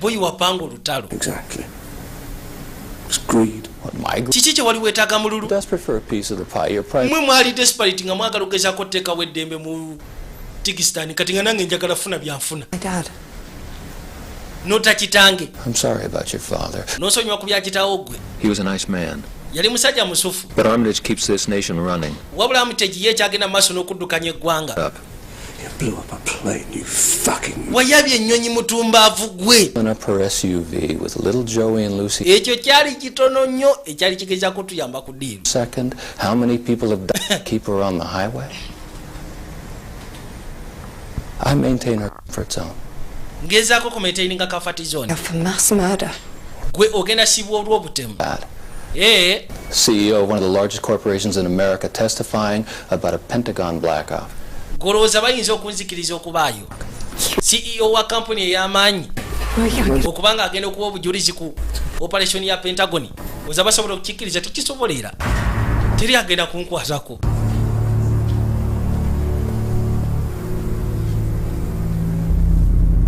boyi, wapanga olutalo. Exactly. It's greed. What, my greed? Kiki kye wali weetaaga mululu? Desperate for a piece of the pie. Your private. Mwe mwali desperate nga mwagala okugezaako oteekawo eddembe mu Tigistan, kati nga nange njagala funa byanfuna. My dad. Notta kitange. I'm sorry about your father. N'osonyiwa ku bya kitaawo gwe. He was a nice man. Yali musajja musufu. But Armitage keeps this nation running. Wabula Armitage ye ekyagenda mu maaso n'okuddukanya eggwanga. Up. You blew up a plane, you fucking. Wayabye ennyonyi, mutumbaavu gwe. In up her SUV with little Joey and Lucy. Ekyo kyali kitono nnyo ekyali kigezaako tuyamba ku ddiiru. Second, how many people have died to keep her on the highway? I maintain her comfort zone. Ngezaako kumaintaininga comfort zone. For mass murder. Gwe ogenda sibwa olw'obutemu. Ee. CEO of one of the largest corporations in America testifying about a Pentagon blackout. Golowooza bayinza okunzikiriza okubaayo CEO wa kampuni ey'amaanyi okubanga agenda okuwa obujulizi ku operation ya Pentagon? Oza basobola okukikkiriza? Tekisobolera, teri agenda kunkwatako.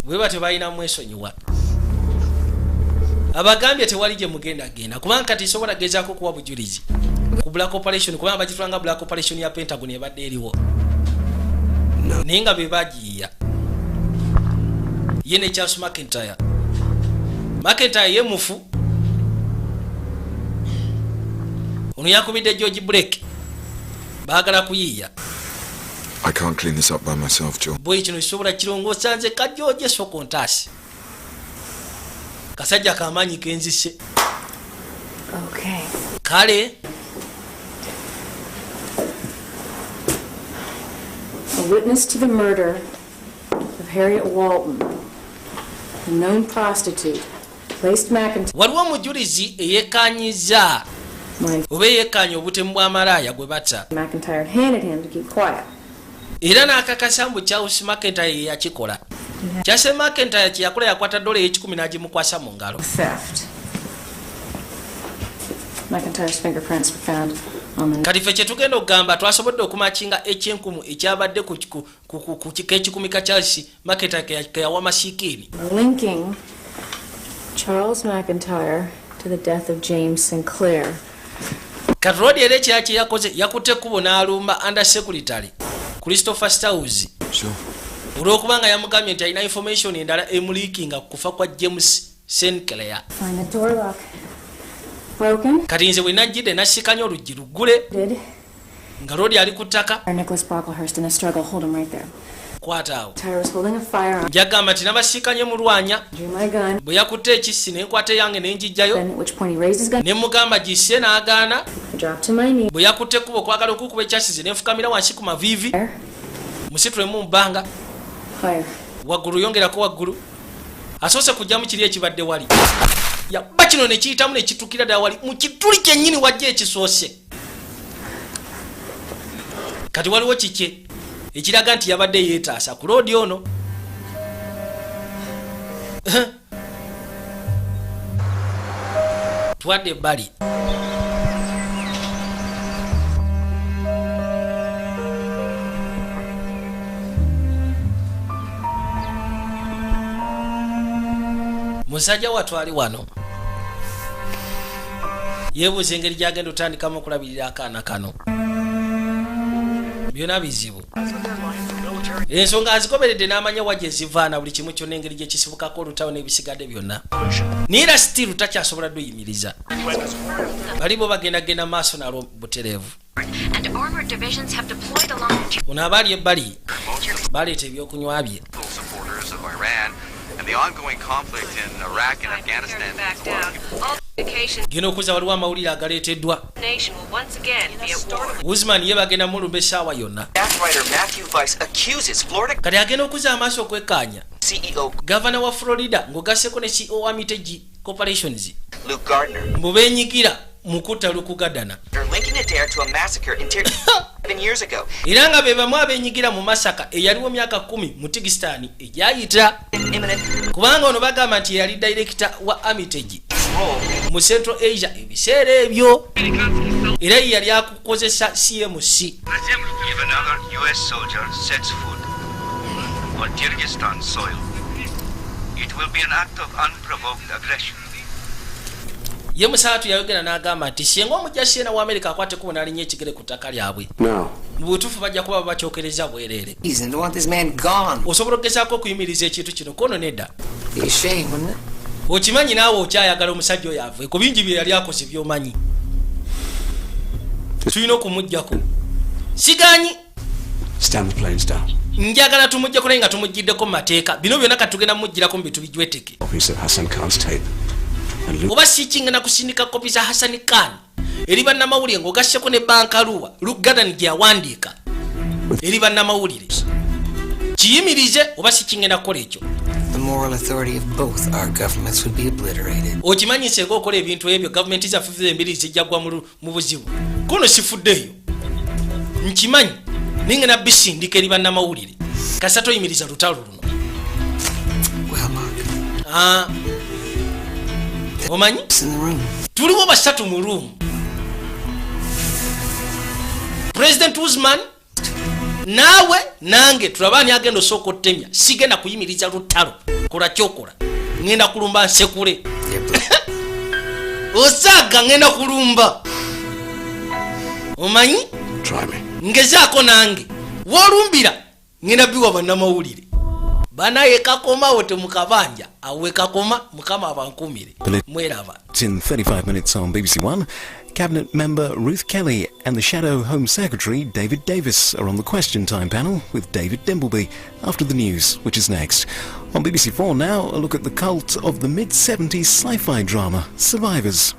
Bwe batyo balina mwesonyiwa. Abagambye tewali gye mugenda genda, kubanga kati sobola gezaako kuwa bujulizi ku black operation, kubanga bagitwanga black operation ya Pentagon ebadde eriwo, naye nga be bagiyiya ye ne Charles McIntyre. McIntyre ye mufu. Ono yakubidde George Blake, baagala kuyiiya. I can't clean this up by myself, Jill. Boyi, kino kisobola kirongoosa nze ka George soko ntaasi kasajja kamaanyi kenzise. Okay. Kale. A witness to the murder of Harriet Walton, a known prostitute, placed McIntyre. Waliwo omujulizi eyekanyiza oba eyekkaanya obutemu bwa malaaya gwe batta. McIntyre had handed him to keep quiet. Era n'akakasa mbu Charles McIntyre ye yakikola. Charles McIntyre kye yakola, yakwata dola ey'ekikumi n'agimukwasa mu ngalo. Theft. McIntyre's fingerprints were found on the Kati ffe kye tugenda okugamba, twasobodde okumakinga ekyenkumu ekyabadde ku kekikumi ka Charles McIntyre ke yawa masikiini. Linking Charles McIntyre to the death of James Sinclair. Kati Rodi era ekirala kye yakoze, yakutte ekkubo n'alumba under secretary Christopher Stiles olw'okubanga yamugambye nti alina information endala emuleakinga ku kufa kwa James Sinclair. Find the door lock broken. Kati nze bwe najjidde nasikanya oluggi luggule Did nga Rodi ali ku ttaka. Nicholas Brocklehurst in a struggle. Hold him right there. Kwata awo. Tyra was holding a firearm. Njagamba nti nabasiikanye mulwanya. Drew my gun. Bwe yakutte ekissi ne nkwata eyange ne njijjayo. Then at which point he raised his gun. Ne mugamba gisse n'agaana. I dropped to my knee. Bwe yakutte ekkubo okwagala okukuba ekyasize, ne nfukamira wansi ku maviivi, musitulemu mu bbanga. Fire. Waggulu, yongerako waggulu. Asoose kujjamu kiri ekibadde wali, yabba kino ne kiyitamu ne kitukira ddala wali mu kituli kyennyini wajja ekisoose. Kati waliwo kike ekiraga nti yabadde yeetaasa ku loodi ono. Twadde ebbali. Musajja wattu ali wano yeebuuza engeri gyagenda otandikamu okulabirira akaana kano. Byonna bizibu. Ensonga azikomeredde n'amanya wa gye zivaana, buli kimu kyonna, engeri gye kisibukako, olutalo n'ebisigadde byonna, naye era still takyasobola dduyimiriza. Bali bo bagendagenda maaso nalwo butereevu. And armored divisions have deployed along the Ono abaali ebbali baleeta ebyokunywa bye. Supporters of Iran and the ongoing conflict in Iraq and Afghanistan. Back down. All communication Genda okuza waliwo amawulire agaleeteddwa. nation will once again be at war. Guzman ye bagenda mulumba essaawa yonna. Staff writer Matthew Weiss accuses Florida Kati agenda okuzza amaaso okwekkaanya CEO gavana wa Florida ng'ogasseko ne CEO wa Armitage Corporations Luke Gardner mbu beenyigira mu kutta Lukugadana. are linking Adair to a massacre in Tir 7 years ago. Era nga be bamu abeenyigira mu massacre eyaliwo myaka 10 mu Tigisitaani egyayita, kubanga ono bagamba nti yali director wa Armitage mu Central Asia ebiseera ebyo, era ye yali akukozesa CMC. If another U.S. soldier sets foot on Kyrgyzstan soil, it will be an act of unprovoked aggression. Ye musaatu yayogera n'agamba nti singa omujja siena wa Amerika akwate kubo n'alinnya ekigere ku ttaka lyabwe, No. mu butuufu bajja kuba babakyokereza bwereere. Reason to want this man gone. Osobola okugezaako okuyimiriza ekintu kino kono? Nedda. Be a shame, wouldn't it? Okimanyi naawe okyayagala omusajja oyo ave ku bingi bye yali akoze byomanyi. Tulina okumugjako, siganyi. Stand the planes down. Njagala tumugjeko naye nga tumugiddeko mu mateeka. Bino byonna kati tugenda mumugirako mu bintu bijweteke. Copies of Hassan Khan's tape. And Luke Oba si kingenda kusindika kopi za Hasani Khan eri bannamawulire ng'ogasseko ne bankaluwa Lugadan gye yawandiika eri bannamawulire. Kiyimirize oba si kingenda kukola ekyo. The moral authority of both our governments would be obliterated. Okimanyi singa okola ebintu ebyo, gavumenti zaffe zembiri zijja gwa mu buzibu. Kono sifuddeeyo, nkimanyi ningenda bisindika eri bannamawulire kasita toyimiriza lutalo luno. Ah, omanyi tuliwo basatu mu room, President Usman, naawe, nange. Tulabe ani agenda osooka otemya. Sigenda kuyimiriza lutalo. Kola kyokola, ngenda kulumba nsekule osaaga, ngenda kulumba omanyi. Try me. Ngezaako nange wolumbira, ngenda biwa bannamawulire banaye. Kakomawo temukabanja awe kakoma. Mukama abankumire, mweraba. In 35 minutes on BBC One, Cabinet member Ruth Kelly and the Shadow Home Secretary David Davis are on the Question Time panel with David Dimbleby after the news, which is next. On BBC Four now, a look at the cult of the mid 70s sci fi drama Survivors.